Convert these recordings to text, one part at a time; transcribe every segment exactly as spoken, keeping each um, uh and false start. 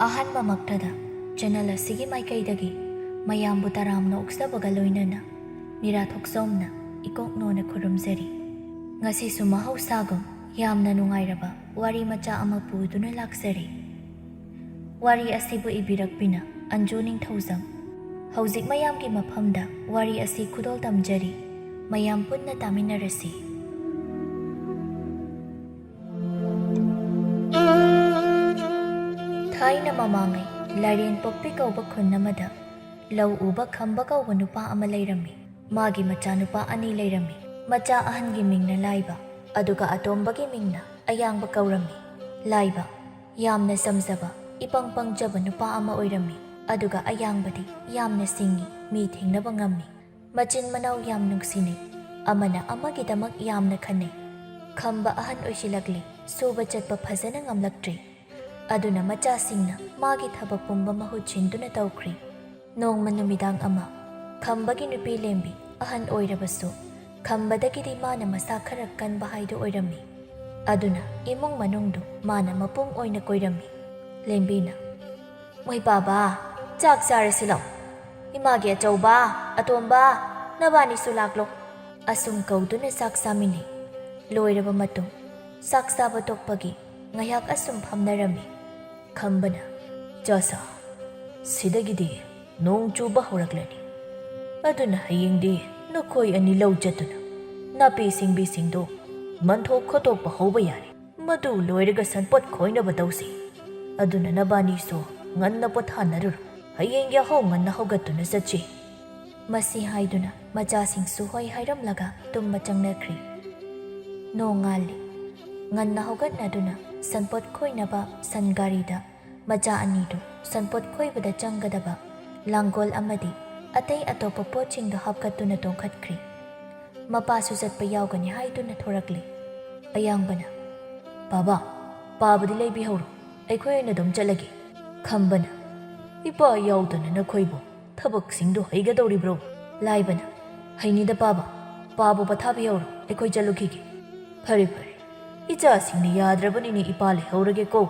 ꯑꯍꯥꯟꯕꯃꯛꯇꯗ channel ꯑꯁꯤꯒꯤ ꯃꯥꯏꯀꯩꯗꯒꯤ ꯃꯌꯥꯝꯕꯨ ꯇꯔꯥꯝꯅ ꯑꯣꯛꯆꯕꯒ ꯂꯣꯏꯅꯅ ꯅꯤꯔꯥ ꯊꯣꯛꯆꯣꯝꯅ ꯏꯀꯣꯛ ꯅꯣꯟꯅ ꯈꯨꯔꯨꯝꯖꯔꯤ꯫ ꯉꯁꯤꯁꯨ ꯃꯍꯧꯁꯥꯒꯨꯝ ꯌꯥꯝꯅ ꯅꯨꯡꯉꯥꯏꯔꯕ ꯋꯥꯔꯤ ꯃꯆꯥ ꯑꯃ ꯄꯨꯗꯨꯅ ꯂꯥꯛꯆꯔꯤ꯫ ꯋꯥꯔꯤ ꯑꯁꯤꯕꯨ ꯏꯕꯤꯔꯛꯄꯤꯅ ꯑꯟꯖꯨ ꯅꯤꯡꯊꯧꯖꯝ꯫ ꯍꯧꯖꯤꯛ ꯃꯌꯥꯝꯒꯤ ꯃꯐꯝꯗ ꯋꯥꯔꯤ ꯑꯁꯤ ꯈꯨꯗꯣꯜ ꯇꯝꯖꯔꯤ꯫ ꯃꯌꯥꯝ ꯄꯨꯟꯅ ꯇꯥꯃꯤꯟꯅꯔꯁꯤ꯫ ꯊꯥꯏꯅ ꯃꯃꯥꯡꯉꯩ ꯂꯥꯏꯔꯦꯟ ꯄꯣꯛꯄꯤ ꯀꯧꯕ ꯈꯨꯟ ꯑꯃꯗ ꯂꯧ ꯎꯕ ꯈꯝꯕ ꯀꯧꯕ ꯅꯨꯄꯥ ꯑꯃ ꯂꯩꯔꯝꯃꯤ꯫ ꯃꯥꯒꯤ ꯃꯆꯥꯅꯨꯄꯥ ꯑꯅꯤ ꯂꯩꯔꯝꯃꯤ꯫ ꯃꯆꯥ ꯑꯍꯟꯒꯤ ꯃꯤꯡꯅ ꯂꯥꯏꯕ, ꯑꯗꯨꯒ ꯑꯇꯣꯝꯕꯒꯤ ꯃꯤꯡꯅ ꯑꯌꯥꯡꯕ ꯀꯧꯔꯝꯃꯤ꯫ ꯂꯥꯏꯕ ꯌꯥꯝꯅ ꯆꯝꯖꯕ, ꯏꯄꯪ ꯄꯪꯖꯕ ꯅꯨꯄꯥ ꯑꯃ ꯑꯣꯏꯔꯝꯃꯤ, ꯑꯗꯨꯒ ꯑꯌꯥꯡꯕꯗꯤ ꯌꯥꯝꯅ ꯁꯤꯡꯉꯤ, ꯃꯤ ꯊꯦꯡꯅꯕ ꯉꯝꯃꯤ꯫ ꯃꯆꯤꯟ ꯃꯅꯥꯎ ꯌꯥꯝ ꯅꯨꯡꯁꯤꯅꯩ, ꯑꯃꯅ ꯑꯃꯒꯤꯗꯃꯛ ꯌꯥꯝꯅ ꯈꯟꯅꯩ꯫ ꯈꯝꯕ ꯑꯍꯟ ꯑꯣꯏꯁꯤꯜꯂꯛꯂꯤ, ꯁꯨꯕ ꯆꯠꯄ ꯐꯖꯅ ꯉꯝꯂꯛꯇ꯭ꯔꯤ꯫ ꯑꯗꯨꯅ ꯃꯆꯥꯁꯤꯡꯅ ꯃꯥꯒꯤ ꯊꯕꯛ ꯄꯨꯝꯕ ꯃꯍꯨꯠ ꯁꯤꯟꯗꯨꯅ ꯇꯧꯈ꯭ꯔꯤ꯫ ꯅꯣꯡꯃ ꯅꯨꯃꯤꯗꯥꯡ ꯑꯃ ꯈꯝꯕꯒꯤ ꯅꯨꯄꯤ ꯂꯦꯝꯕꯤ ꯑꯍꯟ ꯑꯣꯏꯔꯕꯁꯨ ꯈꯝꯕꯗꯒꯤꯗꯤ ꯃꯥꯅ ꯃꯁꯥ ꯈꯔ ꯀꯟꯕ ꯍꯥꯏꯗꯨ ꯑꯣꯏꯔꯝꯃꯤ꯫ ꯑꯗꯨꯅ ꯏꯃꯨꯡ ꯃꯅꯨꯡꯗꯨ ꯃꯥꯅ ꯃꯄꯨꯡ ꯑꯣꯏꯅ ꯀꯣꯏꯔꯝꯃꯤ꯫ ꯂꯦꯝꯕꯤꯅ, "ꯃꯣꯏ ꯄꯥꯕ, ꯆꯥꯛ ꯆꯥꯔꯁꯤ ꯂꯥꯎ꯫ ꯏꯃꯥꯒꯤ ꯑꯆꯧꯕ, ꯑꯇꯣꯝꯕ, ꯅꯕꯥꯅꯤꯁꯨ ꯂꯥꯛꯂꯣ꯫" ꯑꯁꯨꯝ ꯀꯧꯗꯨꯅ ꯆꯥꯛ ꯆꯥꯃꯤꯟꯅꯩ꯫ ꯂꯣꯏꯔꯕ ꯃꯇꯨꯡ ꯆꯥꯛ ꯆꯥꯕ ꯇꯣꯛꯄꯒꯤ ꯉꯥꯏꯍꯥꯛ ꯑꯁꯨꯝ ꯐꯝꯅꯔꯝꯃꯤ꯫ ꯈꯝꯕꯅ, "ꯆꯥꯁꯥ, ꯁꯤꯗꯒꯤꯗꯤ ꯅꯣꯡ ꯆꯨꯕ ꯍꯧꯔꯛꯂꯅꯤ꯫ ꯑꯗꯨꯅ ꯍꯌꯦꯡꯗꯤ ꯅꯈꯣꯏ ꯑꯅꯤ ꯂꯧ ꯆꯠꯇꯨꯅ ꯅꯥꯄꯤ ꯁꯤꯡꯕꯤꯁꯤꯡꯗꯨ ꯃꯟꯊꯣꯛ ꯈꯣꯠꯇꯣꯛꯄ ꯍꯧꯕ ꯌꯥꯔꯦ꯫ ꯃꯗꯨ ꯂꯣꯏꯔꯒ ꯁꯟꯄꯣꯠ ꯈꯣꯏꯅꯕ ꯇꯧꯁꯤ꯫ ꯑꯗꯨꯅ ꯅꯕꯥꯅꯤꯁꯨ ꯉꯟꯅ ꯄꯣꯊꯥꯅꯔꯨꯔꯣ꯫ ꯍꯌꯦꯡ ꯌꯥꯍꯧ ꯉꯟꯅ ꯍꯧꯒꯠꯇꯨꯅ ꯆꯠꯁꯤ꯫" ꯃꯁꯤ ꯍꯥꯏꯗꯨꯅ ꯃꯆꯥꯁꯤꯡꯁꯨ ꯍꯣꯏ ꯍꯥꯏꯔꯝꯂꯒ ꯇꯨꯝꯕ ꯆꯪꯅꯈ꯭ꯔꯤ꯫ ꯅꯣꯡꯉꯥꯜꯂꯤ꯫ ꯉꯟꯅ ꯍꯧꯒꯠꯅꯗꯨꯅ ꯁꯟꯄꯣꯠ ꯈꯣꯏꯅꯕ ꯁꯟ ꯒꯥꯔꯤꯗ ꯃꯆꯥ ꯑꯅꯤꯗꯨ ꯁꯟꯄꯣꯠ ꯈꯣꯏꯕꯗ ꯆꯪꯒꯗꯕ ꯂꯥꯡꯒꯣꯜ ꯑꯃꯗꯤ ꯑꯇꯩ ꯑꯇꯣꯞꯄ ꯄꯣꯠꯁꯤꯡꯗꯨ ꯍꯥꯞꯀꯠꯇꯨꯅ ꯇꯣꯡꯈꯠꯈ꯭ꯔꯤ꯫ ꯃꯄꯥꯁꯨ ꯆꯠꯄ ꯌꯥꯎꯒꯅꯤ ꯍꯥꯏꯗꯨꯅ ꯊꯣꯔꯛꯂꯤ꯫ ꯑꯌꯥꯡꯕꯅ, "ꯄꯥꯕ, ꯄꯥꯕꯗꯤ ꯂꯩꯕꯤꯍꯧꯔꯣ, ꯑꯩꯈꯣꯏ ꯑꯣꯏꯅ ꯑꯗꯨꯝ ꯆꯠꯂꯒꯦ꯫" ꯈꯝꯕꯅ, "ꯏꯄꯥ ꯌꯥꯎꯗꯅ ꯅꯈꯣꯏꯕꯨ ꯊꯕꯛꯁꯤꯡꯗꯨ ꯍꯩꯒꯗꯧꯔꯤꯕ꯭ꯔꯣ?" ꯂꯥꯏꯕꯅ, "ꯍꯩꯅꯤꯗ ꯄꯥꯕ, ꯄꯥꯕꯨ ꯄꯊꯥꯕꯤꯍꯧꯔꯣ, ꯑꯩꯈꯣꯏ ꯆꯠꯂꯨꯈꯤꯒꯦ꯫" "ꯐꯔꯦ ꯐꯔꯦ, ꯏꯆꯥꯁꯤꯡꯅ ꯌꯥꯗ꯭ꯔꯕꯅꯤꯅ ꯏꯄꯥ ꯂꯩꯍꯧꯔꯒꯦꯀꯣ꯫"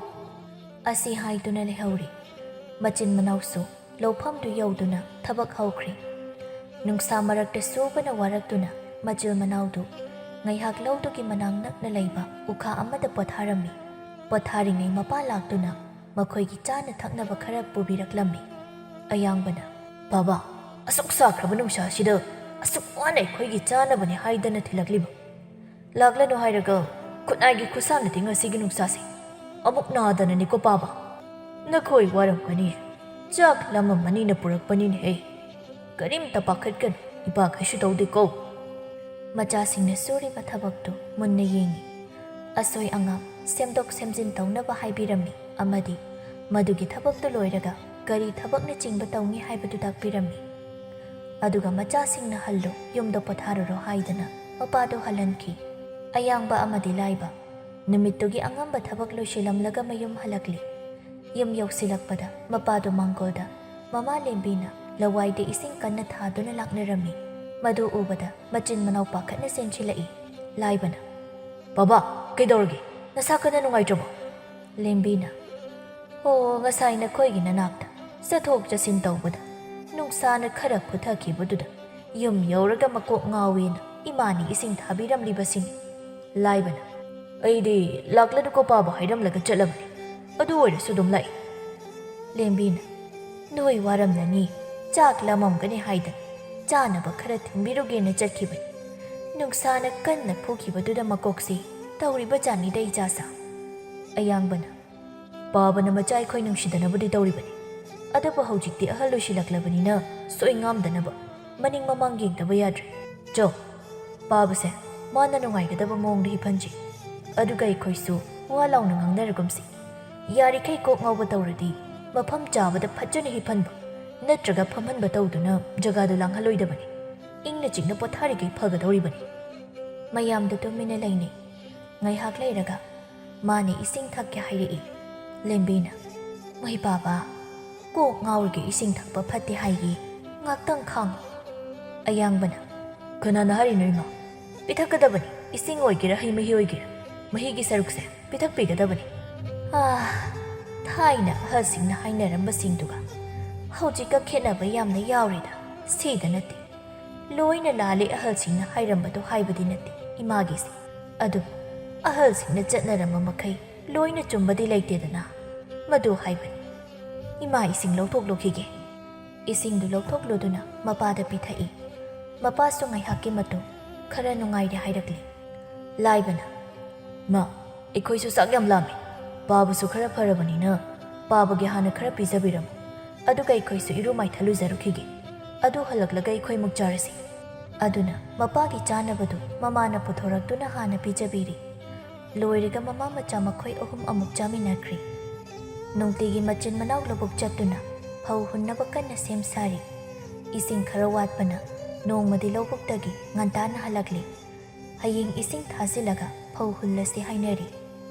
ꯑꯁꯤ ꯍꯥꯏꯗꯨꯅ ꯂꯩꯍꯧꯔꯤ꯫ ꯃꯆꯤꯟ ꯃꯅꯥꯎꯁꯨ ꯂꯧꯐꯝꯗꯨ ꯌꯧꯗꯨꯅ ꯊꯕꯛ ꯍꯧꯈ꯭ꯔꯦ꯫ ꯅꯨꯡꯁꯥ ꯃꯔꯛꯇ ꯁꯨꯕꯅ ꯋꯥꯔꯛꯇꯨꯅ ꯃꯆꯤꯟ ꯃꯅꯥꯎꯗꯨ ꯉꯥꯏꯍꯥꯛ ꯂꯧꯗꯨꯒꯤ ꯃꯅꯥꯛ ꯅꯛꯅ ꯂꯩꯕ ꯎꯈꯥ ꯑꯃꯗ ꯄꯣꯊꯥꯔꯝꯃꯤ꯫ ꯄꯣꯊꯥꯔꯤꯉꯩ ꯃꯄꯥ ꯂꯥꯛꯇꯨꯅ ꯃꯈꯣꯏꯒꯤ ꯆꯥꯅ ꯊꯛꯅꯕ ꯈꯔ ꯄꯨꯕꯤꯔꯛꯂꯝꯃꯤ꯫ ꯑꯌꯥꯡꯕꯅ, "ꯕꯥꯕꯥ, ꯑꯁꯨꯛ ꯁꯥꯈ꯭ꯔꯕ ꯅꯨꯡꯁꯥꯁꯤꯗ ꯑꯁꯨꯛ ꯋꯥꯅ ꯑꯩꯈꯣꯏꯒꯤ ꯆꯥꯅꯕꯅꯤ ꯍꯥꯏꯗꯅ ꯊꯤꯜꯂꯛꯂꯤꯕ? ꯂꯥꯛꯂꯅꯨ ꯍꯥꯏꯔꯒ ꯈꯨꯠꯅꯥꯏꯒꯤ ꯈꯨꯠꯁꯥꯅꯗꯤ ꯉꯁꯤꯒꯤ ꯅꯨꯡꯁꯥꯁꯦ ꯑꯃꯨꯛ ꯅꯥꯗꯅꯅꯤꯀꯣ ꯄꯥꯕ꯫ ꯅꯈꯣꯏ ꯋꯥꯔꯝꯒꯅꯤ, ꯆꯥꯛ ꯂꯥꯝꯃꯝꯃꯅꯤꯅ ꯄꯨꯔꯛꯄꯅꯤꯅꯦꯍꯦ꯫ ꯀꯔꯤꯝꯇ ꯄꯥꯈꯠꯀꯅꯨ, ꯏꯄꯥ ꯀꯩꯁꯨ ꯇꯧꯗꯦꯀꯣ꯫" ꯃꯆꯥꯁꯤꯡꯅ ꯁꯨꯔꯤꯕ ꯊꯕꯛꯇꯨ ꯃꯨꯟꯅ ꯌꯦꯡꯏ꯫ ꯑꯁꯣꯏ ꯑꯉꯥꯝ ꯁꯦꯝꯗꯣꯛ ꯁꯦꯝꯖꯤꯟ ꯇꯧꯅꯕ ꯍꯥꯏꯕꯤꯔꯝꯃꯤ ꯑꯃꯗꯤ ꯃꯗꯨꯒꯤ ꯊꯕꯛꯇꯨ ꯂꯣꯏꯔꯒ ꯀꯔꯤ ꯊꯕꯛꯅꯆꯤꯡꯕ ꯇꯧꯅꯤ ꯍꯥꯏꯕꯗꯨ ꯇꯥꯛꯄꯤꯔꯝꯃꯤ꯫ ꯑꯗꯨꯒ ꯃꯆꯥꯁꯤꯡꯅ "ꯍꯜꯂꯣ, ꯌꯨꯝꯗ ꯄꯣꯊꯥꯔꯨꯔꯣ" ꯍꯥꯏꯗꯅ ꯃꯄꯥꯗꯨ ꯍꯜꯍꯟꯈꯤ꯫ ꯑꯌꯥꯡꯕ ꯑꯃꯗꯤ ꯂꯥꯏꯕ ꯅꯨꯃꯤꯠꯇꯨꯒꯤ ꯑꯉꯝꯕ ꯊꯕꯛ ꯂꯣꯏꯁꯤꯜꯂꯝꯂꯒ ꯃꯌꯨꯝ ꯍꯜꯂꯛꯂꯤ꯫ ꯌꯨꯝ ꯌꯧꯁꯤꯜꯂꯛꯄꯗ ꯃꯄꯥꯗꯨ ꯃꯥꯡꯒꯣꯜꯗ ꯃꯃꯥ ꯂꯦꯝꯕꯤꯅ ꯂꯋꯥꯏꯗ ꯏꯁꯤꯡ ꯀꯟꯅ ꯊꯥꯗꯨꯅ ꯂꯥꯛꯅꯔꯝꯃꯤ꯫ ꯃꯗꯨ ꯎꯕꯗ ꯃꯆꯤꯟ ꯃꯅꯥꯎ ꯄꯥꯈꯠꯅ ꯆꯦꯟꯁꯤꯜꯂꯛꯏ꯫ ꯂꯥꯏꯕꯅ, "ꯕꯥꯕꯥ, ꯀꯩꯗꯧꯔꯒꯦ? ꯅꯁꯥ ꯀꯟꯅ ꯅꯨꯡꯉꯥꯏꯇ꯭ꯔꯕꯣ?" ꯂꯦꯝꯕꯤꯅ, "ꯑꯣ, ꯉꯁꯥꯏ ꯅꯈꯣꯏꯒꯤ ꯅꯅꯥꯛꯇ ꯆꯠꯊꯣꯛ ꯆꯠꯁꯤꯟ ꯇꯧꯕꯗ ꯅꯨꯡꯁꯥꯅ ꯈꯔ ꯐꯨꯊꯈꯤꯕꯗꯨꯗ ꯌꯨꯝ ꯌꯧꯔꯒ ꯃꯀꯣꯛ ꯉꯥꯎꯋꯦꯅ ꯏꯃꯥꯅ ꯏꯁꯤꯡ ꯊꯥꯕꯤꯔꯝꯂꯤꯕꯁꯤꯅꯤ꯫" ꯂꯥꯏꯕꯅ, "ꯑꯩꯗꯤ ꯂꯥꯛꯂꯅꯨꯀꯣ ꯄꯥꯕ ꯍꯥꯏꯔꯝꯂꯒ ꯆꯠꯂꯕꯅꯤ꯫ ꯑꯗꯨ ꯑꯣꯏꯔꯁꯨ ꯑꯗꯨꯝ ꯂꯥꯛꯏ꯫" ꯂꯦꯝꯕꯤꯅ, "ꯅꯣꯏ ꯋꯥꯔꯝꯂꯅꯤ, ꯆꯥꯛ ꯂꯥꯝꯃꯝꯒꯅꯤ ꯍꯥꯏꯗꯅ ꯆꯥꯅꯕ ꯈꯔ ꯊꯤꯟꯕꯤꯔꯨꯒꯦꯅ ꯆꯠꯈꯤꯕꯅꯤ꯫ ꯅꯨꯡꯁꯥꯅ ꯀꯟꯅ ꯐꯨꯈꯤꯕꯗꯨꯗ ꯃꯀꯣꯛꯁꯤ ꯇꯧꯔꯤꯕ ꯖꯥꯠꯅꯤꯗ ꯏꯆꯥꯁꯥ꯫" ꯑꯌꯥꯡꯕꯅ, "ꯄꯥꯕꯅ ꯃꯆꯥ ꯑꯩꯈꯣꯏ ꯅꯨꯡꯁꯤꯗꯅꯕꯗꯤ ꯇꯧꯔꯤꯕꯅꯤ, ꯑꯗꯨꯕꯨ ꯍꯧꯖꯤꯛꯇꯤ ꯑꯍꯜ ꯑꯣꯏꯁꯤꯜꯂꯛꯂꯕꯅꯤꯅ ꯁꯣꯏ ꯉꯥꯝꯗꯅꯕ ꯃꯅꯤꯡ ꯃꯃꯥꯡ ꯌꯦꯡꯗꯕ ꯌꯥꯗ꯭ꯔꯦ꯫ ꯆꯣ, ꯄꯥꯕꯁꯦ ꯃꯥꯅ ꯅꯨꯡꯉꯥꯏꯒꯗꯕ ꯃꯑꯣꯡꯗ ꯍꯤꯞꯍꯟꯁꯤ, ꯑꯗꯨꯒ ꯑꯩꯈꯣꯏꯁꯨ ꯋꯥ ꯂꯥꯎꯅ ꯉꯥꯡꯅꯔꯒꯨꯝꯁꯤ꯫ ꯌꯥꯔꯤꯈꯩ ꯀꯣꯛ ꯉꯥꯎꯕ ꯇꯧꯔꯗꯤ ꯃꯐꯝ ꯆꯥꯕꯗ ꯐꯖꯅ ꯍꯤꯞꯍꯟꯕ ꯅꯠꯇ꯭ꯔꯒ ꯐꯝꯍꯟꯕ ꯇꯧꯗꯨꯅ ꯖꯒꯥꯗꯨ ꯂꯥꯡꯍꯜꯂꯣꯏꯗꯕꯅꯤ꯫ ꯏꯪꯅ ꯆꯤꯛꯅ ꯄꯣꯊꯥꯔꯤꯈꯩ ꯐꯒꯗꯧꯔꯤꯕꯅꯤ꯫" ꯃꯌꯥꯝꯗꯨ ꯇꯨꯃꯤꯟꯅ ꯂꯩꯅꯩ꯫ ꯉꯥꯏꯍꯥꯛ ꯂꯩꯔꯒ ꯃꯥꯅ ꯏꯁꯤꯡ ꯊꯛꯀꯦ ꯍꯥꯏꯔꯛꯏ꯫ ꯂꯦꯝꯕꯤꯅ, "ꯃꯍꯩ ꯄꯥꯕ, ꯀꯣꯛ ꯉꯥꯎꯔꯒ ꯏꯁꯤꯡ ꯊꯛꯄ ꯐꯠꯇꯦ ꯍꯥꯏꯌꯦ, ꯉꯥꯛꯇꯪ ꯈꯥꯡꯉꯨ꯫" ꯑꯌꯥꯡꯕꯅ, "ꯀꯅꯥꯅ ꯍꯥꯏꯔꯤꯅꯣ ꯏꯃꯥ? ꯄꯤꯊꯛꯀꯗꯕꯅꯤ, ꯏꯁꯤꯡ ꯑꯣꯏꯒꯦꯔꯥ ꯍꯩ ꯃꯍꯤ ꯑꯣꯏꯒꯦꯔꯥ, ꯃꯍꯤꯒꯤ ꯁꯔꯨꯛꯁꯦ ꯄꯤꯊꯛꯄꯤꯒꯗꯕꯅꯤ꯫" "ꯑꯥ, ꯊꯥꯏꯅ ꯑꯍꯜꯁꯤꯡꯅ ꯍꯥꯏꯅꯔꯝꯕꯁꯤꯡꯗꯨꯒ ꯍꯧꯖꯤꯛꯀ ꯈꯦꯠꯅꯕ ꯌꯥꯝꯅ ꯌꯥꯎꯔꯦꯗ꯫ ꯁꯤꯗ ꯅꯠꯇꯦ, ꯂꯣꯏꯅ ꯂꯥꯜꯂꯤ ꯑꯍꯜꯁꯤꯡꯅ ꯍꯥꯏꯔꯝꯕꯗꯣ ꯍꯥꯏꯕꯗꯤ ꯅꯠꯇꯦ ꯏꯃꯥꯒꯤꯁꯦ꯫ ꯑꯗꯨꯕꯨ ꯑꯍꯜꯁꯤꯡꯅ ꯆꯠꯅꯔꯝꯕ ꯃꯈꯩ ꯂꯣꯏꯅ ꯆꯨꯝꯕꯗꯤ ꯂꯩꯇꯦꯗꯅ꯫ ꯃꯗꯨ ꯍꯥꯏꯕꯅꯤ꯫ ꯏꯃꯥ, ꯏꯁꯤꯡ ꯂꯧꯊꯣꯛꯂꯨꯈꯤꯒꯦ꯫ ꯏꯁꯤꯡꯗꯨ ꯂꯧꯊꯣꯛꯂꯨꯗꯨꯅ ꯃꯄꯥꯗ ꯄꯤꯊꯛꯏ꯫ ꯃꯄꯥꯁꯨ ꯉꯥꯏꯍꯥꯛꯀꯤ ꯃꯇꯨꯡ ꯈꯔ ꯅꯨꯡꯉꯥꯏꯔꯦ ꯍꯥꯏꯔꯛꯂꯤ꯫ ꯂꯥꯏꯕꯅ, "ꯃꯥ, ꯑꯩꯈꯣꯏꯁꯨ ꯆꯥꯛ ꯌꯥꯝ ꯂꯥꯝꯃꯤ꯫ ꯄꯥꯕꯁꯨ ꯈꯔ ꯐꯔꯕꯅꯤꯅ ꯄꯥꯕꯒꯤ ꯍꯥꯟꯅ ꯈꯔ ꯄꯤꯖꯕꯤꯔꯝꯃꯨ꯫ ꯑꯗꯨꯒ ꯑꯩꯈꯣꯏꯁꯨ ꯏꯔꯨ ꯃꯥꯏꯊ ꯂꯨꯖꯔꯨꯈꯤꯒꯦ꯫ ꯑꯗꯨ ꯍꯜꯂꯛꯂꯒ ꯑꯩꯈꯣꯏ ꯑꯃꯨꯛ ꯆꯥꯔꯁꯤ꯫" ꯑꯗꯨꯅ ꯃꯄꯥꯒꯤ ꯆꯥꯅꯕꯗꯨ ꯃꯃꯥꯅ ꯄꯨꯊꯣꯔꯛꯇꯨꯅ ꯍꯥꯟꯅ ꯄꯤꯖꯕꯤꯔꯤ꯫ ꯂꯣꯏꯔꯒ ꯃꯃꯥ ꯃꯆꯥ ꯃꯈꯣꯏ ꯑꯍꯨꯝ ꯑꯃꯨꯛ ꯆꯥꯃꯤꯟꯅꯈ꯭ꯔꯤ꯫ ꯅꯨꯡꯇꯤꯒꯤ ꯃꯆꯤꯟ ꯃꯅꯥꯎ ꯂꯧꯕꯨꯛ ꯆꯠꯇꯨꯅ ꯐꯧ ꯍꯨꯟꯅꯕ ꯀꯟꯅ ꯁꯦꯝ ꯁꯥꯔꯤ꯫ ꯏꯁꯤꯡ ꯈꯔ ꯋꯥꯠꯄꯅ ꯅꯣꯡꯃꯗꯤ ꯂꯧꯕꯨꯛꯇꯒꯤ ꯉꯟꯇꯥꯅ ꯍꯜꯂꯛꯂꯤ꯫ ꯍꯌꯦꯡ ꯏꯁꯤꯡ ꯊꯥꯖꯤꯜꯂꯒ ꯐꯧ ꯍꯨꯜꯂꯁꯤ ꯍꯥꯏꯅꯔꯤ꯫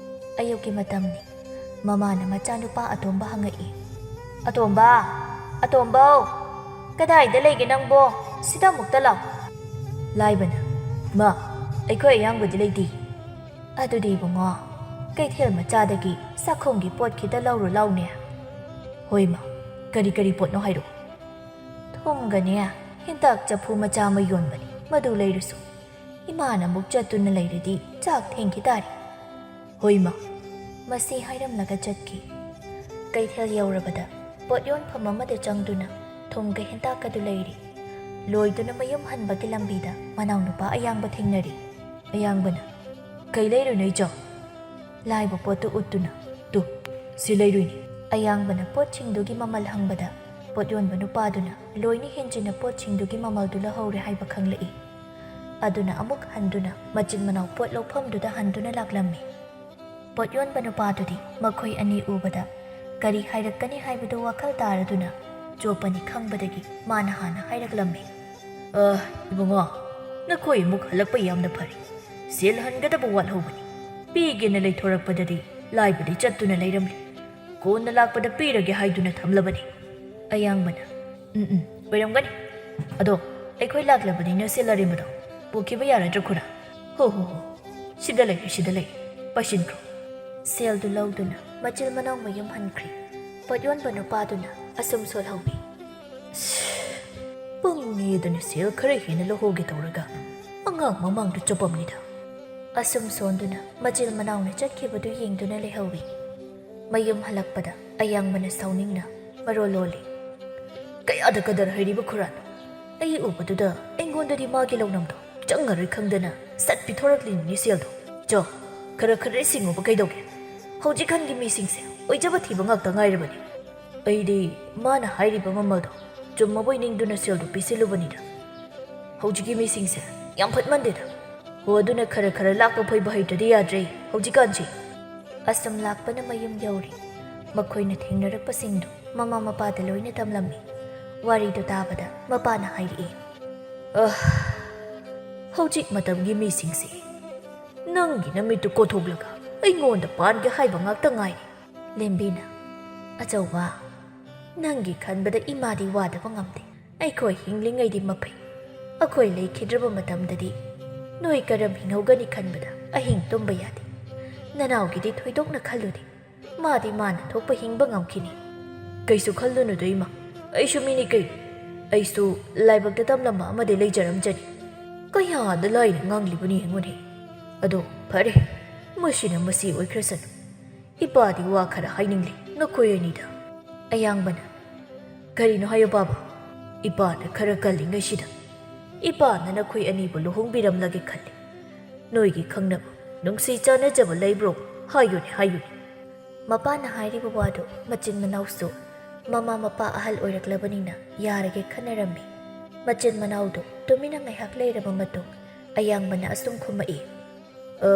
ꯑꯌꯨꯛꯀꯤ ꯃꯇꯝꯅꯤ꯫ ꯃꯃꯥꯅ ꯃꯆꯥꯅꯨꯄꯥ ꯑꯇꯣꯝꯕ ꯍꯪꯉꯛꯏ꯫ "ꯑꯇꯣꯝꯕ, ꯑꯇꯣꯝꯕꯧ, ꯀꯗꯥꯏꯗ ꯂꯩꯒꯦ ꯅꯪꯕꯣ? ꯁꯤꯗ ꯑꯃꯨꯛꯇ ꯂꯥꯛ꯫" ꯂꯥꯏꯕꯅ, "ꯃꯥ, ꯑꯩꯈꯣꯏ ꯑꯌꯥꯡꯕꯗꯤ ꯂꯩꯇꯦ꯫" "ꯑꯗꯨꯗꯤ ꯏꯕꯨꯡꯉꯣ, ꯀꯩꯊꯦꯜ ꯃꯆꯥꯗꯒꯤ ꯆꯥꯛꯈꯨꯝꯒꯤ ꯄꯣꯠ ꯈꯤꯇ ꯂꯧꯔꯨ ꯂꯥꯎꯅꯦ꯫" "ꯍꯣꯏ ꯃꯥ, ꯀꯔꯤ ꯀꯔꯤ ꯄꯣꯠꯅꯣ ꯍꯥꯏꯔꯛꯑꯣ꯫" "ꯊꯨꯝꯒꯅꯦ, ꯍꯦꯟꯇꯥꯛ ꯆꯐꯨ ꯃꯆꯥ ꯑꯃ ꯌꯣꯟꯕꯅꯤ, ꯃꯗꯨ ꯂꯩꯔꯨꯁꯨ꯫ ꯏꯃꯥꯅ ꯑꯃꯨꯛ ꯆꯠꯇꯨꯅ ꯂꯩꯔꯗꯤ ꯆꯥꯛ ꯊꯦꯡꯈꯤ ꯇꯥꯔꯦ꯫" "ꯍꯣꯏ ꯃꯥ꯫" ꯃꯁꯤ ꯍꯥꯏꯔꯝꯂꯒ ꯆꯠꯈꯤ꯫ ꯀꯩꯊꯦꯜ ꯌꯧꯔꯕꯗ ꯄꯣꯠ ꯌꯣꯟꯐꯝ ꯑꯃꯗ ꯆꯪꯗꯨꯅ ꯊꯨꯝꯒ ꯍꯦꯟꯇꯥꯛꯀꯗꯨ ꯂꯩꯔꯤ꯫ ꯂꯣꯏꯗꯨꯅ ꯃꯌꯨꯝ ꯍꯟꯕꯒꯤ ꯂꯝꯕꯤꯗ ꯃꯅꯥꯎꯅꯨꯄꯥ ꯑꯌꯥꯡꯕ ꯊꯦꯡꯅꯔꯤ꯫ ꯑꯌꯥꯡꯕꯅ, "ꯀꯩ ꯂꯩꯔꯨꯏꯅꯣ ꯏꯆꯥ?" ꯂꯥꯏꯕ ꯄꯣꯠꯇꯨ ꯎꯠꯇꯨꯅ, "ꯇꯨ, ꯁꯤ ꯂꯩꯔꯨꯏꯅꯤ꯫" ꯑꯌꯥꯡꯕꯅ ꯄꯣꯠꯁꯤꯡꯗꯨꯒꯤ ꯃꯃꯜ ꯍꯪꯕꯗ ꯄꯣꯠ ꯌꯣꯟꯕ ꯅꯨꯄꯥꯗꯨꯅ ꯂꯣꯏꯅ ꯍꯦꯟꯖꯤꯟꯅ ꯄꯣꯠꯁꯤꯡꯗꯨꯒꯤ ꯃꯃꯜꯗꯨ ꯂꯧꯍꯧꯔꯦ ꯍꯥꯏꯕ ꯈꯪꯂꯛꯏ꯫ ꯑꯗꯨꯅ ꯑꯃꯨꯛ ꯍꯟꯗꯨꯅ ꯃꯆꯤꯟ ꯃꯅꯥꯎ ꯄꯣꯠ ꯂꯧꯐꯝꯗꯨꯗ ꯍꯟꯗꯨꯅ ꯂꯥꯛꯂꯝꯃꯤ꯫ ꯄꯣꯠ ꯌꯣꯟꯕ ꯅꯨꯄꯥꯗꯨꯗꯤ ꯃꯈꯣꯏ ꯑꯅꯤ ꯎꯕꯗ ꯀꯔꯤ ꯍꯥꯏꯔꯛꯀꯅꯤ ꯍꯥꯏꯕꯗꯨ ꯋꯥꯈꯜ ꯇꯥꯔꯗꯨꯅ ꯆꯣꯞꯄꯅꯤ ꯈꯪꯕꯗꯒꯤ ꯃꯥꯅ ꯍꯥꯟꯅ ꯍꯥꯏꯔꯛꯂꯝꯃꯤ꯫ "ꯑ, ꯏꯕꯨꯡꯉꯣ, ꯅꯈꯣꯏ ꯑꯃꯨꯛ ꯍꯜꯂꯛꯄ ꯌꯥꯝꯅ ꯐꯔꯦ꯫ ꯁꯦꯜ ꯍꯟꯒꯗꯕ ꯋꯥꯠꯍꯧꯕꯅꯤ꯫ ꯄꯤꯒꯦꯅ ꯂꯩꯊꯣꯔꯛꯄꯗꯗꯤ ꯂꯥꯏꯕꯗꯤ ꯆꯠꯇꯨꯅ ꯂꯩꯔꯝꯂꯦ꯫ ꯀꯣꯟꯅ ꯂꯥꯛꯄꯗ ꯄꯤꯔꯒꯦ ꯍꯥꯏꯗꯨꯅ ꯊꯝꯂꯕꯅꯤ꯫" ꯑꯌꯥꯡꯕꯅ, "ꯎꯝ, ꯎꯝ, ꯑꯣꯏꯔꯝꯒꯅꯤ꯫ ꯑꯗꯣ ꯑꯩꯈꯣꯏ ꯂꯥꯛꯂꯕꯅꯤꯅ ꯁꯦꯜ ꯑꯔꯦꯝꯕꯗꯣ ꯄꯨꯈꯤꯕ ꯌꯥꯔꯗ꯭ꯔꯥ ꯈꯨꯔꯥ?" "ꯍꯣ, ꯍꯣ, ꯍꯣ, ꯁꯤꯗ ꯂꯩꯔꯦ, ꯁꯤꯗ ꯂꯩꯔꯦ, ꯄꯥꯏꯁꯤꯟꯈ꯭ꯔꯣ꯫" ꯁꯦꯜꯗꯨ ꯂꯧꯗꯨꯅ ꯃꯆꯤꯜ ꯃꯅꯥꯎ ꯃꯌꯨꯝ ꯍꯟꯈ꯭ꯔꯤ꯫ ꯄꯣꯠ ꯌꯣꯟꯕ ꯅꯨꯄꯥꯗꯨꯅ ꯑꯁꯨꯝ ꯁꯣꯜꯍꯧꯏ꯫ "ꯄꯪꯉꯦꯗꯅ ꯁꯦꯜ ꯈꯔ ꯍꯦꯟꯅ ꯂꯧꯍꯧꯒꯦ ꯇꯧꯔꯒ ꯑꯉꯥꯡ ꯃꯃꯥꯡꯗ ꯆꯨꯞꯄꯝꯅꯤꯗ"꯫ ꯑꯁꯨꯝ ꯁꯣꯟꯗꯨꯅ ꯃꯆꯤꯜ ꯃꯅꯥꯎꯅ ꯆꯠꯈꯤꯕꯗꯨ ꯌꯦꯡꯗꯨꯅ ꯂꯩꯍꯧꯏ꯫ ꯃꯌꯨꯝ ꯍꯜꯂꯛꯄꯗ ꯑꯌꯥꯡꯕꯅ ꯁꯥꯎꯅꯤꯡꯅ ꯃꯔꯣꯜ ꯂꯣꯜꯂꯤ꯫ "ꯀꯌꯥꯗ ꯀꯗꯔ ꯍꯩꯔꯤꯕ ꯈꯨꯔꯥꯅꯣ? ꯑꯩ ꯎꯕꯗꯨꯗ ꯑꯩꯉꯣꯟꯗꯗꯤ ꯃꯥꯒꯤ ꯂꯧꯅꯝꯗꯣ ꯆꯪꯉꯔꯣꯏ ꯈꯪꯗꯅ ꯁꯠ ꯄꯤꯊꯣꯔꯛꯂꯤꯅꯤꯅꯦ ꯁꯦꯜꯗꯣ꯫ ꯆꯣ, ꯈꯔ ꯈꯔ ꯁꯤꯡꯉꯨꯕ ꯀꯩꯗꯧꯒꯦ? ꯍꯧꯖꯤꯛꯀꯥꯟꯒꯤ ꯃꯤꯁꯤꯡꯁꯦ ꯑꯣꯏꯖꯕ ꯊꯤꯕ ꯉꯥꯛꯇ ꯉꯥꯏꯔꯕꯅꯤ꯫ ꯑꯩꯗꯤ ꯃꯥꯅ ꯍꯥꯏꯔꯤꯕ ꯃꯃꯜꯗꯣ ꯆꯨꯝꯃꯕꯣꯏ ꯅꯤꯡꯗꯨꯅ ꯁꯦꯜꯗꯣ ꯄꯤꯁꯤꯜꯂꯨꯕꯅꯤꯗ꯫ ꯍꯧꯖꯤꯛꯀꯤ ꯃꯤꯁꯤꯡꯁꯦ ꯌꯥꯝ ꯐꯠꯃꯟꯗꯦꯗ꯫ ꯍꯣ, ꯑꯗꯨꯅ ꯈꯔ ꯈꯔ ꯂꯥꯛꯄ ꯐꯣꯏꯕ ꯍꯩꯇ꯭ꯔꯗꯤ ꯌꯥꯗ꯭ꯔꯦ ꯍꯧꯖꯤꯛꯀꯥꯟꯁꯤ"꯫ ꯑꯁꯨꯝ ꯂꯥꯛꯄꯅ ꯃꯌꯨꯝ ꯌꯧꯔꯤ꯫ ꯃꯈꯣꯏꯅ ꯊꯦꯡꯅꯔꯛꯄꯁꯤꯡꯗꯨ ꯃꯃꯥ ꯃꯄꯥꯗ ꯂꯣꯏꯅ ꯇꯝꯂꯝꯃꯤ꯫ ꯋꯥꯔꯤꯗꯨ ꯇꯥꯕꯗ ꯃꯄꯥꯅ ꯍꯥꯏꯔꯛꯏ꯫ "ꯑꯍ, ꯍꯧꯖꯤꯛ ꯃꯇꯝꯒꯤ ꯃꯤꯁꯤꯡꯁꯤ ꯅꯪꯒꯤ ꯅꯃꯤꯠꯇꯨ ꯀꯣꯊꯣꯛꯂꯒ ꯑꯩꯉꯣꯟꯗ ꯄꯥꯟꯒꯦ ꯍꯥꯏꯕ ꯉꯥꯛꯇ ꯉꯥꯏꯔꯦ"꯫ ꯂꯦꯝꯕꯤꯅ, "ꯑꯆꯧꯕ, ꯅꯪꯒꯤ ꯈꯟꯕꯗ ꯏꯃꯥꯗꯤ ꯋꯥꯗꯕ ꯉꯝꯗꯦ꯫ ꯑꯩꯈꯣꯏ ꯍꯤꯡꯂꯤꯉꯩꯗꯤ ꯃꯐꯩ꯫ ꯑꯩꯈꯣꯏ ꯂꯩꯈꯤꯗ꯭ꯔꯕ ꯃꯇꯝꯗꯗꯤ ꯅꯣꯏ ꯀꯔꯝ ꯍꯤꯡꯍꯧꯒꯅꯤ ꯈꯟꯕꯗ ꯑꯍꯤꯡ ꯇꯨꯝꯕ ꯌꯥꯗꯦ꯫ ꯅꯅꯥꯎꯒꯤꯗꯤ ꯊꯣꯏꯗꯣꯛꯅ ꯈꯜꯂꯨꯗꯦ꯫ ꯃꯥꯗꯤ ꯃꯥꯅ ꯊꯣꯛꯄ ꯍꯤꯡꯕ ꯉꯝꯈꯤꯅꯤ"꯫ "ꯀꯩꯁꯨ ꯈꯜꯂꯨꯅꯨꯗ ꯏꯃꯥ, ꯑꯩꯁꯨ ꯃꯤꯅꯤ ꯀꯩꯅꯣ꯫ ꯑꯩꯁꯨ ꯂꯥꯏꯕꯛꯇ ꯇꯝꯂꯝꯕ ꯑꯃꯗꯤ ꯂꯩꯖꯔꯝꯖꯅꯤ꯫ ꯀꯌꯥꯗ ꯂꯥꯏꯅ ꯉꯥꯡꯂꯤꯕꯅꯤ ꯌꯦꯡꯉꯨꯅꯦ꯫ ꯑꯗꯣ ꯐꯔꯦ, ꯃꯁꯤꯅ ꯃꯁꯤ ꯑꯣꯏꯈ꯭ꯔꯁꯅꯨ꯫ ꯏꯄꯥꯗꯤ ꯋꯥ ꯈꯔ ꯍꯥꯏꯅꯤꯡꯂꯤ ꯅꯈꯣꯏ ꯑꯅꯤꯗ"꯫ ꯑꯌꯥꯡꯕꯅ, "ꯀꯔꯤꯅꯣ ꯍꯥꯏꯌꯣ ꯕꯥꯕꯥ? ꯏꯄꯥꯅ ꯈꯔ ꯀꯜꯂꯤꯉꯩꯁꯤꯗ ꯏꯄꯥꯅ ꯅꯈꯣꯏ ꯑꯅꯤꯕꯨ ꯂꯨꯍꯣꯡꯕꯤꯔꯝꯂꯒꯦ ꯈꯜꯂꯤ꯫ ꯅꯣꯏꯒꯤ ꯈꯪꯅꯕ ꯅꯨꯡꯁꯤ ꯆꯥꯟꯅꯖꯕ ꯂꯩꯕ꯭ꯔꯣ? ꯍꯥꯏꯌꯨꯅꯦ, ꯍꯥꯏꯌꯨꯅꯦ"꯫ ꯃꯄꯥꯅ ꯍꯥꯏꯔꯤꯕ ꯋꯥꯗꯨ ꯃꯆꯤꯟ ꯃꯅꯥꯎꯁꯨ ꯃꯃꯥ ꯃꯄꯥ ꯑꯍꯜ ꯑꯣꯏꯔꯛꯂꯕꯅꯤꯅ ꯌꯥꯔꯒꯦ ꯈꯟꯅꯔꯝꯃꯤ꯫ ꯃꯆꯤꯟ ꯃꯅꯥꯎꯗꯨ ꯇꯨꯃꯤꯟꯅ ꯉꯥꯏꯍꯥꯛ ꯂꯩꯔꯕ ꯃꯇꯨꯡ ꯑꯌꯥꯡꯕꯅ ꯑꯁꯨꯝ ꯈꯨꯝꯃꯛꯏ꯫ "ꯑ,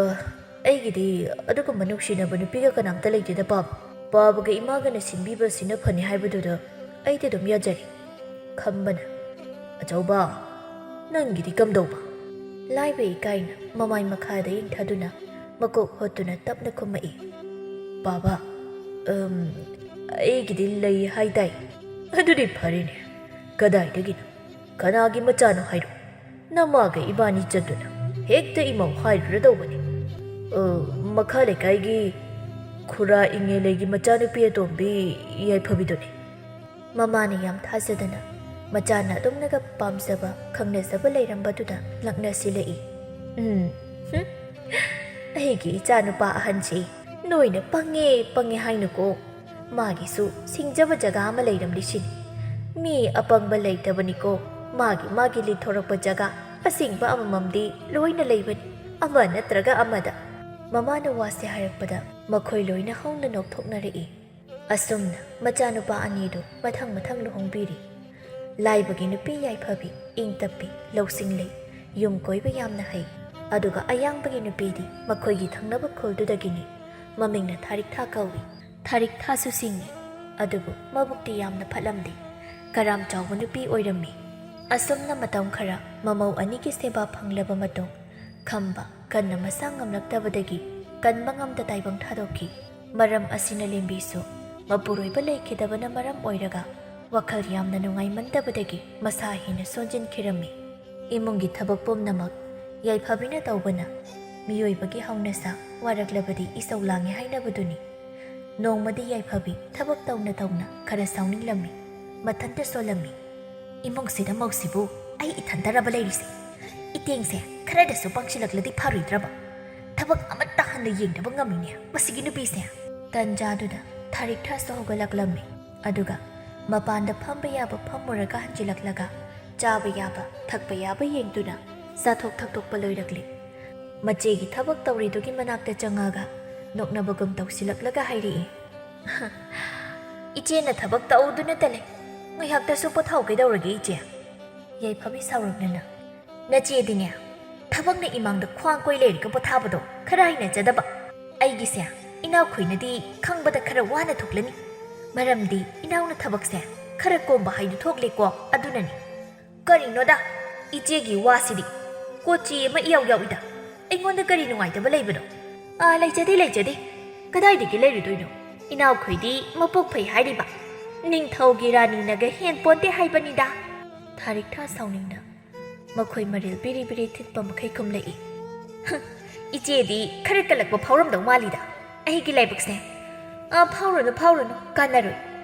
ꯑꯩꯒꯤꯗꯤ ꯑꯗꯨꯒꯨꯝꯕ ꯅꯨꯡꯁꯤꯅꯕ ꯅꯨꯄꯤꯒ ꯀꯅꯥꯝꯇ ꯂꯩꯇꯦꯗ ꯄꯥꯕ꯫ ꯄꯥꯕꯒ ꯏꯃꯥꯒꯅ ꯁꯤꯟꯕꯤꯕꯁꯤꯅ ꯐꯅꯤ ꯍꯥꯏꯕꯗꯨꯗ ꯑꯩꯗꯤ ꯑꯗꯨꯝ ꯌꯥꯖꯔꯦ"꯫ ꯈꯝꯕꯅ, "ꯑꯆꯧꯕ, ꯅꯪꯒꯤꯗꯤ ꯀꯝꯗꯧꯕ?" ꯂꯥꯏꯕ ꯏꯀꯥꯏꯅ ꯃꯃꯥꯏ ꯃꯈꯥꯗ ꯌꯦꯡꯊꯗꯨꯅ ꯃꯀꯣꯛ ꯍꯣꯠꯇꯨꯅ ꯇꯞꯅ ꯈꯨꯝꯃꯛꯏ꯫ "ꯄꯥꯕ, ꯎꯝ, ꯑꯩꯒꯤꯗꯤ ꯂꯩ ꯍꯥꯏꯗꯥꯏ"꯫ "ꯑꯗꯨꯗꯤ ꯐꯔꯦꯅꯦ꯫ ꯀꯗꯥꯏꯗꯒꯤꯅꯣ? ꯀꯅꯥꯒꯤ ꯃꯆꯥꯅꯣ ꯍꯥꯏꯔꯣ? ꯅꯃꯥꯒ ꯏꯕꯥꯅꯤ ꯆꯠꯇꯨꯅ ꯍꯦꯛꯇ ꯏꯃꯧ ꯍꯥꯏꯔꯨꯔꯗꯧꯕꯅꯤ꯫ ꯑ, ꯃꯈꯥ ꯂꯩꯀꯥꯏꯒꯤ "ꯈꯨꯔꯥ ꯏꯉꯦꯂꯩꯒꯤ ꯃꯆꯥꯅꯨꯄꯤ ꯑꯇꯣꯝꯕꯤ ꯌꯥꯏꯐꯕꯤꯗꯨꯅꯤ꯫" ꯃꯃꯥꯅ ꯌꯥꯝ ꯊꯥꯖꯗꯅ ꯃꯆꯥꯅ ꯑꯗꯨꯝꯅꯒ ꯄꯥꯝꯖꯕ, ꯈꯪꯅꯖꯕ ꯂꯩꯔꯝꯕꯗꯨꯗ ꯂꯛꯅꯁꯤꯜꯂꯛꯏ꯫ "ꯎꯝ, ꯍꯨꯝ, ꯑꯩꯒꯤ ꯏꯆꯥꯅꯨꯄꯥ ꯑꯍꯟꯁꯤ ꯅꯣꯏꯅ ꯄꯪꯉꯦ, ꯄꯪꯉꯦ ꯍꯥꯏꯅꯨꯀꯣ꯫ ꯃꯥꯒꯤꯁꯨ ꯁꯤꯡꯖꯕ ꯖꯒꯥ ꯑꯃ ꯂꯩꯔꯝꯂꯤꯁꯤꯅꯤ꯫ ꯃꯤ ꯑꯄꯪꯕ ꯂꯩꯇꯕꯅꯤꯀꯣ꯫ ꯃꯥꯒꯤ, ꯃꯥꯒꯤ ꯂꯤꯊꯣꯔꯛꯄ ꯖꯒꯥ ꯑꯁꯤꯡꯕ ꯑꯃꯃꯝꯗꯤ ꯂꯣꯏꯅ ꯂꯩꯕꯅꯤ, ꯑꯃ ꯅꯠꯇ꯭ꯔꯒ ꯑꯃꯗ꯫" ꯃꯃꯥꯅ ꯋꯥꯁꯦ ꯍꯥꯏꯔꯛꯄꯗ ꯃꯈꯣꯏ ꯂꯣꯏꯅ ꯍꯧꯅ ꯅꯣꯛꯊꯣꯛꯅꯔꯛꯏ꯫ ꯑꯁꯨꯝꯅ ꯃꯆꯥꯅꯨꯄꯥ ꯑꯅꯤꯗꯨ ꯃꯊꯪ ꯃꯊꯪ ꯂꯨꯍꯣꯡꯕꯤꯔꯤ꯫ ꯂꯥꯏꯕꯒꯤ ꯅꯨꯄꯤ ꯌꯥꯏꯐꯕꯤ ꯏꯪ ꯇꯞꯄꯤ, ꯂꯧꯁꯤꯡ ꯂꯩ, ꯌꯨꯝ ꯀꯣꯏꯕ ꯌꯥꯝꯅ ꯍꯩ꯫ ꯑꯗꯨꯒ ꯑꯌꯥꯡꯕꯒꯤ ꯅꯨꯄꯤꯗꯤ ꯃꯈꯣꯏꯒꯤ ꯊꯪꯅꯕ ꯈꯨꯜꯗꯨꯗꯒꯤꯅꯤ꯫ ꯃꯃꯤꯡꯅ ꯊꯥꯔꯤꯛꯊꯥ ꯀꯧꯏ꯫ ꯊꯥꯔꯤꯛꯊꯥꯁꯨ ꯁꯤꯡꯉꯤ, ꯑꯗꯨꯕꯨ ꯃꯕꯨꯛꯇꯤ ꯌꯥꯝꯅ ꯐꯠꯂꯝꯗꯦ꯫ ꯀꯔꯥꯝ ꯆꯥꯎꯕ ꯅꯨꯄꯤ ꯑꯣꯏꯔꯝꯃꯤ꯫ ꯑꯁꯨꯝꯅ ꯃꯇꯝ ꯈꯔ ꯃꯃꯧ ꯑꯅꯤꯒꯤ ꯁꯦꯕꯥ ꯐꯪꯂꯕ ꯃꯇꯨꯡ, ꯈꯝꯕ ꯀꯟꯅ ꯃꯁꯥ ꯉꯝꯂꯛꯇꯕꯗꯒꯤ ꯀꯟꯕ ꯉꯝꯗ ꯇꯥꯏꯕꯪ ꯊꯥꯗꯣꯛꯈꯤ꯫ ꯃꯔꯝ ꯑꯁꯤꯅ ꯂꯦꯝꯕꯤꯁꯨ ꯃꯄꯨꯔꯣꯏꯕ ꯂꯩꯈꯤꯗꯕꯅ ꯃꯔꯝ ꯑꯣꯏꯔꯒ ꯋꯥꯈꯜ ꯌꯥꯝꯅ ꯅꯨꯡꯉꯥꯏꯃꯟꯗꯕꯗꯒꯤ ꯃꯁꯥ ꯍꯦꯟꯅ ꯁꯣꯟꯖꯤꯟꯈꯤꯔꯝꯃꯤ꯫ ꯏꯃꯨꯡꯒꯤ ꯊꯕꯛ ꯄꯨꯝꯅꯃꯛ ꯌꯥꯏꯐꯕꯤꯅ ꯇꯧꯕꯅ ꯃꯤꯑꯣꯏꯕꯒꯤ ꯍꯧꯅꯁꯥ ꯋꯥꯔꯛꯂꯕꯗꯤ ꯏꯁꯧ ꯂꯥꯡꯉꯤ ꯍꯥꯏꯅꯕꯗꯨꯅꯤ꯫ ꯅꯣꯡꯃꯗꯤ ꯌꯥꯏꯐꯕꯤ ꯊꯕꯛ ꯇꯧꯅ ꯇꯧꯅ ꯈꯔ ꯁꯥꯎꯅꯤꯡꯂꯝꯃꯤ꯫ ꯃꯊꯟꯇ ꯁꯣꯜꯂꯝꯃꯤ꯫ "ꯏꯃꯨꯡꯁꯤꯗ ꯃꯧꯁꯤꯕꯨ ꯑꯩ ꯏꯊꯟꯇꯔꯕ ꯂꯩꯔꯤꯁꯦ? ꯏꯇꯦꯡꯁꯦ ꯈꯔꯗꯁꯨ ꯄꯥꯡꯁꯤꯜꯂꯛꯂꯗꯤ ꯐꯔꯣꯏꯗ꯭ꯔꯕ? ꯊꯕꯛ ꯑꯃꯠꯇ ꯍꯟꯅ ꯌꯦꯡꯗꯕ ꯉꯝꯃꯤꯅꯦ ꯃꯁꯤꯒꯤ ꯅꯨꯄꯤꯁꯦ꯫" ꯇꯟꯖꯥꯗꯨꯗ ꯊꯥꯔꯤꯛꯊꯥꯁꯨ ꯍꯧꯒꯠꯂꯛꯂꯝꯃꯤ꯫ ꯑꯗꯨꯒ ꯃꯄꯥꯟꯗ ꯐꯝꯕ ꯌꯥꯕ ꯐꯝꯃꯨꯔꯒ ꯍꯟꯖꯤꯜꯂꯛꯂꯒ ꯆꯥꯕ ꯌꯥꯕ, ꯊꯛꯄ ꯌꯥꯕ ꯌꯦꯡꯗꯨꯅ ꯆꯥꯊꯣꯛ ꯊꯛꯇꯣꯛꯄ ꯂꯣꯏꯔꯛꯂꯤ꯫ ꯃꯆꯦꯒꯤ ꯊꯕꯛ ꯇꯧꯔꯤꯗꯨꯒꯤ ꯃꯅꯥꯛꯇ ꯆꯪꯉꯒ ꯅꯣꯛꯅꯕꯒꯨꯝ ꯇꯧꯁꯤꯜꯂꯛꯂꯒ ꯍꯥꯏꯔꯛꯏ, "ꯏꯆꯦꯅ ꯊꯕꯛ ꯇꯧꯗꯨꯅꯇ ꯂꯩ, ꯉꯥꯏꯍꯥꯛꯇꯁꯨ ꯄꯣꯊꯥꯎ ꯀꯩꯗꯧꯔꯒꯦ ꯏꯆꯦ?" ꯌꯥꯏꯐꯕꯤ ꯁꯥꯎꯔꯛꯅꯅ, "ꯅꯆꯦꯗꯤꯅꯦ, ꯊꯕꯛꯅ ꯏꯃꯥꯡꯗ ꯈ꯭ꯋꯥꯡ ꯀꯣꯏ ꯂꯩꯔꯒ ꯄꯣꯊꯥꯕꯗꯣ ꯈꯔ ꯍꯩꯅꯖꯗꯕ꯫ ꯑꯩꯒꯤꯁꯦ ꯏꯅꯥꯎꯈꯣꯏꯅꯗꯤ ꯈꯪꯕꯗ ꯈꯔ ꯋꯥꯅ ꯊꯣꯛꯂꯅꯤ, ꯃꯔꯝꯗꯤ ꯏꯅꯥꯎꯅ ꯊꯕꯛꯁꯦ ꯈꯔ ꯀꯣꯝꯕ ꯍꯥꯏꯗꯨ ꯊꯣꯛꯂꯦꯀꯣ, ꯑꯗꯨꯅꯅꯤ꯫" "ꯀꯔꯤꯅꯣꯗ, ꯏꯆꯦꯒꯤ ꯋꯥꯁꯤꯗꯤ ꯀꯣꯆꯤ ꯑꯃ ꯏꯌꯥꯎ ꯌꯥꯎꯏꯗ꯫ ꯑꯩꯉꯣꯟꯗ ꯀꯔꯤ ꯅꯨꯡꯉꯥꯏꯇꯕ ꯂꯩꯕꯅꯣ?" "ꯑꯥ, ꯂꯩꯖꯗꯦ, ꯂꯩꯖꯗꯦ꯫ ꯀꯗꯥꯏꯗꯒꯤ ꯂꯩꯔꯨꯗꯣꯏꯅꯣ? ꯏꯅꯥꯎꯈꯣꯏꯗꯤ ꯃꯄꯣꯛ ꯐꯩ ꯍꯥꯏꯔꯤꯕ꯫ ꯅꯤꯡꯊꯧꯒꯤ ꯔꯥꯅꯤꯅꯒ ꯍꯦꯟ ꯄꯣꯟꯇꯦ ꯍꯥꯏꯕꯅꯤꯗ꯫" ꯊꯥꯔꯤꯛꯊꯥ ꯁꯥꯎꯅꯤꯡꯅ ꯃꯈꯣꯏ ꯃꯔꯤꯜ ꯕꯤꯔꯤ ꯕꯤꯔꯤ ꯊꯤꯠꯄ ꯃꯈꯩ ꯈꯨꯝꯂꯛꯏ꯫ "ꯍ, ꯏꯆꯦꯗꯤ ꯈꯔ ꯀꯜꯂꯛꯄ ꯐꯥꯎꯔꯝꯗꯧ ꯃꯥꯜꯂꯤꯗ꯫ ꯑꯩꯒꯤ ꯂꯥꯏꯕꯛꯁꯦ꯫ ꯑꯥ, ꯐꯥꯎꯔꯨꯅꯨ, ꯐꯥꯎꯔꯨꯅꯨ, ꯀꯥꯟꯅꯔꯣꯏ꯫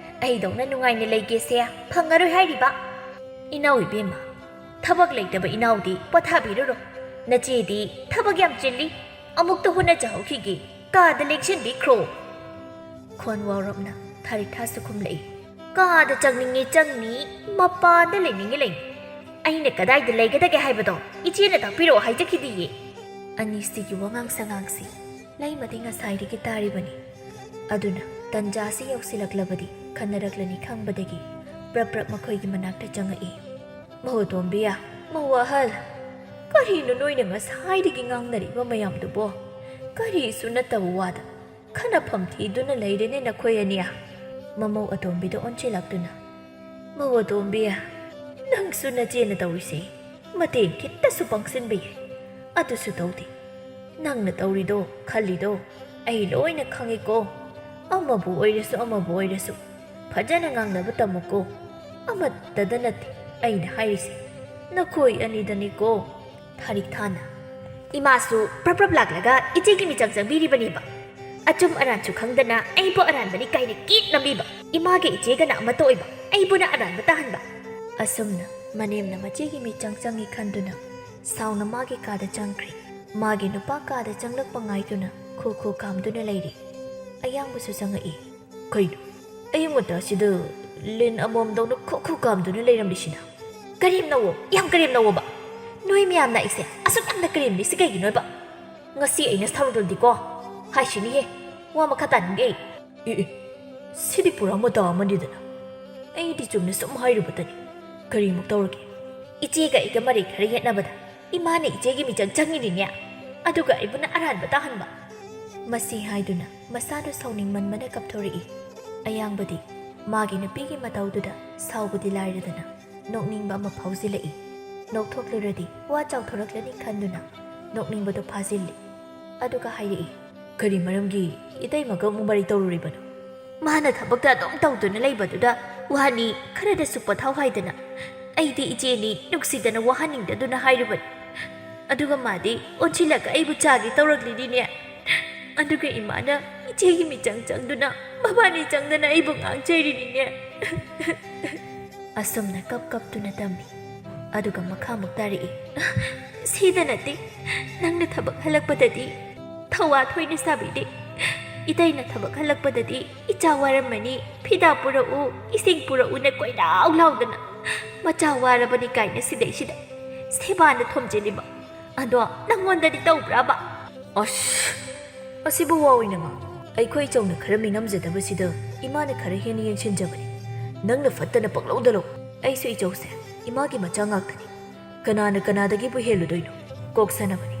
ꯑꯩꯗꯧꯅ ꯅꯨꯡꯉꯥꯏꯅ ꯂꯩꯒꯦꯁꯦ ꯐꯪꯉꯔꯣꯏ ꯍꯥꯏꯔꯤꯕ꯫ ꯏꯅꯥꯎ ꯏꯕꯦꯝꯃ, ꯊꯕꯛ ꯂꯩꯇꯕ ꯏꯅꯥꯎꯗꯤ ꯄꯣꯊꯥꯕꯤꯔꯨꯔꯣ꯫ ꯅꯆꯦꯗꯤ ꯊꯕꯛ ꯌꯥꯝ ꯆꯤꯜꯂꯤ꯫ ꯑꯃꯨꯛꯇ ꯍꯣꯠꯅꯖꯍꯧꯈꯤꯒꯦ꯫ ꯀꯥꯗ ꯂꯦꯡꯁꯤꯟꯕꯤꯈ꯭ꯔꯣ꯫ ꯈꯣꯟ ꯋꯥꯎꯔꯞꯅ ꯊꯥꯔꯤꯛꯊꯥꯁꯨ ꯈꯨꯝꯂꯛꯏ꯫ ꯀꯥꯗ ꯆꯪꯅꯤꯡꯉꯤ ꯆꯪꯅꯤ, ꯃꯄꯥꯟꯗ ꯂꯩꯅꯤꯡꯉꯤ ꯂꯩꯅꯤ꯫ ꯑꯩꯅ ꯀꯗꯥꯏꯗ ꯂꯩꯒꯗꯒꯦ ꯍꯥꯏꯕꯗꯣ ꯏꯆꯦꯅ ꯇꯥꯛꯄꯤꯔꯛꯑꯣ ꯍꯥꯏꯖꯈꯤꯗꯤꯌꯦ꯫ ꯑꯅꯤꯁꯤꯒꯤ ꯋꯥꯉꯥꯡ ꯁꯉꯥꯡꯁꯤ ꯂꯩꯃꯗꯤ ꯉꯁꯥꯏꯗꯒꯤ ꯇꯥꯔꯤꯕꯅꯤ꯫ ꯑꯗꯨꯅ ꯇꯟꯖꯥꯁꯤ ꯌꯧꯁꯤꯜꯂꯛꯂꯕꯗꯤ ꯈꯟꯅꯔꯛꯂꯅꯤ ꯈꯪꯕꯗꯒꯤ ꯄ꯭ꯔꯞ ꯄ꯭ꯔꯞ ꯃꯈꯣꯏꯒꯤ ꯃꯅꯥꯛꯇ ꯆꯪꯉꯛꯏ꯫ ꯃꯧ ꯑꯇꯣꯝꯕꯤ, ꯃꯧ ꯑꯍꯜ, ꯀꯔꯤꯅꯣ ꯅꯣꯏꯅ ꯉꯁꯥꯏꯗꯒꯤ ꯉꯥꯡꯅꯔꯤꯕ ꯃꯌꯥꯝꯗꯨꯕꯣ? ꯀꯔꯤꯁꯨ ꯅꯠꯇꯕ ꯋꯥꯗ ꯈꯟꯅꯐꯝ ꯊꯤꯗꯨꯅ ꯂꯩꯔꯦꯅꯦ ꯅꯈꯣꯏ ꯑꯅꯤ꯫ ꯃꯃꯧ ꯑꯇꯣꯝꯕꯤꯗ ꯑꯣꯟꯁꯤꯜꯂꯛꯇꯨꯅ, "ꯃꯧ ꯑꯇꯣꯝꯕꯤ, ꯅꯪꯁꯨ ꯅꯆꯦꯅ ꯇꯧꯔꯤꯁꯦ ꯃꯇꯦꯡ ꯈꯤꯇꯁꯨ ꯄꯥꯡꯁꯤꯟꯕ ꯌꯥꯏ, ꯑꯗꯨꯁꯨ ꯇꯧꯗꯦ꯫ ꯅꯪꯅ ꯇꯧꯔꯤꯗꯣ, ꯈꯜꯂꯤꯗꯣ ꯑꯩ ꯂꯣꯏꯅ ꯈꯪꯉꯤꯀꯣ꯫ ꯑꯃꯕꯨ ꯑꯣꯏꯔꯁꯨ ꯑꯃꯕꯨ ꯑꯣꯏꯔꯁꯨ ꯐꯖꯅ ꯉꯥꯡꯅꯕ ꯇꯝꯃꯨꯀꯣ꯫ ꯑꯃꯠꯇꯗ ꯅꯠꯇꯦ ꯑꯩꯅ ꯍꯥꯏꯔꯤꯁꯦ, ꯅꯈꯣꯏ ꯑꯅꯤꯗꯅꯤꯀꯣ꯫" ꯊꯥꯔꯤꯛ ꯊꯥꯅ ꯏꯃꯥꯁꯨ ꯄ꯭ꯔꯞ ꯄ꯭ꯔꯞ ꯂꯥꯛꯂꯒ ꯏꯆꯦꯒꯤ ꯃꯤꯆꯪ ꯆꯪꯕꯤꯔꯤꯕꯅꯦꯕ꯫ ꯑꯆꯨꯝ ꯑꯔꯥꯟꯁꯨ ꯈꯪꯗꯅ ꯑꯩꯕꯨ ꯑꯔꯥꯟꯕꯅꯤ ꯀꯥꯏꯅ ꯀꯤꯠ ꯅꯝꯕꯤꯕ꯫ ꯏꯃꯥꯒ ꯏꯆꯦꯒꯅ ꯑꯃꯠꯇ ꯑꯣꯏꯕ, ꯑꯩꯕꯨꯅ ꯑꯔꯥꯟꯕ ꯇꯥꯍꯟꯕ꯫ ꯑꯁꯨꯝꯅ ꯃꯅꯦꯝꯅ ꯃꯆꯦꯒꯤ ꯃꯤꯆꯪ ꯆꯪꯏ ꯈꯟꯗꯨꯅ ꯁꯥꯎꯅ ꯃꯥꯒꯤ ꯀꯥꯗ ꯆꯪꯈ꯭ꯔꯦ꯫ ꯃꯥꯒꯤ ꯅꯨꯄꯥ ꯀꯥꯗ ꯆꯪꯂꯛꯄ ꯉꯥꯏꯗꯨꯅ ꯈꯨ ꯈꯨ ꯀꯥꯝꯗꯨꯅ ꯂꯩꯔꯤ꯫ ꯑꯌꯥꯡꯕꯁꯨ ꯆꯪꯉꯛꯏ꯫ "ꯀꯩꯅꯣ, ꯑꯌꯨꯛ ꯉꯟꯇꯥꯁꯤꯗ ꯂꯤꯟ ꯑꯃꯣꯝꯗꯧꯅ ꯈꯨ ꯈꯨ ꯀꯥꯝꯗꯨꯅ ꯂꯩꯔꯝꯂꯤꯁꯤꯅ?" "ꯀꯔꯦꯝꯅꯧꯋꯣ, ꯌꯥꯝ ꯀꯔꯦꯝꯅꯧꯋꯣꯕ꯫ ꯅꯣꯏ ꯃꯌꯥꯝꯅ ꯑꯩꯁꯦ ꯑꯁꯨꯛ ꯌꯥꯝꯅ ꯀꯔꯦꯝꯂꯤꯁꯤ ꯀꯩꯒꯤꯅꯣꯕ? ꯉꯁꯤ ꯑꯩꯅ ꯁꯥꯎꯔꯨꯗ꯭ꯔꯗꯤꯀꯣ ꯍꯥꯏꯁꯤꯅꯤꯍꯦ, ꯋꯥ ꯃꯈꯥ ꯇꯥꯅꯤꯡꯗꯦ ꯑꯩ꯫" "ꯑꯦ ꯑꯦ, ꯁꯤꯗꯤ ꯄꯨꯔꯥ ꯃꯇꯥ ꯑꯃꯅꯤꯗꯅ꯫ ꯑꯩꯗꯤ ꯆꯨꯝꯅ ꯁꯨꯝ ꯍꯥꯏꯔꯨꯕꯇꯅꯤ꯫ ꯀꯔꯤꯃꯨꯛ ꯇꯧꯔꯒꯦ? ꯏꯆꯦꯒ ꯑꯩꯒ ꯃꯔꯩ ꯈꯔ ꯌꯦꯠꯅꯕꯗ ꯏꯃꯥꯅ ꯏꯆꯦꯒꯤ ꯃꯤꯆꯪ ꯆꯪꯉꯤꯅꯤꯅꯦ, ꯑꯗꯨꯒ ꯑꯩꯕꯨꯅ ꯑꯔꯥꯟꯕ ꯇꯥꯍꯟꯕ꯫" ꯃꯁꯤ ꯍꯥꯏꯗꯨꯅ ꯃꯁꯥꯗꯨ ꯁꯥꯎꯅꯤꯡꯃꯟꯕꯅ ꯀꯞꯊꯣꯔꯛꯏ꯫ ꯑꯌꯥꯡꯕꯗꯤ ꯃꯥꯒꯤ ꯅꯨꯄꯤꯒꯤ ꯃꯇꯧꯗꯨꯗ ꯁꯥꯎꯕꯗꯤ ꯂꯥꯏꯔꯗꯅ ꯅꯣꯛꯅꯤꯡꯕ ꯑꯃ ꯐꯥꯎꯖꯤꯜꯂꯛꯏ꯫ ꯅꯣꯛꯊꯣꯛꯂꯨꯔꯗꯤ ꯋꯥ ꯆꯥꯎꯊꯣꯔꯛꯂꯅꯤ ꯈꯟꯗꯨꯅ ꯅꯣꯛꯅꯤꯡꯕꯗꯨ ꯐꯥꯖꯤꯜꯂꯤ꯫ ꯑꯗꯨꯒ ꯍꯥꯏꯔꯛꯏ, "ꯀꯔꯤ ꯃꯔꯝꯒꯤ ꯏꯇꯩꯃꯒ ꯑꯃꯨꯛ ꯃꯔꯩ ꯇꯧꯔꯨꯔꯤꯕꯅꯣ?" "ꯃꯥꯅ ꯊꯕꯛꯇ ꯑꯗꯨꯝ ꯇꯧꯗꯨꯅ ꯂꯩꯕꯗꯨꯗ ꯋꯥꯅꯤ ꯈꯔꯗꯁꯨ ꯄꯣꯊꯥꯎ ꯍꯥꯏꯗꯅ ꯑꯩꯗꯤ ꯏꯆꯦꯅꯤ ꯅꯨꯡꯁꯤꯗꯅ ꯋꯥꯍꯟꯅꯤꯡꯗꯗꯨꯅ ꯍꯥꯏꯔꯨꯕꯅꯤ꯫ ꯑꯗꯨꯒ ꯃꯥꯗꯤ ꯑꯣꯟꯁꯤꯜꯂꯒ ꯑꯩꯕꯨ ꯆꯥꯒꯦ ꯇꯧꯔꯛꯂꯤꯅꯤꯅꯦ꯫" ꯑꯗꯨꯒ ꯏꯃꯥꯅ ꯏꯆꯦꯒꯤ ꯃꯤꯆꯪ ꯆꯪꯗꯨꯅ ꯃꯕꯥꯅꯤ ꯆꯪꯗꯅ ꯑꯩꯕꯨ ꯉꯥꯡꯖꯔꯤꯅꯤꯅꯦ꯫ ꯑꯁꯨꯝꯅ ꯀꯞ ꯀꯞꯇꯨꯅ ꯇꯝꯃꯤ꯫ ꯑꯗꯨꯒ ꯃꯈꯥꯃꯨꯛ ꯇꯥꯔꯛꯏ꯫ ꯁꯤꯗ ꯅꯠꯇꯦ, ꯅꯪꯅ ꯊꯕꯛ ꯍꯜꯂꯛꯄꯗꯗꯤ ꯊꯧꯋꯥ ꯊꯣꯏꯅ ꯁꯥꯕꯤꯗꯦ꯫ ꯏꯇꯩꯅ ꯊꯕꯛ ꯍꯜꯂꯛꯄꯗꯗꯤ ꯏꯆꯥ ꯋꯥꯔꯝꯃꯅꯤ, ꯐꯤꯗꯥ ꯄꯨꯔꯛꯎ, ꯏꯁꯤꯡ ꯄꯨꯔꯛꯎꯅ ꯀꯣꯏꯂꯥꯎ ꯂꯥꯎꯗꯅ ꯃꯆꯥ ꯋꯥꯔꯕꯅꯤ ꯀꯥꯏꯅ ꯁꯤꯗꯩꯁꯤꯗ ꯁꯦꯕꯥꯅ ꯊꯣꯝꯖꯤꯜꯂꯤꯕ ꯑꯗꯣ ꯅꯪꯉꯣꯟꯗꯗꯤ ꯇꯧꯕ꯭ꯔꯕ? ꯑꯁ! ꯑꯁꯤꯕꯨ ꯋꯥ ꯑꯣꯏꯅ ꯉꯥꯡ꯫ ꯑꯩꯈꯣꯏ ꯏꯆꯧꯅ ꯈꯔ ꯃꯤꯉꯝꯖꯗꯕꯁꯤꯗ ꯏꯃꯥꯅ ꯈꯔ ꯍꯦꯟꯅ ꯌꯦꯡꯁꯤꯟꯖꯕꯅꯤ꯫ ꯅꯪꯅ ꯐꯠꯇꯅ ꯄꯪꯂꯧꯗ ꯂꯧ꯫ ꯑꯩꯁꯨ ꯏꯆꯧꯁꯦ ꯏꯃꯥꯒꯤ ꯃꯆꯥ ꯉꯥꯛꯇꯅꯤ꯫ ꯀꯅꯥꯅ ꯀꯅꯥꯗꯒꯤꯕꯨ ꯍꯦꯜꯂꯨꯗꯣꯏꯅꯣ? ꯀꯣꯛ ꯁꯥꯟꯅꯕꯅꯤ꯫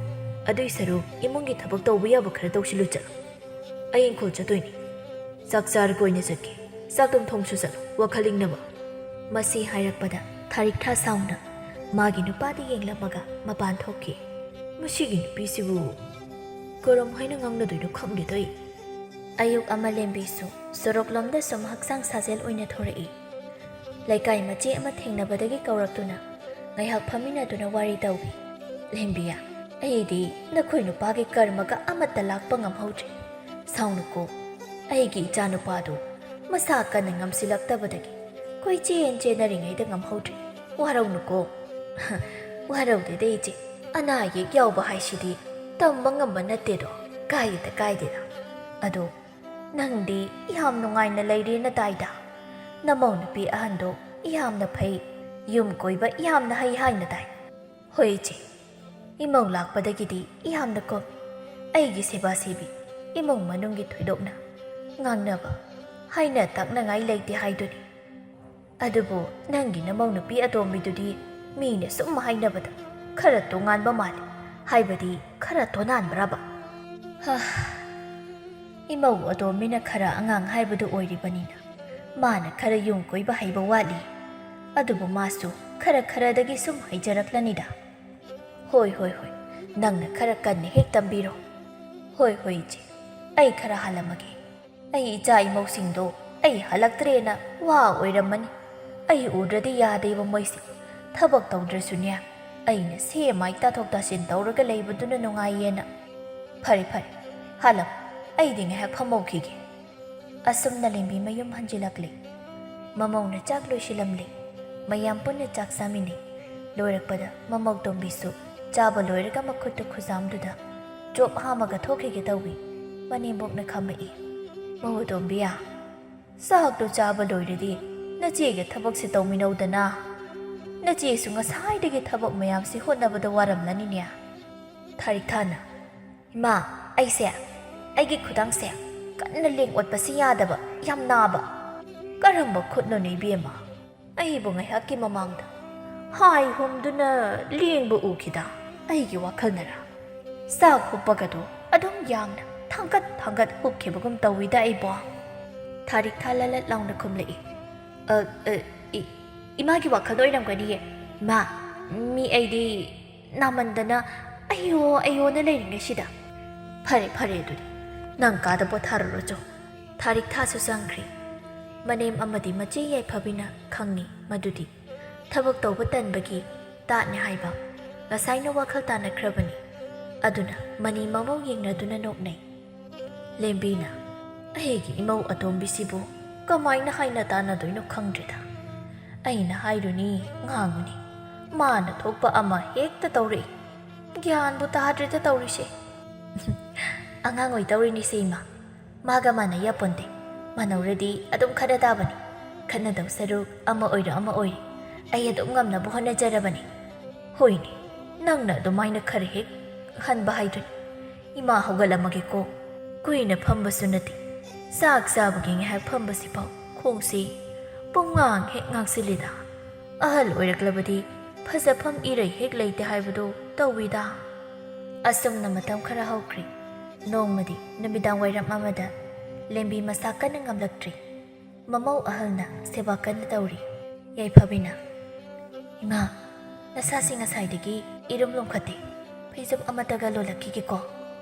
ꯑꯗꯨꯏ ꯁꯔꯨꯛ ꯏꯃꯨꯡꯒꯤ ꯊꯕꯛ ꯇꯧꯕ ꯌꯥꯕ ꯈꯔ ꯇꯧꯁꯤꯜꯂꯨ ꯆꯠꯂꯣ꯫ ꯑꯩ ꯏꯪꯈꯣꯜ ꯆꯠꯇꯣꯏꯅꯤ꯫ ꯆꯥꯛ ꯆꯥꯔꯒ ꯑꯣꯏꯅ ꯆꯠꯀꯦ꯫ ꯆꯥꯛꯇꯨꯝ ꯊꯣꯡꯁꯨ ꯆꯠꯂꯣ, ꯋꯥꯈꯜ ꯏꯪꯅꯕ꯫ ꯃꯁꯤ ꯍꯥꯏꯔꯛꯄꯗ ꯊꯥꯔꯤꯛꯊꯥ ꯁꯥꯎꯅ ꯃꯥꯒꯤ ꯅꯨꯄꯥꯗ ꯌꯦꯡꯂꯝꯃꯒ ꯃꯄꯥꯟ ꯊꯣꯛꯈꯤ꯫ ꯃꯁꯤꯒꯤ ꯅꯨꯄꯤꯁꯤꯕꯨ ꯀꯔꯝ ꯍꯥꯏꯅ ꯉꯥꯡꯅꯗꯣꯏꯅꯣ ꯈꯪꯗꯦꯗ ꯑꯩ꯫ ꯑꯌꯨꯛ ꯑꯃ ꯂꯦꯝꯕꯤꯁꯨ ꯁꯣꯔꯣꯛꯂꯣꯝꯗ ꯁꯨꯝ ꯍꯛꯆꯥꯡ ꯁꯥꯖꯦꯜ ꯑꯣꯏꯅ ꯊꯣꯔꯛꯏ꯫ ꯂꯩꯀꯥꯏ ꯃꯆꯦ ꯑꯃ ꯊꯦꯡꯅꯕꯗꯒꯤ ꯀꯧꯔꯛꯇꯨꯅ ꯉꯥꯏꯍꯥꯛ ꯐꯝꯃꯤꯟꯅꯗꯨꯅ ꯋꯥꯔꯤ ꯇꯧꯏ꯫ "ꯂꯦꯝꯕꯤꯌꯥ, ꯑꯩꯗꯤ ꯅꯈꯣꯏ ꯅꯨꯄꯥꯒꯤ ꯀꯔꯃꯒ ꯑꯃꯠꯇ ꯂꯥꯛꯄ ꯉꯝꯍꯧꯗ꯭ꯔꯦ꯫ ꯁꯥꯎꯅꯨꯀꯣ, ꯑꯩꯒꯤ ꯏꯆꯥꯅꯨꯄꯥꯗꯨ ꯃꯁꯥ ꯀꯟꯅ ꯉꯝꯁꯤꯜꯂꯛꯇꯕꯗꯒꯤ ꯀꯣꯏꯆꯦꯟ ꯆꯦꯟꯅꯔꯤꯉꯩꯗ ꯉꯝꯍꯧꯗ꯭ꯔꯦ꯫ ꯋꯥꯔꯧꯅꯨꯀꯣ꯫" "ꯋꯥꯔꯧꯗꯦꯗ ꯏꯆꯦ, ꯑꯅꯥ ꯑꯌꯦꯛ ꯌꯥꯎꯕ ꯍꯥꯏꯁꯤꯗꯤ ꯇꯝꯕ ꯉꯝꯕ ꯅꯠꯇꯦꯗꯣ꯫ ꯀꯥꯏꯗꯦꯗ, ꯀꯥꯏꯗꯦꯗ꯫ ꯑꯗꯣ ꯅꯪꯗꯤ ꯌꯥꯝ ꯅꯨꯡꯉꯥꯏꯅ ꯂꯩꯔꯦꯅ ꯇꯥꯏꯗ꯫ ꯅꯃꯧ ꯅꯨꯄꯤ ꯑꯍꯟꯗꯣ ꯌꯥꯝꯅ ꯐꯩ, ꯌꯨꯝ ꯀꯣꯏꯕ ꯌꯥꯝꯅ ꯍꯩ ꯍꯥꯏꯅ ꯇꯥꯏ꯫" "ꯍꯣꯏ ꯏꯆꯦ, ꯏꯃꯧ ꯂꯥꯛꯄꯗꯒꯤꯗꯤ ꯌꯥꯝꯅ ꯀꯣꯝꯃꯤ꯫ ꯑꯩꯒꯤ ꯁꯦꯕꯥ ꯁꯦꯕꯤ, ꯏꯃꯨꯡ ꯃꯅꯨꯡꯒꯤ ꯊꯣꯏꯗꯣꯛꯅ ꯉꯥꯡꯅꯕ, ꯍꯥꯏꯅ ꯇꯥꯛꯅꯉꯥꯏ ꯂꯩꯇꯦ ꯍꯥꯏꯗꯨꯅꯤ꯫ ꯑꯗꯨꯕꯨ ꯅꯪꯒꯤ ꯅꯃꯧ ꯅꯨꯄꯤ ꯑꯇꯣꯝꯕꯤꯗꯨꯗꯤ ꯃꯤꯅ ꯁꯨꯝ ꯍꯥꯏꯅꯕꯗ ꯈꯔ ꯇꯣꯉꯥꯟꯕ ꯃꯥꯜꯂꯤ꯫ ꯍꯥꯏꯕꯗꯤ ꯈꯔ ꯇꯣꯅꯥꯟꯕ꯭ꯔꯕ?" ꯍꯥ, ꯏꯃꯧ ꯑꯇꯣꯝꯕꯤꯅ ꯈꯔ ꯑꯉꯥꯡ ꯍꯥꯏꯕꯗꯨ ꯑꯣꯏꯔꯤꯕꯅꯤꯅ ꯃꯥꯅ ꯈꯔ ꯌꯨꯝ ꯀꯣꯏꯕ ꯍꯩꯕ ꯋꯥꯠꯂꯤ꯫ ꯑꯗꯨꯕꯨ ꯃꯥꯁꯨ ꯈꯔ ꯈꯔꯗꯒꯤ ꯁꯨꯝ ꯍꯩꯖꯔꯛꯂꯅꯤꯗ꯫ "ꯍꯣꯏ, ꯍꯣꯏ, ꯍꯣꯏ, ꯅꯪꯅ ꯈꯔ ꯀꯟꯅ ꯍꯦꯛ ꯇꯝꯕꯤꯔꯣ꯫" "ꯍꯣꯏ, ꯍꯣꯏ, ꯏꯆꯦ, ꯑꯩ ꯈꯔ ꯍꯜꯂꯝꯃꯒꯦ꯫ ꯑꯩ ꯏꯆꯥ ꯏꯃꯧꯁꯤꯡꯗꯣ ꯑꯩ ꯍꯜꯂꯛꯇ꯭ꯔꯦꯅ ꯋꯥ ꯑꯣꯏꯔꯝꯃꯅꯤ꯫ ꯑꯩ ꯎꯗ꯭ꯔꯗꯤ ꯌꯥꯗꯦꯕ ꯃꯣꯏꯁꯦ꯫ ꯊꯕꯛ ꯇꯧꯗ꯭ꯔꯁꯨꯅꯦ, ꯑꯩꯅ ꯁꯦ ꯃꯥꯏ ꯇꯥꯊꯣꯛ ꯇꯥꯁꯤꯟ ꯇꯧꯔꯒ ꯂꯩꯕꯗꯨꯅ ꯅꯨꯡꯉꯥꯏꯌꯦꯅ꯫ ꯐꯔꯦ, ꯐꯔꯦ, "ꯍꯥꯂꯝ, ꯑꯩꯗꯤ ꯉꯥꯏꯍꯥꯛ ꯐꯝꯍꯧꯈꯤꯒꯦ꯫" ꯑꯁꯨꯝꯅ ꯂꯦꯝꯕꯤ ꯃꯌꯨꯝ ꯍꯟꯖꯤꯜꯂꯛꯂꯦ꯫ ꯃꯃꯧꯅ ꯆꯥꯛ ꯂꯣꯏꯁꯤꯜꯂꯝꯂꯦ꯫ ꯃꯌꯥꯝ ꯄꯨꯟꯅ ꯆꯥꯛ ꯆꯥꯃꯤꯟꯅꯩ꯫ ꯂꯣꯏꯔꯛꯄꯗ ꯃꯃꯧ ꯇꯣꯝꯕꯤꯁꯨ ꯆꯥꯕ ꯂꯣꯏꯔꯒ ꯃꯈꯨꯠꯇꯨ ꯈꯨꯖꯥꯝꯗꯨꯗ ꯆꯣꯞ ꯍꯥꯝꯃꯒ ꯊꯣꯛꯈꯤꯒꯦ ꯇꯧꯏ꯫ ꯃꯅꯦꯝꯕꯣꯛꯅ ꯈꯥꯝꯃꯛꯏ꯫ "ꯃꯧ ꯇꯣꯝꯕꯤ, ꯆꯥꯛꯇꯨ ꯆꯥꯕ ꯂꯣꯏꯔꯗꯤ ꯅꯆꯦꯒ ꯊꯕꯛꯁꯦ ꯇꯧꯃꯤꯟꯅꯧꯗꯅ꯫ ꯅꯆꯦꯁꯨ ꯉꯁꯥꯏꯗꯒꯤ ꯊꯕꯛ ꯃꯌꯥꯝꯁꯤ ꯍꯣꯠꯅꯕꯗ ꯋꯥꯔꯝꯂꯅꯤꯅꯦ꯫" ꯊꯥꯔꯤꯛꯊꯥꯅ, "ꯏꯃꯥ, ꯑꯩꯁꯦ, ꯑꯩꯒꯤ ꯈꯨꯗꯥꯡꯁꯦ ꯀꯟꯅ ꯂꯦꯡ ꯑꯣꯠꯄꯁꯤ ꯌꯥꯗꯕ, ꯌꯥꯝ ꯅꯥꯕ꯫" "ꯀꯔꯝꯕ ꯈꯨꯠꯅꯣꯅꯦ ꯏꯕꯦꯝꯃ? ꯑꯩꯕꯨ ꯉꯥꯏꯍꯥꯛꯀꯤ ꯃꯃꯥꯡꯗ ꯍꯥꯏ ꯍꯨꯝꯗꯨꯅ ꯂꯦꯡꯕ ꯎꯈꯤꯗ, ꯑꯩꯒꯤ ꯋꯥꯈꯜꯅꯔ? ꯆꯥꯛ ꯍꯨꯞꯄꯒꯗꯣ ꯑꯗꯨꯝ ꯌꯥꯡꯅ ꯊꯥꯡꯒꯠ ꯊꯥꯡꯒꯠ ꯍꯨꯞꯈꯤꯕꯒꯨꯝ ꯇꯧꯏꯗ ꯑꯩꯕꯣ꯫" ꯊꯥꯔꯤꯛꯊꯥ ꯂꯂꯠ ꯂꯥꯎꯅ ꯈꯨꯝꯂꯛꯏ꯫ "ꯑ, ꯑ, ꯏ-, ꯏꯃꯥꯒꯤ ꯋꯥꯈꯜꯗ ꯑꯣꯏꯔꯝꯒꯅꯤꯌꯦ꯫ ꯃꯥ, ꯃꯤ ꯑꯩꯗꯤ ꯅꯥꯃꯟꯗꯅ ꯑꯌꯣ ꯑꯌꯣꯅ ꯂꯩꯔꯤꯉꯩꯁꯤꯗ꯫" "ꯐꯔꯦ, ꯐꯔꯦ, ꯑꯗꯨꯗꯤ ꯅꯪ ꯀꯥꯗ ꯄꯣꯊꯥꯔꯨꯔꯣ ꯆꯣ꯫" ꯊꯥꯔꯤꯛꯊꯥꯁꯨ ꯆꯪꯈ꯭ꯔꯦ꯫ ꯃꯅꯦꯝ ꯑꯃꯗꯤ ꯃꯆꯦ ꯌꯥꯏꯐꯕꯤꯅ ꯈꯪꯉꯤ ꯃꯗꯨꯗꯤ ꯊꯕꯛ ꯇꯧꯕ ꯇꯟꯕꯒꯤ ꯇꯥꯠꯅꯦ ꯍꯥꯏꯕ ꯉꯁꯥꯏꯅ ꯋꯥꯈꯜ ꯇꯥꯅꯈ꯭ꯔꯕꯅꯤ꯫ ꯑꯗꯨꯅ ꯃꯅꯤ ꯃꯃꯧ ꯌꯦꯡꯅꯗꯨꯅ ꯅꯣꯛꯅꯩ꯫ ꯂꯦꯝꯕꯤꯅ, "ꯑꯩꯒꯤ ꯏꯃꯧ ꯑꯇꯣꯝꯕꯤꯁꯤꯕꯨ ꯀꯃꯥꯏꯅ ꯍꯥꯏꯅ ꯇꯥꯟꯅꯗꯣꯏꯅꯣ ꯈꯪꯗ꯭ꯔꯦꯗ꯫ ꯑꯩꯅ ꯍꯥꯏꯔꯨꯅꯤ, ꯉꯥꯡꯉꯨꯅꯤ, ꯃꯥꯅ ꯊꯣꯛꯄ ꯑꯃ ꯍꯦꯛꯇ ꯇꯧꯔꯛꯏ꯫ ꯒ꯭ꯌꯥꯟꯕꯨ ꯇꯥꯗ꯭ꯔꯦꯗ ꯇꯧꯔꯤꯁꯦ꯫" "ꯑꯉꯥꯡ ꯑꯣꯏ ꯇꯧꯔꯤꯅꯤꯁꯦ ꯏꯃꯥ꯫ ꯃꯥꯒ ꯃꯥꯟꯅ ꯌꯥꯄꯣꯟꯇꯦ꯫ ꯃꯥꯟꯅꯧꯔꯗꯤ ꯑꯗꯨꯝ ꯈꯠꯅ ꯇꯥꯕꯅꯤ꯫ ꯈꯠꯅꯗꯧ ꯁꯔꯨꯛ ꯑꯃ ꯑꯣꯏꯔꯣ ꯑꯃ ꯑꯣꯏꯔꯣ, ꯑꯩ ꯑꯗꯨꯝ ꯉꯝꯅꯕ ꯍꯣꯠꯅꯖꯔꯕꯅꯤ꯫" "ꯍꯣꯏꯅꯦ, ꯅꯪꯅ ꯑꯗꯨꯃꯥꯏꯅ ꯈꯔ ꯍꯦꯛ ꯍꯟꯕ ꯍꯥꯏꯗꯨꯅꯤ꯫ ꯏꯃꯥ, ꯍꯧꯒꯠꯂꯝꯃꯒꯦꯀꯣ꯫ ꯀꯨꯏꯅ ꯐꯝꯕꯁꯨ ꯅꯠꯇꯦ꯫ ꯆꯥꯛ ꯆꯥꯕꯒꯤ ꯉꯥꯏꯍꯥꯛ ꯐꯝꯕꯁꯤꯐꯥꯎ ꯈꯣꯡꯁꯤ ꯄꯨꯡꯉꯥꯡ ꯍꯦꯛ ꯉꯥꯡꯁꯤꯜꯂꯤꯗ꯫ ꯑꯍꯜ ꯑꯣꯏꯔꯛꯂꯕꯗꯤ ꯐꯖꯐꯝ ꯏꯔꯩ ꯍꯦꯛ ꯂꯩꯇꯦ ꯍꯥꯏꯕꯗꯨ ꯇꯧꯏꯗ꯫" ꯑꯁꯨꯝꯅ ꯃꯇꯝ ꯈꯔ ꯍꯧꯈ꯭ꯔꯦ꯫ ꯅꯣꯡꯃꯗꯤ ꯅꯨꯃꯤꯗꯥꯡ ꯋꯥꯏꯔꯝ ꯑꯃꯗ ꯂꯦꯝꯕꯤ ꯃꯁꯥ ꯀꯟꯅ ꯉꯝꯂꯛꯇ꯭ꯔꯦ꯫ ꯃꯃꯧ ꯑꯍꯜꯅ ꯁꯦꯕꯥ ꯀꯟꯅ ꯇꯧꯔꯤ꯫ ꯌꯥꯏꯐꯕꯤꯅ, "ꯏꯃꯥ, ꯅꯁꯥꯁꯤ ꯉꯁꯥꯏꯗꯒꯤ ꯏꯔꯨꯝ ꯂꯨꯝꯈꯠꯇꯦ꯫ ꯐꯩꯖꯨꯞ ꯑꯃꯠꯇꯒ ꯂꯣꯜꯂꯛꯈꯤꯒꯦꯀꯣ꯫"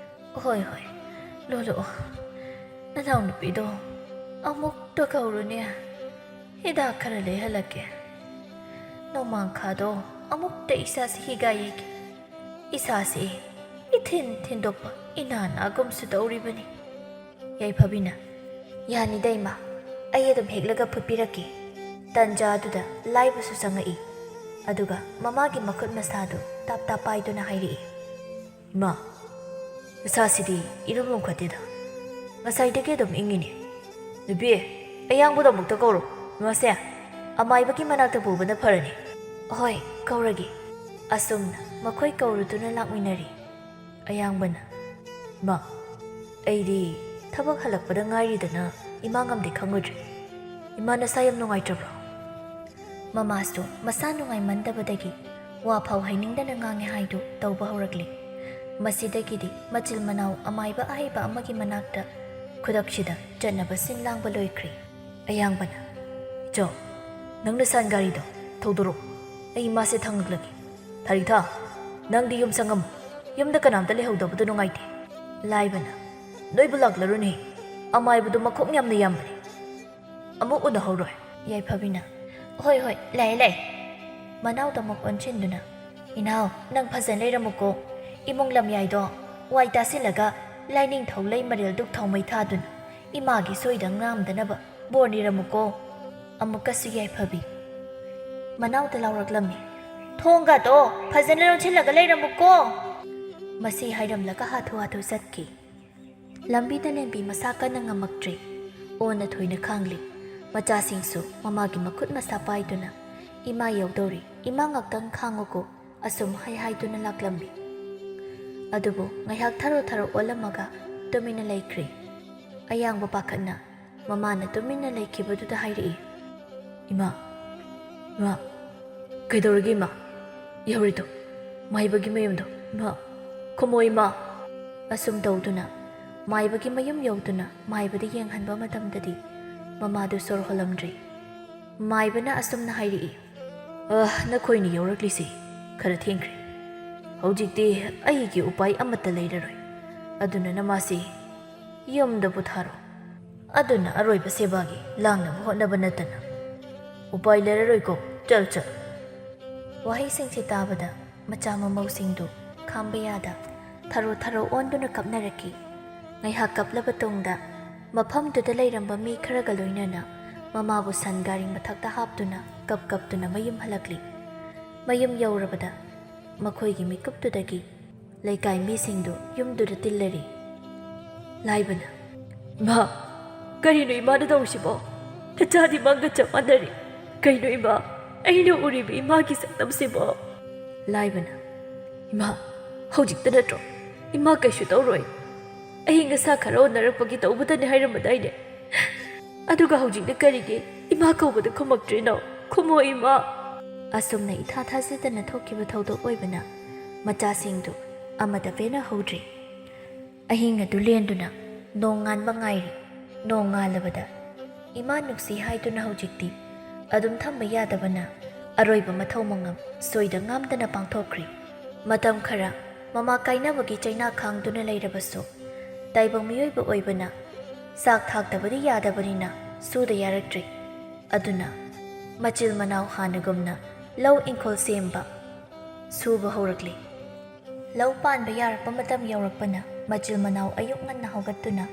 "ꯍꯣꯏ, ꯍꯣꯏ, ꯂꯣꯜꯂꯛꯑꯣ꯫ ꯅꯅꯥꯎꯅꯨꯄꯤꯗꯣ ꯑꯃꯨꯛꯇ ꯀꯧꯔꯨꯅꯦ꯫ ꯍꯤꯗꯥꯛ ꯈꯔ ꯂꯩꯍꯜꯂꯛꯀꯦ꯫ ꯅꯣꯡꯃꯥꯡꯈꯥꯗꯣ ꯑꯃꯨꯛꯇ ꯏꯁꯥꯁꯤ ꯍꯤꯒꯥꯏ ꯌꯩꯒꯦ꯫ ꯏꯁꯥꯁꯦ ꯏꯊꯤꯟ ꯊꯤꯟꯗꯣꯛꯄ, ꯏꯅꯥ ꯅꯥꯒꯨꯝꯁꯨ ꯇꯧꯔꯤꯕꯅꯤ꯫ ꯌꯥꯏꯐꯕꯤꯅ, "ꯌꯥꯅꯤꯗ ꯏꯃꯥ, ꯑꯩ ꯑꯗꯨꯝ ꯍꯦꯛꯂꯒ ꯐꯨꯠꯄꯤꯔꯛꯀꯦ"꯫ ꯇꯟꯖꯥꯗꯨꯗ ꯂꯥꯏꯕꯁꯨ ꯆꯪꯉꯛꯏ꯫ ꯑꯗꯨꯒ ꯃꯃꯥꯒꯤ ꯃꯈꯨꯠ ꯃꯁꯥꯗꯨ ꯇꯥꯞ ꯇꯥꯞ ꯄꯥꯏꯗꯨꯅ ꯍꯥꯏꯔꯛꯏ, "ꯏꯃꯥ, ꯏꯁꯥꯁꯤꯗꯤ ꯏꯔꯨꯝ ꯂꯨꯝꯈꯠꯇꯦꯗ꯫ ꯉꯁꯥꯏꯗꯒꯤ ꯑꯗꯨꯝ ꯏꯪꯉꯤꯅꯦ꯫ ꯅꯨꯄꯤ, ꯑꯌꯥꯡꯕꯗꯣ ꯑꯃꯨꯛꯇ ꯀꯧꯔꯣ꯫ ꯃꯥꯁꯦ ꯑꯃꯥꯏꯕꯒꯤ ꯃꯅꯥꯛꯇ ꯄꯨꯕꯅ ꯐꯔꯅꯤ"꯫ "ꯍꯣꯏ, ꯀꯧꯔꯒꯦ"꯫ ꯑꯁꯨꯝꯅ ꯃꯈꯣꯏ ꯀꯧꯔꯨꯗꯨꯅ ꯂꯥꯛꯃꯤꯟꯅꯔꯤ꯫ ꯑꯌꯥꯡꯕꯅ, "ꯏꯃꯥ, ꯑꯩꯗꯤ ꯊꯕꯛ ꯍꯜꯂꯛꯄꯗ ꯉꯥꯏꯔꯤꯗꯅ ꯏꯃꯥ ꯉꯝꯗꯦ ꯈꯪꯉꯨꯗ꯭ꯔꯦ꯫ ꯏꯃꯥ ꯅꯁꯥ ꯌꯥꯝ ꯅꯨꯡꯉꯥꯏꯇ꯭ꯔꯕ꯭ꯔꯣ?" ꯃꯃꯥꯁꯨ ꯃꯁꯥ ꯅꯨꯡꯉꯥꯏꯃꯟꯗꯕꯗꯒꯤ ꯋꯥ ꯐꯥꯎ ꯍꯥꯏꯅꯤꯡꯗꯅ ꯉꯥꯡꯉꯦ ꯍꯥꯏꯗꯨ ꯇꯧꯕ ꯍꯧꯔꯛꯂꯤ꯫ ꯃꯁꯤꯗꯒꯤꯗꯤ ꯃꯆꯤꯜ ꯃꯅꯥꯎ ꯑꯃꯥꯏꯕ ꯑꯍꯩꯕ ꯑꯃꯒꯤ ꯃꯅꯥꯛꯇ ꯈꯨꯗꯛꯁꯤꯗ ꯆꯠꯅꯕ ꯁꯤꯟ ꯂꯥꯡꯕ ꯂꯣꯏꯈ꯭ꯔꯦ꯫ ꯑꯌꯥꯡꯕꯅ, "ꯏꯆꯧ, ꯅꯪꯅ ꯁꯟ ꯒꯥꯔꯤꯗꯣ ꯊꯧꯗꯣꯔꯛꯑꯣ, ꯑꯩ ꯏꯃꯥꯁꯦ ꯊꯥꯡꯉꯛꯂꯒꯦ꯫ ꯊꯥꯔꯤꯛꯊꯥ, ꯅꯪꯗꯤ ꯌꯨꯝ ꯁꯪꯉꯝꯃꯨ, ꯌꯨꯝꯗ ꯀꯅꯥꯝꯇ ꯂꯩꯍꯧꯗꯕꯗꯣ ꯅꯨꯡꯉꯥꯏꯇꯦ"꯫ ꯂꯥꯏꯕꯅ, "ꯅꯣꯏꯕꯨ ꯂꯥꯛꯂꯔꯨꯅꯦ, ꯑꯃꯥꯏꯕꯗꯣ ꯃꯈꯣꯡ ꯌꯥꯝꯅ ꯌꯥꯝꯕꯅꯦ, ꯑꯃꯨꯛ ꯎꯅꯍꯧꯔꯣꯏ"꯫ ꯌꯥꯏꯐꯕꯤꯅ, "ꯍꯣꯏ ꯍꯣꯏ, ꯂꯥꯛꯑꯦ ꯂꯥꯛꯑꯦ"꯫ ꯃꯅꯥꯎꯗꯃꯛ ꯑꯣꯟꯁꯤꯟꯗꯨꯅ, "ꯏꯅꯥꯎ, ꯅꯪ ꯐꯖꯅ ꯂꯩꯔꯝꯃꯨꯀꯣ꯫ ꯏꯃꯨꯡ ꯂꯝꯌꯥꯏꯗꯣ ꯋꯥꯏ ꯇꯥꯁꯤꯜꯂꯒ ꯂꯥꯏꯅꯤꯡꯊꯧ ꯂꯩ ꯃꯔꯦꯜ ꯗꯨꯛ ꯊꯥꯎꯃꯩ ꯊꯥꯗꯨꯅ ꯏꯃꯥꯒꯤ ꯁꯣꯏꯗ ꯉꯥꯝꯗꯅꯕ ꯕꯣꯔ ꯅꯤꯔꯝꯃꯨꯀꯣ"꯫ ꯑꯃꯨꯛꯀꯁꯨ ꯌꯥꯏꯐꯕꯤ ꯃꯅꯥꯎꯗ ꯂꯥꯎꯔꯛꯂꯝꯃꯤ, "ꯊꯣꯡꯒꯗꯣ ꯐꯖꯅ ꯂꯣꯟꯁꯤꯜꯂꯒ ꯂꯩꯔꯝꯃꯨꯀꯣ"꯫ ꯃꯁꯤ ꯍꯥꯏꯔꯝꯂꯒ ꯍꯥꯊꯨ ꯍꯥꯊꯨ ꯆꯠꯈꯤ꯫ ꯂꯝꯕꯤꯗ ꯂꯦꯝꯕꯤ ꯃꯁꯥ ꯀꯟꯅ ꯉꯝꯃꯛꯇ꯭ꯔꯦ꯫ ꯑꯣꯟꯅ ꯊꯣꯏꯅ ꯈꯥꯡꯂꯤ꯫ ꯃꯆꯥꯁꯤꯡꯁꯨ ꯃꯃꯥꯒꯤ ꯃꯈꯨꯠ ꯃꯁꯥ ꯄꯥꯏꯗꯨꯅ, "ꯏꯃꯥ ꯌꯧꯗꯧꯔꯤ, ꯏꯃꯥ ꯉꯥꯛꯇꯪ ꯈꯥꯡꯉꯨꯀꯣ", ꯑꯁꯨꯝ ꯍꯥꯏ ꯍꯥꯏꯗꯨꯅ ꯂꯥꯛꯂꯝꯃꯤ꯫ ꯑꯗꯨꯕꯨ ꯉꯥꯏꯍꯥꯛ ꯊꯔꯣ ꯊꯔꯣ ꯑꯣꯜꯂꯝꯃꯒ ꯇꯨꯃꯤꯟꯅ ꯂꯩꯈ꯭ꯔꯦ꯫ ꯑꯌꯥꯡꯕ ꯄꯥꯈꯠꯅ ꯃꯃꯥꯅ ꯇꯨꯃꯤꯟꯅ ꯂꯩꯈꯤꯕꯗꯨꯗ ꯍꯥꯏꯔꯛꯏ, "ꯏꯃꯥ, ꯏꯃꯥ, ꯀꯩꯗꯧꯔꯒꯦ ꯏꯃꯥ? ꯌꯧꯔꯤꯗꯣ, ꯃꯥꯏꯕꯒꯤ ꯃꯌꯨꯝꯗꯣ, ꯏꯃꯥ, ꯈꯨꯝꯃꯣ ꯏꯃꯥ"꯫ ꯑꯁꯨꯝ ꯇꯧꯗꯨꯅ ꯃꯥꯏꯕꯒꯤ ꯃꯌꯨꯝ ꯌꯧꯗꯨꯅ ꯃꯥꯏꯕꯗ ꯌꯦꯡꯍꯟꯕ ꯃꯇꯝꯗꯗꯤ ꯃꯃꯥꯗꯨ ꯁꯣꯔ ꯍꯣꯜꯂꯝꯗ꯭ꯔꯤ꯫ ꯃꯥꯏꯕꯅ ꯑꯁꯨꯝꯅ ꯍꯥꯏꯔꯛꯏ, "ꯑ, ꯅꯈꯣꯏꯅ ꯌꯧꯔꯛꯂꯤꯁꯤ ꯈꯔ ꯊꯦꯡꯈ꯭ꯔꯦ꯫ ꯍꯧꯖꯤꯛꯇꯤ ꯑꯩꯒꯤ ꯎꯄꯥꯏ ꯑꯃꯠꯇ ꯂꯩꯔꯔꯣꯏ꯫ ꯑꯗꯨꯅ ꯅꯃꯥꯁꯤ ꯌꯨꯝꯗ ꯄꯨꯊꯥꯔꯣ꯫ ꯑꯗꯨꯅ ꯑꯔꯣꯏꯕ ꯁꯦꯕꯥꯒꯤ ꯂꯥꯡꯅꯕ ꯍꯣꯠꯅꯕ ꯅꯠꯇꯅ ꯎꯄꯥꯏ ꯂꯩꯔꯔꯣꯏꯀꯣ꯫ ꯆꯠ, ꯆꯠ"꯫ ꯋꯥꯍꯩꯁꯤꯡꯁꯤ ꯇꯥꯕꯗ ꯃꯆꯥ ꯃꯃꯧꯁꯤꯡꯗꯨ ꯈꯥꯝꯕ ꯌꯥꯗ ꯊꯔꯣ ꯊꯔꯣ ꯑꯣꯟꯗꯨꯅ ꯀꯞꯅꯔꯛꯈꯤ꯫ ꯉꯥꯏꯍꯥꯛ ꯀꯞꯂꯕ ꯇꯨꯡꯗ ꯃꯐꯝꯗꯨꯗ ꯂꯩꯔꯝꯕ ꯃꯤ ꯈꯔꯒ ꯂꯣꯏꯅꯅ ꯃꯃꯥꯕꯨ ꯁꯟ ꯒꯥꯔꯤ ꯃꯊꯛꯇ ꯍꯥꯞꯇꯨꯅ ꯀꯞ ꯀꯞꯇꯨꯅ ꯃꯌꯨꯝ ꯍꯜꯂꯛꯂꯤ꯫ ꯃꯌꯨꯝ ꯌꯧꯔꯕꯗ ꯃꯈꯣꯏꯒꯤ ꯃꯤꯀꯨꯞꯇꯨꯗꯒꯤ ꯂꯩꯀꯥꯏ ꯃꯤꯁꯤꯡꯗꯨ ꯌꯨꯝꯗꯨꯗ ꯇꯤꯜꯂꯔꯤ꯫ ꯂꯥꯏꯕꯅ, "ꯏꯃꯥ, ꯀꯔꯤꯅꯣ ꯏꯃꯥꯅ ꯇꯧꯔꯤꯁꯤꯕꯣ? ꯅꯆꯥꯗꯤ ꯃꯪꯒ ꯆꯞ ꯃꯥꯟꯅꯔꯤ꯫ ꯀꯩꯅꯣ ꯏꯃꯥ, ꯑꯩꯅ ꯎꯔꯤꯕ ꯏꯃꯥꯒꯤ ꯁꯛꯇꯝꯁꯤꯕꯣ?" ꯂꯥꯏꯕꯅ, "ꯏꯃꯥ, ꯍꯧꯖꯤꯛꯇ ꯅꯠꯇ꯭ꯔꯣ? ꯏꯃꯥ ꯀꯩꯁꯨ ꯇꯧꯔꯣꯏ꯫ ꯑꯏꯪ ꯑꯁꯥ ꯈꯔ ꯑꯣꯟꯅꯔꯛꯄꯒꯤ ꯇꯧꯕꯗꯅꯤ ꯍꯥꯏꯔꯝꯕꯗꯥꯏꯅꯦ? ꯑꯗꯨꯒ ꯍꯧꯖꯤꯛꯅ ꯀꯔꯤꯒꯤ ꯏꯃꯥ ꯀꯧꯕꯗ ꯈꯨꯝꯃꯛꯇ꯭ꯔꯤꯅꯣ? ꯈꯨꯝꯃꯣ ꯏꯃꯥ!" ꯑꯁꯨꯝꯅ ꯏꯊꯥ ꯊꯥꯖꯗꯅ ꯊꯣꯛꯈꯤꯕ ꯊꯧꯗꯣꯛ ꯑꯣꯏꯕꯅ ꯃꯆꯥꯁꯤꯡꯗꯨ ꯑꯃꯠꯇ ꯄꯦꯟꯅꯍꯧꯗ꯭ꯔꯤ꯫ ꯑꯍꯤꯡ ꯑꯗꯨ ꯂꯦꯟꯗꯨꯅ ꯅꯣꯡ ꯉꯥꯟꯕ ꯉꯥꯏꯔꯤ꯫ ꯅꯣꯡ ꯉꯥꯜꯂꯕꯗ ꯏꯃꯥ ꯅꯨꯡꯁꯤ ꯍꯥꯏꯗꯨꯅ ꯍꯧꯖꯤꯛꯇꯤ ꯑꯗꯨꯝ ꯊꯝꯕ ꯌꯥꯗꯕꯅ ꯑꯔꯣꯏꯕ ꯃꯊꯧ ꯃꯉꯝ ꯁꯣꯏꯗ ꯉꯥꯝꯗꯅ ꯄꯥꯡꯊꯣꯛꯈ꯭ꯔꯤ꯫ ꯃꯇꯝ ꯈꯔ ꯃꯃꯥ ꯀꯥꯏꯅꯕꯒꯤ ꯆꯩꯅꯥ ꯈꯥꯡꯗꯨꯅ ꯂꯩꯔꯕꯁꯨ, ꯇꯥꯏꯕꯪ ꯃꯤꯑꯣꯏꯕ ꯑꯣꯏꯕꯅ ꯆꯥꯛ ꯊꯥꯛꯇꯕꯗꯤ ꯌꯥꯗꯕꯅꯤꯅ ꯁꯨꯗ ꯌꯥꯔꯛꯇ꯭ꯔꯤ꯫ ꯑꯗꯨꯅ ꯃꯆꯤꯜ ꯃꯅꯥꯎ ꯍꯥꯟꯅꯒꯨꯝꯅ ꯂꯧ ꯏꯪꯈꯣꯜ ꯁꯦꯝꯕ, ꯁꯨꯕ ꯍꯧꯔꯛꯂꯤ꯫ ꯂꯧ ꯄꯥꯟꯕ ꯌꯥꯔꯛꯄ ꯃꯇꯝ ꯌꯧꯔꯛꯄꯅ ꯃꯆꯤꯜ ꯃꯅꯥꯎ ꯑꯌꯨꯛ ꯉꯟꯅ ꯍꯧꯒꯠꯇꯨꯅ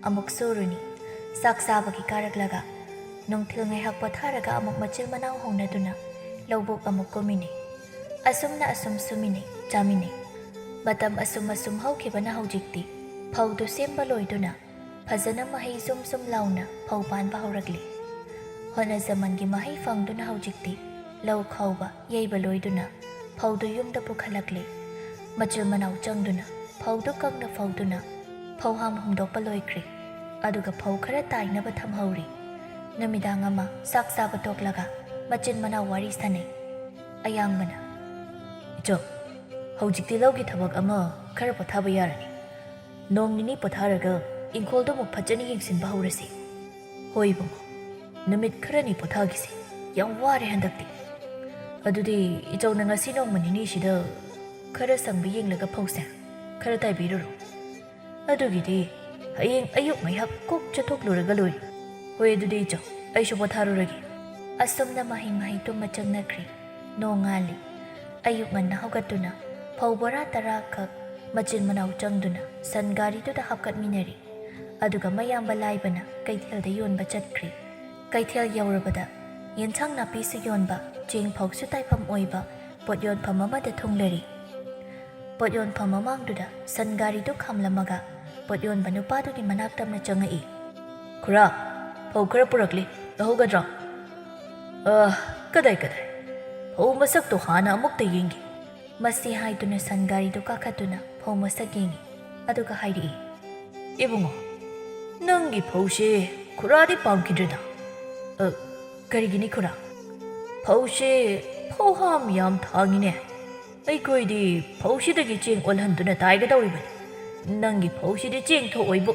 ꯑꯃꯨꯛ ꯁꯨꯔꯨꯅꯤ꯫ ꯆꯥꯛ ꯆꯥꯕꯒꯤ ꯀꯥꯔꯛꯂꯒ ꯅꯨꯡꯊꯤꯜ ꯉꯥꯏꯍꯥꯛ ꯄꯣꯊꯥꯔꯒ ꯑꯃꯨꯛ ꯃꯆꯤꯜ ꯃꯅꯥꯎ ꯍꯧꯅꯗꯨꯅ ꯂꯧꯕꯨꯛ ꯑꯃꯨꯛ ꯀꯨꯝꯃꯤꯅꯤ꯫ ꯑꯁꯨꯝꯅ ꯑꯁꯨꯝ ꯁꯨꯃꯤꯟꯅꯩ, ꯆꯥꯃꯤꯟꯅꯩ꯫ ꯃꯇꯝ ꯑꯁꯨꯝ ꯑꯁꯨꯝ ꯍꯧꯈꯤꯕꯅ ꯍꯧꯖꯤꯛꯇꯤ ꯐꯧꯗꯨ ꯁꯦꯝꯕ ꯂꯣꯏꯗꯨꯅ ꯐꯖꯅ ꯃꯍꯩ ꯖꯨꯝ ꯖꯨꯝ ꯂꯥꯎꯅ ꯐꯧ ꯄꯥꯟꯕ ꯍꯧꯔꯛꯂꯤ꯫ ꯍꯣꯠꯅꯖꯃꯟꯒꯤ ꯃꯍꯩ ꯐꯪꯗꯨꯅ ꯍꯧꯖꯤꯛꯇꯤ ꯂꯧ ꯈꯥꯎꯕ, ꯌꯩꯕ ꯂꯣꯏꯗꯨꯅ ꯐꯧꯗꯨ ꯌꯨꯝꯗ ꯄꯨꯈꯠꯂꯛꯂꯤ꯫ ꯃꯆꯤꯜ ꯃꯅꯥꯎ ꯆꯪꯗꯨꯅ ꯐꯧꯗꯨ ꯀꯪꯅ ꯐꯧꯗꯨꯅ ꯐꯧꯍꯥꯝ ꯍꯨꯝꯗꯣꯛꯄ ꯂꯣꯏꯈ꯭ꯔꯦ꯫ ꯑꯗꯨꯒ ꯐꯧ ꯈꯔ ꯇꯥꯏꯅꯕ ꯊꯝꯍꯧꯔꯤ꯫ ꯅꯨꯃꯤꯗꯥꯡ ꯑꯃ ꯆꯥꯛ ꯆꯥꯕ ꯇꯣꯛꯂꯒ ꯃꯆꯤꯟ ꯃꯅꯥꯎ ꯋꯥꯔꯤ ꯁꯥꯟꯅꯩ꯫ ꯑꯌꯥꯡꯕꯅ, "ꯏꯆꯧ, ꯍꯧꯖꯤꯛꯇꯤ ꯂꯧꯒꯤ ꯊꯕꯛ ꯑꯃ ꯈꯔ ꯄꯣꯊꯥꯕ ꯌꯥꯔꯅꯤ꯫ ꯅꯣꯡ ꯅꯤꯅꯤ ꯄꯣꯊꯥꯔꯒ ꯏꯪꯈꯣꯜꯗꯨ ꯑꯃꯨꯛ ꯐꯖꯅ ꯌꯦꯡꯁꯤꯟꯕ ꯍꯧꯔꯁꯤ꯫" "ꯍꯣꯏ ꯏꯕꯨꯡꯉꯣ, ꯅꯨꯃꯤꯠ ꯈꯔꯅꯤ ꯄꯣꯊꯥꯈꯤꯁꯤ꯫ ꯌꯥꯝ ꯋꯥꯔꯦ ꯍꯟꯗꯛꯇꯤ꯫ ꯑꯗꯨꯗꯤ ꯏꯆꯧꯅ ꯉꯁꯤ ꯅꯣꯡꯃ ꯅꯤꯅꯤꯁꯤꯗ ꯈꯔ ꯁꯪꯕ ꯌꯦꯡꯂꯒ ꯐꯧꯁꯦ ꯈꯔ ꯇꯥꯏꯕꯤꯔꯨꯔꯣ꯫ ꯑꯗꯨꯒꯤꯗꯤ ꯍꯌꯦꯡ ꯑꯌꯨꯛ ꯉꯥꯏꯍꯥꯛ ꯀꯣꯛ ꯆꯠꯊꯣꯛꯂꯨꯔꯒ ꯂꯣꯏꯔꯦ꯫" "ꯍꯣꯏ, ꯑꯗꯨꯗꯤ ꯏꯆꯧ, ꯑꯩꯁꯨ ꯄꯣꯊꯥꯔꯨꯔꯒꯦ꯫" ꯑꯁꯨꯝꯅ ꯃꯍꯩ ꯃꯍꯩ ꯇꯨꯝꯕ ꯆꯪꯅꯈ꯭ꯔꯤ꯫ ꯅꯣꯡꯉꯥꯜꯂꯤ꯫ ꯑꯌꯨꯛ ꯉꯟꯅ ꯍꯧꯒꯠꯇꯨꯅ ꯐꯧ ꯕꯣꯔꯥ ꯇꯔꯥ ꯈꯛ ꯃꯆꯤꯟ ꯃꯅꯥꯎ ꯆꯪꯗꯨꯅ ꯁꯟ ꯒꯥꯔꯤꯗꯨꯗ ꯍꯥꯞꯀꯠꯃꯤꯟꯅꯔꯤ꯫ ꯑꯗꯨꯒ ꯃꯌꯥꯝꯕ ꯂꯥꯏꯕꯅ ꯀꯩꯊꯦꯜꯗ ꯌꯣꯟꯕ ꯆꯠꯈ꯭ꯔꯤ꯫ ꯀꯩꯊꯦꯜ ꯌꯧꯔꯕꯗ ꯌꯦꯟꯁꯥꯡ ꯅꯥꯄꯤꯁꯨ ꯌꯣꯟꯕ, ꯆꯦꯡ ꯐꯧꯁꯨ ꯇꯥꯏꯐꯝ ꯑꯣꯏꯕ ꯄꯣꯠ ꯌꯣꯟꯐꯝ ꯑꯃꯗ ꯊꯨꯡꯂꯔꯤ꯫ ꯄꯣꯠ ꯌꯣꯟꯐꯝ ꯃꯃꯥꯡꯗꯨꯗ ꯁꯟ ꯒꯥꯔꯤꯗꯨ ꯈꯥꯝꯂꯝꯃꯒ ꯄꯣꯠ ꯌꯣꯟꯕ ꯅꯨꯄꯥꯗꯨꯒꯤ ꯃꯅꯥꯛ ꯇꯝꯅ ꯆꯪꯉꯛꯏ꯫ "ꯈꯨꯔꯥ, ꯐꯧ ꯈꯔ ꯄꯨꯔꯛꯂꯤ, ꯂꯧꯍꯧꯒꯗ꯭ꯔꯣ?" "ꯑ, ꯀꯗꯥꯏ ꯀꯗꯥꯏ? ꯐꯧ ꯃꯁꯛꯇꯣ ꯍꯥꯟꯅ ꯑꯃꯨꯛꯇ ꯌꯦꯡꯒꯦ꯫" ꯃꯁꯤ ꯍꯥꯏꯗꯨꯅ ꯁꯟ ꯒꯥꯔꯤꯗꯨ ꯀꯥꯈꯠꯇꯨꯅ ꯐꯧ ꯃꯁꯛ ꯌꯦꯡꯉꯤ꯫ ꯑꯗꯨꯒ ꯍꯥꯏꯔꯛꯏ, "ꯏꯕꯨꯡꯉꯣ, ꯅꯪꯒꯤ ꯐꯧꯁꯦ ꯈꯨꯔꯥꯗꯤ ꯄꯥꯝꯈꯤꯗ꯭ꯔꯦꯗ꯫" "ꯑ, ꯀꯔꯤꯒꯤꯅꯤ ꯈꯨꯔꯥ?" "ꯐꯧꯁꯦ ꯐꯧꯍꯥꯝ ꯌꯥꯝ ꯊꯥꯡꯉꯤꯅꯦ꯫ ꯑꯩꯈꯣꯏꯗꯤ ꯐꯧꯁꯤꯗꯒꯤ ꯆꯦꯡ ꯑꯣꯜꯍꯟꯗꯨꯅ ꯇꯥꯏꯒꯗꯧꯔꯤꯕꯅꯤ꯫ ꯅꯪꯒꯤ ꯐꯧꯁꯤꯗꯤ ꯆꯦꯡ ꯊꯣꯛꯑꯣꯏꯕꯨ꯫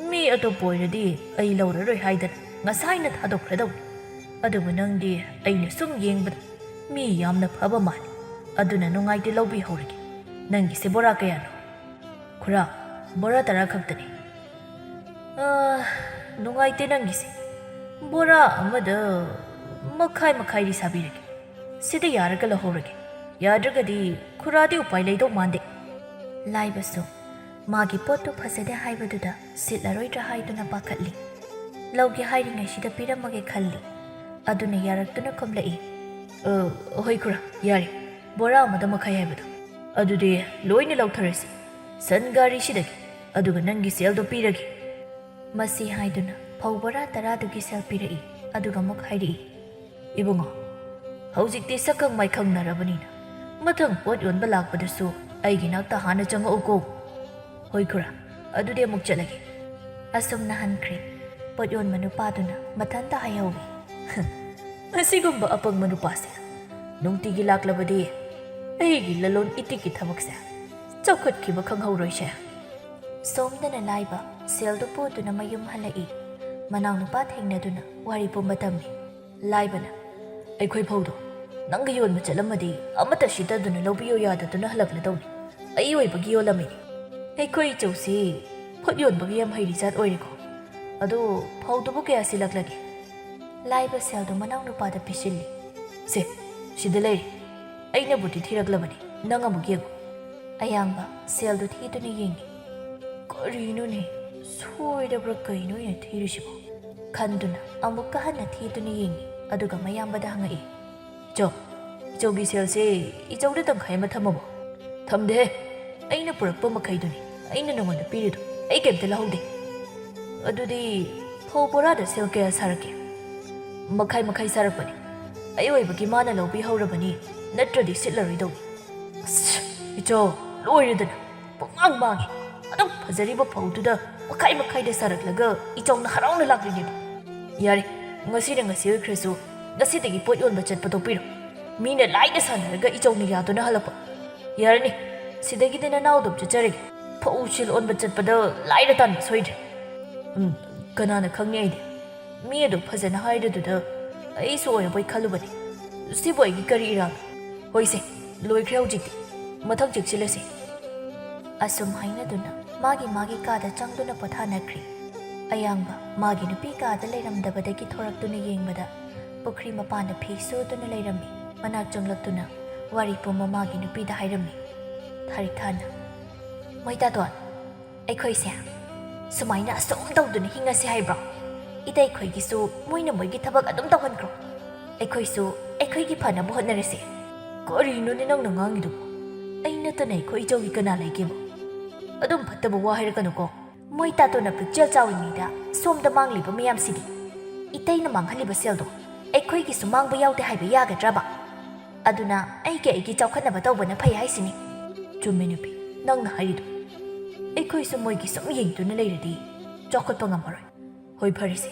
ꯃꯤ ꯑꯇꯣꯞꯄ ꯑꯣꯏꯔꯗꯤ ꯑꯩ ꯂꯧꯔꯔꯣꯏ ꯍꯥꯏꯗꯅ ꯉꯁꯥꯏꯅ ꯊꯥꯗꯣꯛꯈ꯭ꯔꯗꯧꯅꯤ꯫ ꯑꯗꯨꯕꯨ ꯅꯪꯗꯤ ꯑꯩꯅ ꯁꯨꯝ ꯌꯦꯡꯕꯗ ꯃꯤ ꯌꯥꯝꯅ ꯐꯕ ꯃꯥꯜꯂꯤ꯫ ꯑꯗꯨꯅ ꯅꯨꯡꯉꯥꯏꯇꯦ, ꯂꯧꯕꯤꯍꯧꯔꯒꯦ꯫ ꯅꯪꯒꯤꯁꯦ ꯕꯣꯔꯥ ꯀꯌꯥꯅꯣ?" "ꯈꯨꯔꯥ, ꯕꯣꯔꯥ ꯇꯔꯥ ꯈꯛꯇꯅꯤ꯫" "ꯑ, ꯅꯨꯡꯉꯥꯏꯇꯦ ꯅꯪꯒꯤꯁꯦ꯫ ꯕꯣꯔꯥ ꯑꯃꯗ ꯃꯈꯥꯏ ꯃꯈꯥꯏꯗꯤ ꯁꯥꯕꯤꯔꯒꯦ꯫ ꯁꯤꯗ ꯌꯥꯔꯒ ꯂꯧꯍꯧꯔꯒꯦ꯫ ꯌꯥꯗ꯭ꯔꯒꯗꯤ ꯈꯨꯔꯥꯗꯤ ꯎꯄꯥꯏ ꯂꯩꯗꯧ ꯃꯥꯟꯗꯦ꯫" ꯂꯥꯏꯕꯁꯨ ꯃꯥꯒꯤ ꯄꯣꯠꯇꯨ ꯐꯖꯗꯦ ꯍꯥꯏꯕꯗꯨꯗ ꯁꯤꯠꯂꯔꯣꯏꯗ꯭ꯔꯥ ꯍꯥꯏꯗꯨꯅ ꯄꯥꯈꯠꯂꯤ꯫ ꯂꯧꯒꯦ ꯍꯥꯏꯔꯤꯉꯩꯁꯤꯗ ꯄꯤꯔꯝꯃꯒꯦ ꯈꯜꯂꯤ꯫ ꯑꯗꯨꯅ ꯌꯥꯔꯛꯇꯨꯅ ꯈꯨꯝꯂꯛꯏ, "ꯑ, ꯍꯣꯏ ꯈꯨꯔꯥ, ꯌꯥꯔꯦ꯫ ꯕꯣꯔꯥ ꯑꯃꯗ ꯃꯈꯥꯏ ꯍꯥꯏꯕꯗꯣ꯫ ꯑꯗꯨꯗꯤ ꯂꯣꯏꯅ ꯂꯧꯊꯔꯁꯤ꯫ ꯁꯟ ꯒꯥꯔꯤꯁꯤꯗꯒꯤ꯫ ꯑꯗꯨꯒ ꯅꯪꯒꯤ ꯁꯦꯜꯗꯣ ꯄꯤꯔꯒꯦ꯫" ꯃꯁꯤ ꯍꯥꯏꯗꯨꯅ ꯐꯧ ꯕꯣꯔꯥ ꯇꯔꯥꯗꯨꯒꯤ ꯁꯦꯜ ꯄꯤꯔꯛꯏ꯫ ꯑꯗꯨꯒ ꯑꯃꯨꯛ ꯍꯥꯏꯔꯛꯏ, "ꯏꯕꯨꯡꯉꯣ, ꯍꯧꯖꯤꯛꯇꯤ ꯁꯛꯈꯪ ꯃꯥꯏꯈꯪꯅꯔꯕꯅꯤꯅ ꯃꯊꯪ ꯄꯣꯠ ꯌꯣꯟꯕ ꯂꯥꯛꯄꯗꯁꯨ ꯑꯩꯒꯤ ꯅꯥꯛꯇ ꯍꯥꯟꯅ ꯆꯪꯉꯛꯎꯀꯣ꯫" "ꯍꯣꯏ ꯈꯨꯔꯥ, ꯑꯗꯨꯗꯤ ꯑꯃꯨꯛ ꯆꯠꯂꯒꯦ꯫" ꯑꯁꯨꯝꯅ ꯍꯟꯈ꯭ꯔꯦ꯫ ꯄꯣꯠ ꯌꯣꯟꯕ ꯅꯨꯄꯥꯗꯨꯅ ꯃꯊꯟꯇ ꯍꯥꯏꯍꯧꯏ, "ꯑꯁꯤꯒꯨꯝꯕ ꯑꯄꯪꯕ ꯅꯨꯄꯥꯁꯦ ꯅꯨꯡꯇꯤꯒꯤ ꯂꯥꯛꯂꯕꯗꯤ ꯑꯩꯒꯤ ꯂꯂꯣꯟ ꯏꯇꯤꯛꯀꯤ ꯊꯕꯛꯁꯦ ꯆꯥꯎꯈꯠꯈꯤꯕ ꯈꯪꯍꯧꯔꯣꯏꯁꯦ꯫" ꯁꯣꯝꯗꯅ ꯂꯥꯏꯕ ꯁꯦꯜꯗꯨ ꯄꯨꯗꯨꯅ ꯃꯌꯨꯝ ꯍꯜꯂꯛꯏ꯫ ꯃꯅꯥꯎꯅꯨꯄꯥ ꯊꯦꯡꯅꯗꯨꯅ ꯋꯥꯔꯤ ꯄꯨꯝꯕ ꯇꯝꯃꯤ꯫ ꯂꯥꯏꯕꯅ, "ꯑꯩꯈꯣꯏ ꯐꯧꯗꯣ ꯅꯪꯒ ꯌꯣꯟꯕ ꯆꯠꯂꯝꯃꯗꯤ ꯑꯃꯠꯇ ꯁꯤꯠꯇꯗꯨꯅ ꯂꯧꯕꯤꯌꯣ ꯌꯥꯗꯗꯨꯅ ꯍꯜꯂꯛꯂꯗꯧꯅꯤ꯫ ꯑꯩ ꯑꯣꯏꯕꯒꯤ ꯌꯣꯜꯂꯝꯃꯤꯅꯤ꯫ ꯑꯩꯈꯣꯏ ꯏꯆꯧꯁꯤ ꯈꯨꯠ ꯌꯣꯟꯕꯒꯤ ꯌꯥꯝ ꯍꯩꯔꯤ ꯖꯥꯠ ꯑꯣꯏꯔꯦꯀꯣ꯫ ꯑꯗꯣ ꯐꯧꯗꯨꯕꯨ ꯀꯌꯥ ꯁꯤꯠꯂꯛꯂꯒꯦ?" ꯂꯥꯏꯕ ꯁꯦꯜꯗꯨ ꯃꯅꯥꯎꯅꯨꯄꯥꯗ ꯄꯤꯁꯤꯜꯂꯤ꯫ "ꯁꯦ, ꯁꯤꯗ ꯂꯩꯔꯦ꯫ ꯑꯩꯅꯕꯨꯗꯤ ꯊꯤꯔꯛꯂꯕꯅꯤ, ꯅꯪ ꯑꯃꯨꯛ ꯌꯦꯡꯉꯨ꯫" ꯑꯌꯥꯡꯕ ꯁꯦꯜꯗꯨ ꯊꯤꯗꯨꯅ ꯌꯦꯡꯉꯤ꯫ "ꯀꯔꯤꯅꯣꯅꯦ? ꯁꯣꯏꯔꯕ꯭ꯔꯥ ꯀꯩꯅꯣ ꯑꯩꯅ ꯊꯤꯔꯤꯁꯤꯕꯣ?" ꯈꯟꯗꯨꯅ ꯑꯃꯨꯛꯀ ꯍꯟꯅ ꯊꯤꯗꯨꯅ ꯌꯦꯡꯉꯤ꯫ ꯑꯗꯨꯒ ꯃꯌꯥꯝꯕꯗ ꯍꯪꯉꯛꯏ, "ꯏꯆꯧ, ꯏꯆꯧꯒꯤ ꯁꯦꯜꯁꯦ ꯏꯆꯧꯗ ꯇꯪꯈꯥꯏ ꯑꯃ ꯊꯝꯃꯕꯣ?" "ꯊꯝꯗꯦꯍꯦ꯫ ꯑꯩꯅ ꯄꯨꯔꯛꯄ ꯃꯈꯩꯗꯨꯅꯤ ꯑꯩꯅ ꯅꯉꯣꯟꯗ ꯄꯤꯔꯤꯗꯣ꯫ ꯑꯩ ꯀꯩꯝꯇ ꯂꯧꯍꯧꯗꯦ꯫" "ꯑꯗꯨꯗꯤ ꯐꯧ ꯕꯣꯔꯥꯗ ꯁꯦꯜ ꯀꯌꯥ ꯁꯥꯔꯛꯀꯦ?" "ꯃꯈꯥꯏ ꯃꯈꯥꯏ ꯁꯥꯔꯛꯄꯅꯤ꯫ ꯑꯩ ꯑꯣꯏꯕꯒꯤ ꯃꯥꯅ ꯂꯧꯕꯤꯍꯧꯔꯕꯅꯤ, ꯅꯠꯇ꯭ꯔꯗꯤ ꯁꯤꯠꯂꯔꯣꯏꯗꯧꯅꯤ꯫" "ꯑꯁ, ꯏꯆꯧ, ꯂꯣꯏꯔꯦꯗꯅ꯫ ꯄꯨꯡꯃꯥꯡ ꯃꯥꯡꯉꯤ꯫ ꯑꯗꯨꯛ ꯐꯖꯔꯤꯕ ꯐꯧꯗꯨꯗ ꯃꯈꯥꯏ ꯃꯈꯥꯏꯗ ꯁꯥꯔꯛꯂꯒ ꯏꯆꯧꯅ ꯍꯔꯥꯎꯅ ꯂꯥꯛꯂꯤꯅꯦꯕ꯫ ꯌꯥꯔꯦ, ꯉꯁꯤꯅ ꯉꯁꯤ ꯑꯣꯏꯈ꯭ꯔꯁꯨ, ꯉꯁꯤꯗꯒꯤ ꯄꯣꯠ ꯌꯣꯟꯕ ꯆꯠꯄ ꯇꯣꯛꯄꯤꯔꯣ꯫ ꯃꯤꯅ ꯂꯥꯏꯗ ꯁꯥꯟꯅꯔꯒ ꯏꯆꯧꯅ ꯌꯥꯗꯨꯅ ꯍꯜꯂꯛꯄ꯫ ꯌꯥꯔꯅꯤ, ꯁꯤꯗꯒꯤꯗꯤ ꯅꯅꯥꯎ ꯑꯗꯨꯝ ꯆꯠꯆꯔꯒꯦ꯫ ꯐꯧ ꯁꯤꯜ ꯑꯣꯟꯕ ꯆꯠꯄꯗ ꯂꯥꯏꯔ ꯇꯥꯟꯕ ꯁꯣꯏꯗ꯭ꯔꯦ꯫" "ꯎꯝ, ꯀꯅꯥꯅ ꯈꯪꯅꯤ ꯑꯩꯗꯤ? ꯃꯤ ꯑꯗꯨ ꯐꯖꯅ ꯍꯥꯏꯔꯗꯨꯗ ꯑꯩꯁꯨ ꯑꯣꯏꯔꯕꯣꯏ ꯈꯜꯂꯨꯕꯅꯤ꯫ ꯁꯤꯕꯨ ꯑꯩꯒꯤ ꯀꯔꯤ ꯏꯔꯥꯡ? ꯍꯣꯏꯁꯦ, ꯂꯣꯏꯈ꯭ꯔꯦ ꯍꯧꯖꯤꯛꯇꯤ꯫ ꯃꯊꯪ ꯆꯦꯛꯁꯤꯜꯂꯁꯤ꯫" ꯑꯁꯨꯝ ꯍꯥꯏꯅꯗꯨꯅ ꯃꯥꯒꯤ ꯃꯥꯒꯤ ꯀꯥꯗ ꯆꯪꯗꯨꯅ ꯄꯣꯊꯥꯅꯈ꯭ꯔꯤ꯫ ꯑꯌꯥꯡꯕ ꯃꯥꯒꯤ ꯅꯨꯄꯤ ꯀꯥꯗ ꯂꯩꯔꯝꯗꯕꯗꯒꯤ ꯊꯣꯔꯛꯇꯨꯅ ꯌꯦꯡꯕꯗ, ꯄꯨꯈ꯭ꯔꯤ ꯃꯄꯥꯟꯗ ꯐꯤ ꯁꯨꯗꯨꯅ ꯂꯩꯔꯝꯃꯤ꯫ ꯃꯅꯥꯛ ꯆꯪꯂꯛꯇꯨꯅ ꯋꯥꯔꯤ ꯄꯨꯝꯕ ꯃꯥꯒꯤ ꯅꯨꯄꯤꯗ ꯍꯥꯏꯔꯝꯃꯤ꯫ ꯊꯥꯔꯤꯛꯊꯥꯅ, "ꯃꯣꯏ ꯇꯥꯇꯣꯟ, ꯑꯩꯈꯣꯏꯁꯦ ꯁꯨꯃꯥꯏꯅ ꯑꯁꯨꯝ ꯇꯧꯗꯨꯅ ꯍꯤꯡꯉꯁꯤ ꯍꯥꯏꯕ꯭ꯔꯣ? ꯏꯇꯩꯈꯣꯏꯒꯤꯁꯨ ꯃꯣꯏꯅ ꯃꯣꯏꯒꯤ ꯊꯕꯛ ꯑꯗꯨꯝ ꯇꯧꯍꯟꯈ꯭ꯔꯣ꯫ ꯑꯩꯈꯣꯏꯁꯨ ꯑꯩꯈꯣꯏꯒꯤ ꯐꯅꯕ ꯍꯣꯠꯅꯔꯁꯦ꯫" "ꯀꯔꯤꯅꯣꯅꯦ ꯅꯪꯅ ꯉꯥꯡꯉꯤꯗꯨꯕꯨ? ꯑꯩ ꯅꯠꯇꯅ ꯑꯩꯈꯣꯏ ꯏꯆꯧꯒꯤ ꯀꯅꯥ ꯂꯩꯒꯦꯕ? ꯑꯗꯨꯝ ꯐꯠꯇꯕ ꯋꯥ ꯍꯥꯏꯔꯛꯀꯅꯨꯀꯣ꯫ ꯃꯣꯏ ꯇꯥꯇꯣꯟꯅ ꯄꯨꯛꯆꯦꯜ ꯆꯥꯎꯔꯤꯉꯩꯗ ꯁꯣꯝꯗ ꯃꯥꯡꯂꯤꯕ ꯃꯌꯥꯝꯁꯤꯗꯤ꯫ ꯏꯇꯩꯅ ꯃꯥꯡꯍꯜꯂꯤꯕ ꯁꯦꯜꯗꯣ ꯑꯩꯈꯣꯏꯒꯤꯁꯨ ꯃꯥꯡꯕ ꯌꯥꯎꯗꯦ ꯍꯥꯏꯕ ꯌꯥꯒꯗ꯭ꯔꯕ? ꯑꯗꯨꯅ ꯑꯩꯒꯤ ꯑꯩꯒꯤ ꯆꯥꯎꯈꯠꯅꯕ ꯇꯧꯕꯅ ꯐꯩ ꯍꯥꯏꯁꯤꯅꯤ꯫" "ꯆꯨꯝꯃꯦ ꯅꯨꯄꯤ, ꯅꯪꯅ ꯍꯥꯏꯔꯤꯗꯣ꯫ ꯑꯩꯈꯣꯏꯁꯨ ꯃꯣꯏꯒꯤ ꯁꯨꯝ ꯌꯦꯡꯗꯨꯅ ꯂꯩꯔꯗꯤ ꯆꯥꯎꯈꯠꯄ ꯉꯝꯃꯔꯣꯏ꯫" "ꯍꯣꯏ, ꯐꯔꯦꯁꯦ,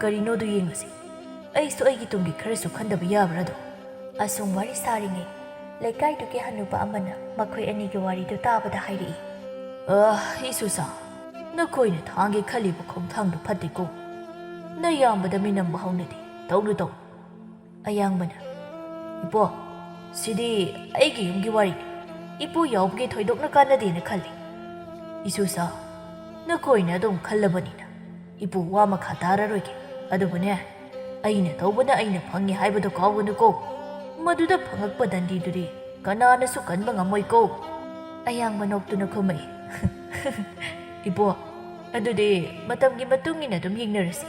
ꯀꯔꯤꯅꯣꯗꯨ ꯌꯦꯡꯉꯁꯤ꯫ ꯑꯩꯁꯨ ꯑꯩꯒꯤ ꯇꯨꯡꯒꯤ ꯈꯔꯁꯨ ꯈꯟꯗꯕ ꯌꯥꯕ꯭ꯔꯥꯗꯣ?" ꯑꯁꯨꯝ ꯋꯥꯔꯤ ꯁꯥꯔꯤꯉꯩ, ꯂꯩꯀꯥꯏꯗꯨꯒꯤ ꯍꯅꯨꯕ ꯑꯃꯅ ꯃꯈꯣꯏ ꯑꯅꯤꯒꯤ ꯋꯥꯔꯤꯗꯨ ꯇꯥꯕꯗ ꯍꯥꯏꯔꯛꯏ꯫ "ꯑ, ꯏꯁꯨꯁꯥ, ꯅꯈꯣꯏꯅ ꯊꯥꯡꯒꯦ ꯈꯜꯂꯤꯕ ꯈꯣꯡꯊꯥꯡꯗꯨ ꯐꯠꯇꯦꯀꯣ꯫ ꯅꯌꯥꯝꯕꯗ ꯃꯤꯅꯝꯕ ꯍꯧꯅꯗꯦ꯫ ꯇꯧꯅꯨ, ꯇꯧꯅꯨ꯫" ꯑꯌꯥꯡꯕꯅ, "ꯏꯄꯣ, ꯁꯤꯗꯤ ꯑꯩꯒꯤ ꯌꯨꯝꯒꯤ ꯋꯥꯔꯤꯅꯤ꯫ ꯏꯄꯨ ꯌꯥꯎꯕꯒꯤ ꯊꯣꯏꯗꯣꯛꯅ ꯀꯥꯟꯅꯗꯦꯅ ꯈꯜꯂꯤ꯫" "ꯏꯁꯨꯁꯥ, ꯅꯈꯣꯏꯅ ꯑꯗꯨꯝ ꯈꯜꯂꯕꯅꯤꯅ ꯏꯄꯨ ꯋꯥ ꯃꯈꯥ ꯇꯥꯔꯔꯣꯏꯒꯦ꯫ ꯑꯗꯨꯕꯨꯅꯦ, ꯑꯩꯅ ꯇꯧꯕꯅ ꯑꯩꯅ ꯐꯪꯉꯤ ꯍꯥꯏꯕꯗꯨ ꯀꯥꯎꯒꯅꯨꯀꯣ꯫ ꯃꯗꯨꯗ ꯐꯪꯉꯛꯄ ꯗꯟꯗꯤꯗꯨꯗꯤ ꯀꯅꯥꯅꯁꯨ ꯀꯟꯕ ꯉꯝꯃꯣꯏꯀꯣ꯫" ꯑꯌꯥꯡꯕ ꯅꯣꯛꯇꯨꯅ ꯈꯨꯝꯃꯛꯏ꯫ "ꯏꯕꯣ, ꯑꯗꯨꯗꯤ ꯃꯇꯝꯒꯤ ꯃꯇꯨꯡ ꯏꯟꯅ ꯑꯗꯨꯝ ꯌꯦꯡꯅꯔꯁꯤ꯫"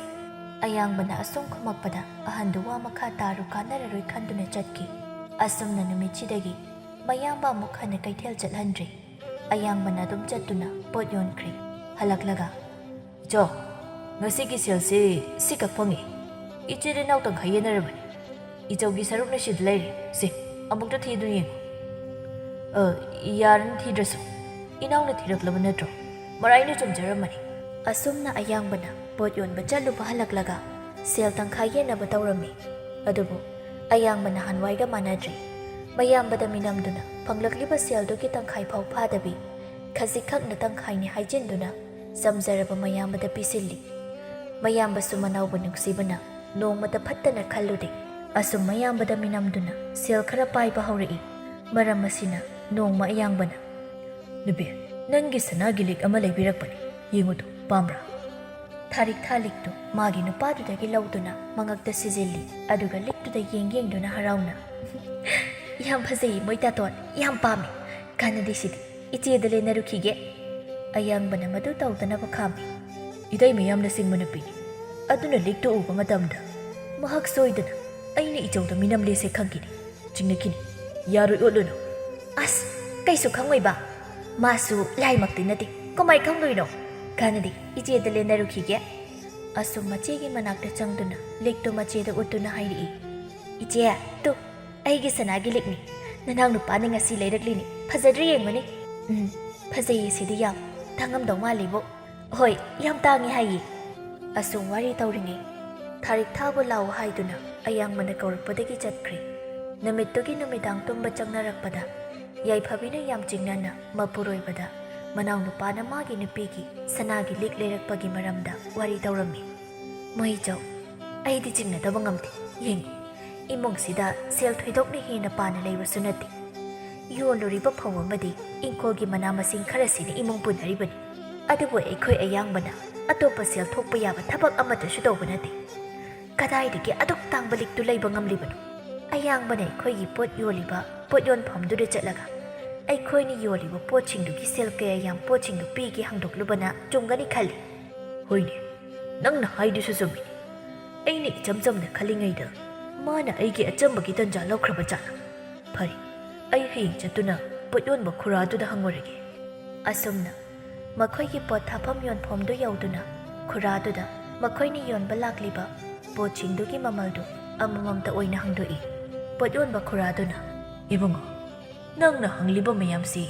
ꯑꯌꯥꯡꯕꯅ ꯑꯁꯨꯝ ꯈꯨꯝꯃꯛꯄꯗ ꯑꯍꯟꯗꯨ ꯋꯥ ꯃꯈꯥ ꯇꯥꯔꯨ ꯀꯥꯟꯅꯔꯔꯣꯏ ꯈꯟꯗꯨꯅ ꯆꯠꯈꯤ꯫ ꯑꯁꯨꯝꯅ ꯅꯨꯃꯤꯠꯁꯤꯗꯒꯤ ꯃꯌꯥꯝꯕ ꯑꯃꯨꯛ ꯍꯟꯅ ꯀꯩꯊꯦꯜ ꯆꯠꯍꯟꯗ꯭ꯔꯦ꯫ ꯑꯌꯥꯡꯕꯅ ꯑꯗꯨꯝ ꯆꯠꯇꯨꯅ ꯄꯣꯠ ꯌꯣꯟꯈ꯭ꯔꯦ꯫ ꯍꯜꯂꯛꯂꯒ, "ꯏꯆꯧ, ꯉꯁꯤꯒꯤ ꯁꯦꯜꯁꯤ ꯁꯤꯈꯛ ꯐꯪꯉꯤ꯫ ꯏꯆꯤꯜ ꯏꯅꯥꯎ ꯇꯪꯈꯥꯏ ꯌꯦꯟꯅꯔꯕꯅꯤ꯫ ꯏꯆꯧꯒꯤ ꯁꯔꯨꯛꯅ ꯁꯤꯗ ꯂꯩꯔꯦ꯫ ꯁꯦ, ꯑꯃꯨꯛꯇ ꯊꯤꯗꯨꯅ ꯌꯦꯡꯉꯨ꯫" "ꯑ, ꯌꯥꯔꯅꯤ ꯊꯤꯗ꯭ꯔꯁꯨ꯫ ꯏꯅꯥꯎꯅ ꯊꯤꯔꯛꯂꯕ ꯅꯠꯇ꯭ꯔꯣ? ꯃꯔꯥꯏꯅ ꯆꯨꯝꯖꯔꯝꯃꯅꯤ꯫" ꯑꯁꯨꯝꯅ ꯑꯌꯥꯡꯕꯅ ꯄꯣꯠ ꯌꯣꯟꯕ ꯆꯠꯂꯨꯕ ꯍꯜꯂꯛꯂꯒ ꯁꯦꯜ ꯇꯪꯈꯥꯏ ꯌꯦꯟꯅꯕ ꯇꯧꯔꯝꯃꯤ꯫ ꯑꯗꯨꯕꯨ ꯑꯌꯥꯡꯕ ꯅꯍꯥꯟꯋꯥꯏꯒ ꯃꯥꯟꯅꯗ꯭ꯔꯦ꯫ ꯃꯌꯥꯝꯕꯗ ꯃꯤꯅꯝꯗꯨꯅ ꯐꯪꯂꯛꯂꯤꯕ ꯁꯦꯜꯗꯨꯒꯤ ꯇꯪꯈꯥꯏ ꯐꯥꯎ ꯐꯥꯗꯕꯤ, ꯈꯖꯤꯛꯈꯛꯅ ꯇꯪꯈꯥꯏꯅꯤ ꯍꯥꯏꯖꯤꯟꯗꯨꯅ ꯆꯝꯖꯔꯕ ꯃꯌꯥꯝꯕꯗ ꯄꯤꯁꯤꯜꯂꯤ꯫ ꯃꯌꯥꯝꯕꯁꯨ ꯃꯅꯥꯎꯕꯨ ꯅꯨꯡꯁꯤꯕꯅ ꯅꯣꯡꯃꯇ ꯐꯠꯇꯅ ꯈꯜꯂꯨꯗꯦ꯫ ꯑꯁꯨꯝ ꯃꯌꯥꯝꯕꯗ ꯃꯤꯅꯝꯗꯨꯅ ꯁꯦꯜ ꯈꯔ ꯄꯥꯏꯕ ꯍꯧꯔꯛꯏ꯫ ꯃꯔꯝ ꯑꯁꯤꯅ ꯅꯣꯡꯃ ꯑꯌꯥꯡꯕꯅ, "ꯅꯨꯄꯤ, ꯅꯪꯒꯤ ꯁꯅꯥꯒꯤ ꯂꯤꯛ ꯑꯃ ꯂꯩꯕꯤꯔꯛꯄꯅꯤ꯫ ꯌꯦꯡꯉꯨꯗꯨ, ꯄꯥꯝꯕ꯭ꯔꯥ?" ꯊꯥꯔꯤꯛ ꯊꯥ ꯂꯤꯛꯇꯨ ꯃꯥꯒꯤ ꯅꯨꯄꯥꯗꯨꯗꯒꯤ ꯂꯧꯗꯨꯅ ꯃꯉꯛꯇ ꯁꯤꯖꯤꯜꯂꯤ꯫ ꯑꯗꯨꯒ ꯂꯤꯛꯇꯨꯗ ꯌꯦꯡ ꯌꯦꯡꯗꯨꯅ ꯍꯔꯥꯎꯅ, "ꯌꯥꯝ ꯐꯖꯩ, ꯃꯣꯏ ꯇꯥꯇꯣꯟ, ꯌꯥꯝ ꯄꯥꯝꯃꯤ꯫ ꯀꯥꯟꯅꯗꯦ ꯁꯤꯗꯤ, ꯏꯆꯦꯗ ꯂꯦꯟꯅꯔꯨꯈꯤꯒꯦ꯫" ꯑꯌꯥꯡꯕꯅ ꯃꯗꯨ ꯇꯧꯗꯅꯕ ꯈꯥꯝꯃꯤ꯫ "ꯏꯇꯩ ꯃꯌꯥꯝꯅ ꯁꯤꯡꯕ ꯅꯨꯄꯤꯅꯤ꯫ ꯑꯗꯨꯅ ꯂꯤꯛꯇꯨ ꯎꯕ ꯃꯇꯝꯗ ꯃꯍꯥꯛ ꯁꯣꯏꯗꯅ ꯑꯩꯅ ꯏꯆꯧꯗ ꯃꯤꯅꯝꯂꯦꯁꯦ ꯈꯪꯈꯤꯅꯤ꯫ ꯆꯤꯡꯅꯈꯤꯅꯤ꯫ ꯌꯥꯔꯣꯏ, ꯑꯣꯠꯂꯨꯅꯨ꯫" "ꯑꯁ, ꯀꯩꯁꯨ ꯈꯪꯉꯣꯏꯕ꯫ ꯃꯥꯁꯨ ꯂꯥꯏꯃꯛꯇꯤ ꯅꯠꯇꯦ꯫ ꯀꯃꯥꯏ ꯈꯪꯗꯣꯏꯅꯣ? ꯀꯥꯟꯅꯗꯦ, ꯏꯆꯦꯗ ꯂꯦꯟꯅꯔꯨꯈꯤꯒꯦ꯫" ꯑꯁꯨꯝ ꯃꯆꯦꯒꯤ ꯃꯅꯥꯛꯇ ꯆꯪꯗꯨꯅ ꯂꯤꯛꯇꯨ ꯃꯆꯦꯗ ꯎꯠꯇꯨꯅ ꯍꯥꯏꯔꯛꯏ, "ꯏꯆꯦ, ꯇꯨ, ꯑꯩꯒꯤ ꯁꯅꯥꯒꯤ ꯂꯤꯛꯅꯤ꯫ ꯅꯅꯥꯎ ꯅꯨꯄꯥꯅ ꯉꯁꯤ ꯂꯩꯔꯛꯂꯤꯅꯤ꯫ ꯐꯖꯗ꯭ꯔꯥ ꯌꯦꯡꯉꯨꯅꯦ꯫" "ꯎꯝ, ꯐꯖꯩꯌꯦ ꯁꯤꯗꯤ ꯌꯥꯝ꯫ ꯇꯥꯡꯉꯝꯗꯧ ꯃꯥꯜꯂꯤꯕꯣ꯫" "ꯍꯣꯏ, ꯌꯥꯝ ꯇꯥꯡꯉꯤ ꯍꯥꯏꯌꯦ꯫" ꯑꯁꯨꯝ ꯋꯥꯔꯤ ꯇꯧꯔꯤꯉꯩ ꯊꯥꯔꯤꯛ ꯊꯥꯕ ꯂꯥꯛꯑꯣ ꯍꯥꯏꯗꯨꯅ ꯑꯌꯥꯡꯕꯅ ꯀꯧꯔꯛꯄꯗꯒꯤ ꯆꯠꯈ꯭ꯔꯦ꯫ ꯅꯨꯃꯤꯠꯇꯨꯒꯤ ꯅꯨꯃꯤꯗꯥꯡ ꯇꯨꯝꯕ ꯆꯪꯅꯔꯛꯄꯗ ꯌꯥꯏꯐꯕꯤꯅ ꯌꯥꯝ ꯆꯤꯡꯅꯅ ꯃꯄꯨꯔꯣꯏꯕꯗ ꯃꯅꯥꯎꯅꯨꯄꯥꯅ ꯃꯥꯒꯤ ꯅꯨꯄꯤꯒꯤ ꯁꯅꯥꯒꯤ ꯂꯤꯛ ꯂꯩꯔꯛꯄꯒꯤ ꯃꯔꯝꯗ ꯋꯥꯔꯤ ꯇꯧꯔꯝꯃꯤ꯫ "ꯃꯣꯏ ꯏꯆꯧ, ꯑꯩꯗꯤ ꯆꯤꯡꯅꯗꯕ ꯉꯝꯗꯦ꯫ ꯌꯦꯡꯉꯨ, ꯏꯃꯨꯡꯁꯤꯗ ꯁꯦꯜ ꯊꯣꯏꯗꯣꯛꯅ ꯍꯦꯟꯅ ꯄꯥꯅ ꯂꯩꯕꯁꯨ ꯅꯠꯇꯦ꯫ ꯌꯣꯜꯂꯨꯔꯤꯕ ꯐꯧ ꯑꯃꯗꯤ ꯏꯪꯈꯣꯜꯒꯤ ꯃꯅꯥ ꯃꯁꯤꯡ ꯈꯔꯁꯤꯅ ꯏꯃꯨꯡ ꯄꯨꯅꯔꯤꯕꯅꯤ꯫ ꯑꯗꯨꯕꯨ ꯑꯩꯈꯣꯏ ꯑꯌꯥꯡꯕꯅ ꯑꯇꯣꯞꯄ ꯁꯦꯜ ꯊꯣꯛꯄ ꯌꯥꯕ ꯊꯕꯛ ꯑꯃꯠꯇꯁꯨ ꯇꯧꯕ ꯅꯠꯇꯦ꯫ ꯀꯗꯥꯏꯗꯒꯤ ꯑꯗꯨꯛ ꯇꯥꯡꯕ ꯂꯤꯛꯇꯨ ꯂꯩꯕ ꯉꯝꯂꯤꯕꯅꯣ?" ꯑꯌꯥꯡꯕꯅ ꯑꯩꯈꯣꯏꯒꯤ ꯄꯣꯠ ꯌꯣꯜꯂꯤꯕ ꯄꯣꯠ ꯌꯣꯟꯐꯝꯗꯨꯗ ꯆꯠꯂꯒ ꯑꯩꯈꯣꯏꯅ ꯌꯣꯜꯂꯤꯕ ꯄꯣꯠꯁꯤꯡꯗꯨꯒꯤ ꯁꯦꯜ ꯀꯌꯥ ꯌꯥꯝ ꯄꯣꯠꯁꯤꯡꯗꯨ ꯄꯤꯒꯦ ꯍꯥꯡꯗꯣꯛꯂꯨꯕꯅ ꯆꯨꯝꯒꯅꯤ ꯈꯜꯂꯤ꯫ ꯍꯣꯏꯅꯦ, ꯅꯪꯅ ꯍꯥꯏꯗꯨꯁꯨ ꯆꯨꯝꯃꯤꯅꯦ꯫ ꯑꯩꯅ ꯏꯆꯝ ꯆꯝꯅ ꯈꯜꯂꯤꯉꯩꯗ ꯃꯥꯅ ꯑꯩꯒꯤ ꯑꯆꯝꯕꯒꯤ ꯇꯟꯖꯥ ꯂꯧꯈ꯭ꯔꯕ ꯖꯥꯠꯂ? ꯐꯔꯦ, ꯑꯩ ꯍꯌꯦꯡ ꯆꯠꯇꯨꯅ ꯄꯣꯠ ꯌꯣꯟꯕ ꯈꯨꯔꯥꯗꯨꯗ ꯍꯪꯉꯨꯔꯒꯦ꯫ ꯑꯁꯨꯝꯅ ꯃꯈꯣꯏꯒꯤ ꯄꯣꯠ ꯊꯥꯐꯝ ꯌꯣꯟꯐꯝꯗꯨ ꯌꯧꯗꯨꯅ ꯈꯨꯔꯥꯗꯨꯗ ꯃꯈꯣꯏꯅ ꯌꯣꯟꯕ ꯂꯥꯛꯂꯤꯕ ꯄꯣꯠꯁꯤꯡꯗꯨꯒꯤ ꯃꯃꯜꯗꯨ ꯑꯃꯃꯝꯇ ꯑꯣꯏꯅ ꯍꯪꯗꯣꯛꯏ꯫ ꯄꯣꯠ ꯌꯣꯟꯕ ꯈꯨꯔꯥꯗꯨꯅ, "ꯏꯕꯨꯡꯉꯣ, ꯅꯪꯅ ꯍꯪꯂꯤꯕ ꯃꯌꯥꯝꯁꯤ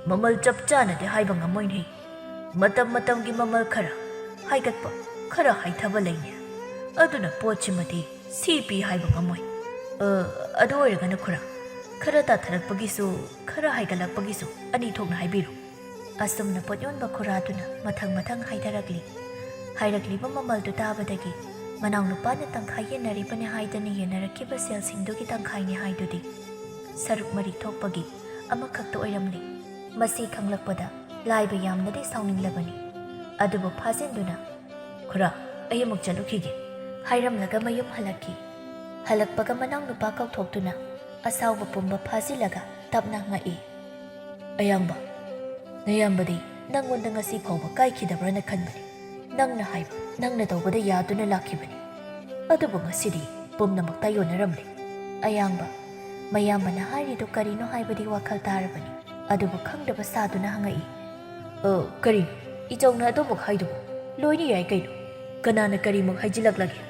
ꯃꯃꯜ ꯆꯞ ꯆꯥꯅꯗꯤ ꯍꯥꯏꯕ ꯉꯝꯃꯣꯏꯅꯦ꯫ ꯃꯇꯝ ꯃꯇꯝꯒꯤ ꯃꯃꯜ ꯈꯔ ꯍꯥꯏꯒꯠꯄ, ꯈꯔ ꯍꯥꯏꯊꯕ ꯂꯩꯅꯦ꯫ ꯑꯗꯨꯅ ꯄꯣꯠꯁꯤꯃꯗꯤ ꯁꯤ ꯄꯤ ꯍꯥꯏꯕ ꯉꯝꯃꯣꯏ꯫ ꯑ, ꯑꯗꯨ ꯑꯣꯏꯔꯒꯅ ꯈꯨꯔꯥ, ꯈꯔ ꯇꯥꯊꯔꯛꯄꯒꯤꯁꯨ, ꯈꯔ ꯍꯥꯏꯒꯠꯂꯛꯄꯒꯤꯁꯨ ꯑꯅꯤ ꯊꯣꯛꯅ ꯍꯥꯏꯕꯤꯔꯣ꯫" ꯑꯁꯨꯝꯅ ꯄꯣꯠ ꯌꯣꯟꯕ ꯈꯨꯔꯥꯗꯨꯅ ꯃꯊꯪ ꯃꯊꯪ ꯍꯥꯏꯊꯔꯛꯂꯤ꯫ ꯍꯥꯏꯔꯛꯂꯤꯕ ꯃꯃꯜꯗꯨ ꯇꯥꯕꯗꯒꯤ ꯃꯅꯥꯎꯅꯨꯄꯥꯅ ꯇꯪꯈꯥꯏ ꯌꯦꯟꯅꯔꯤꯕꯅꯤ ꯍꯥꯏꯗꯅ ꯌꯦꯟꯅꯔꯛꯈꯤꯕ ꯁꯦꯜꯁꯤꯡꯗꯨꯒꯤ ꯇꯪꯈꯥꯏꯅꯤ ꯍꯥꯏꯗꯨꯗꯤ ꯁꯔꯨꯛ ꯃꯔꯤ ꯊꯣꯛꯄꯒꯤ ꯑꯃꯈꯛꯇ ꯑꯣꯏꯔꯝꯂꯤ꯫ ꯃꯁꯤ ꯈꯪꯂꯛꯄꯗ ꯂꯥꯏꯕ ꯌꯥꯝꯅꯗꯤ ꯁꯥꯎꯅꯤꯡꯂꯕꯅꯤ꯫ ꯑꯗꯨꯕꯨ ꯐꯥꯖꯤꯟꯗꯨꯅ, "ꯈꯨꯔꯥ, ꯑꯩ ꯑꯃꯨꯛ ꯆꯠꯂꯨꯈꯤꯒꯦ" ꯍꯥꯏꯔꯝꯂꯒ ꯃꯌꯨꯝ ꯍꯜꯂꯛꯈꯤ꯫ ꯍꯜꯂꯛꯄꯒ ꯃꯅꯥꯎꯅꯨꯄꯥ ꯀꯧꯊꯣꯛꯇꯨꯅ ꯑꯁꯥꯎꯕ ꯄꯨꯝꯕ ꯐꯥꯖꯤꯜꯂꯒ ꯇꯞꯅ ꯍꯪꯉꯛꯏ, "ꯑꯌꯥꯝꯕ, ꯅꯌꯥꯝꯕꯗꯤ ꯅꯪꯉꯣꯟꯗ ꯉꯁꯤ ꯐꯥꯎꯕ ꯀꯥꯏꯈꯤꯗꯕ꯭ꯔꯅ ꯈꯟꯕꯅꯤ꯫ ꯅꯪꯅ ꯍꯥꯏꯕ, ꯅꯪꯅ ꯇꯧꯕꯗ ꯌꯥꯗꯨꯅ ꯂꯥꯛꯈꯤꯕꯅꯤ꯫ ꯑꯗꯨꯕꯨ ꯉꯁꯤꯗꯤ ꯄꯨꯝꯅꯃꯛ ꯇꯥꯏꯌꯣꯟꯅꯔꯝꯂꯦ꯫" ꯑꯌꯥꯝꯕ, ꯃꯌꯥꯝꯕꯅ ꯍꯥꯏꯔꯤꯗꯨ ꯀꯔꯤꯅꯣ ꯍꯥꯏꯕꯗꯤ ꯋꯥꯈꯜ ꯇꯥꯔꯕꯅꯤ꯫ ꯑꯗꯨꯕꯨ ꯈꯪꯗꯕ ꯁꯥꯗꯨꯅ ꯍꯪꯉꯛꯏ, "ꯑ, ꯀꯔꯤꯅꯣ? ꯏꯆꯧꯅ ꯑꯗꯨꯃꯛ ꯍꯥꯏꯗꯨꯕꯨ? ꯂꯣꯏꯅ ꯌꯥꯏ ꯀꯩꯅꯣ꯫ ꯀꯅꯥꯅ ꯀꯔꯤꯃꯨꯛ ꯍꯥꯏꯖꯤꯜꯂꯛꯂꯒꯦ?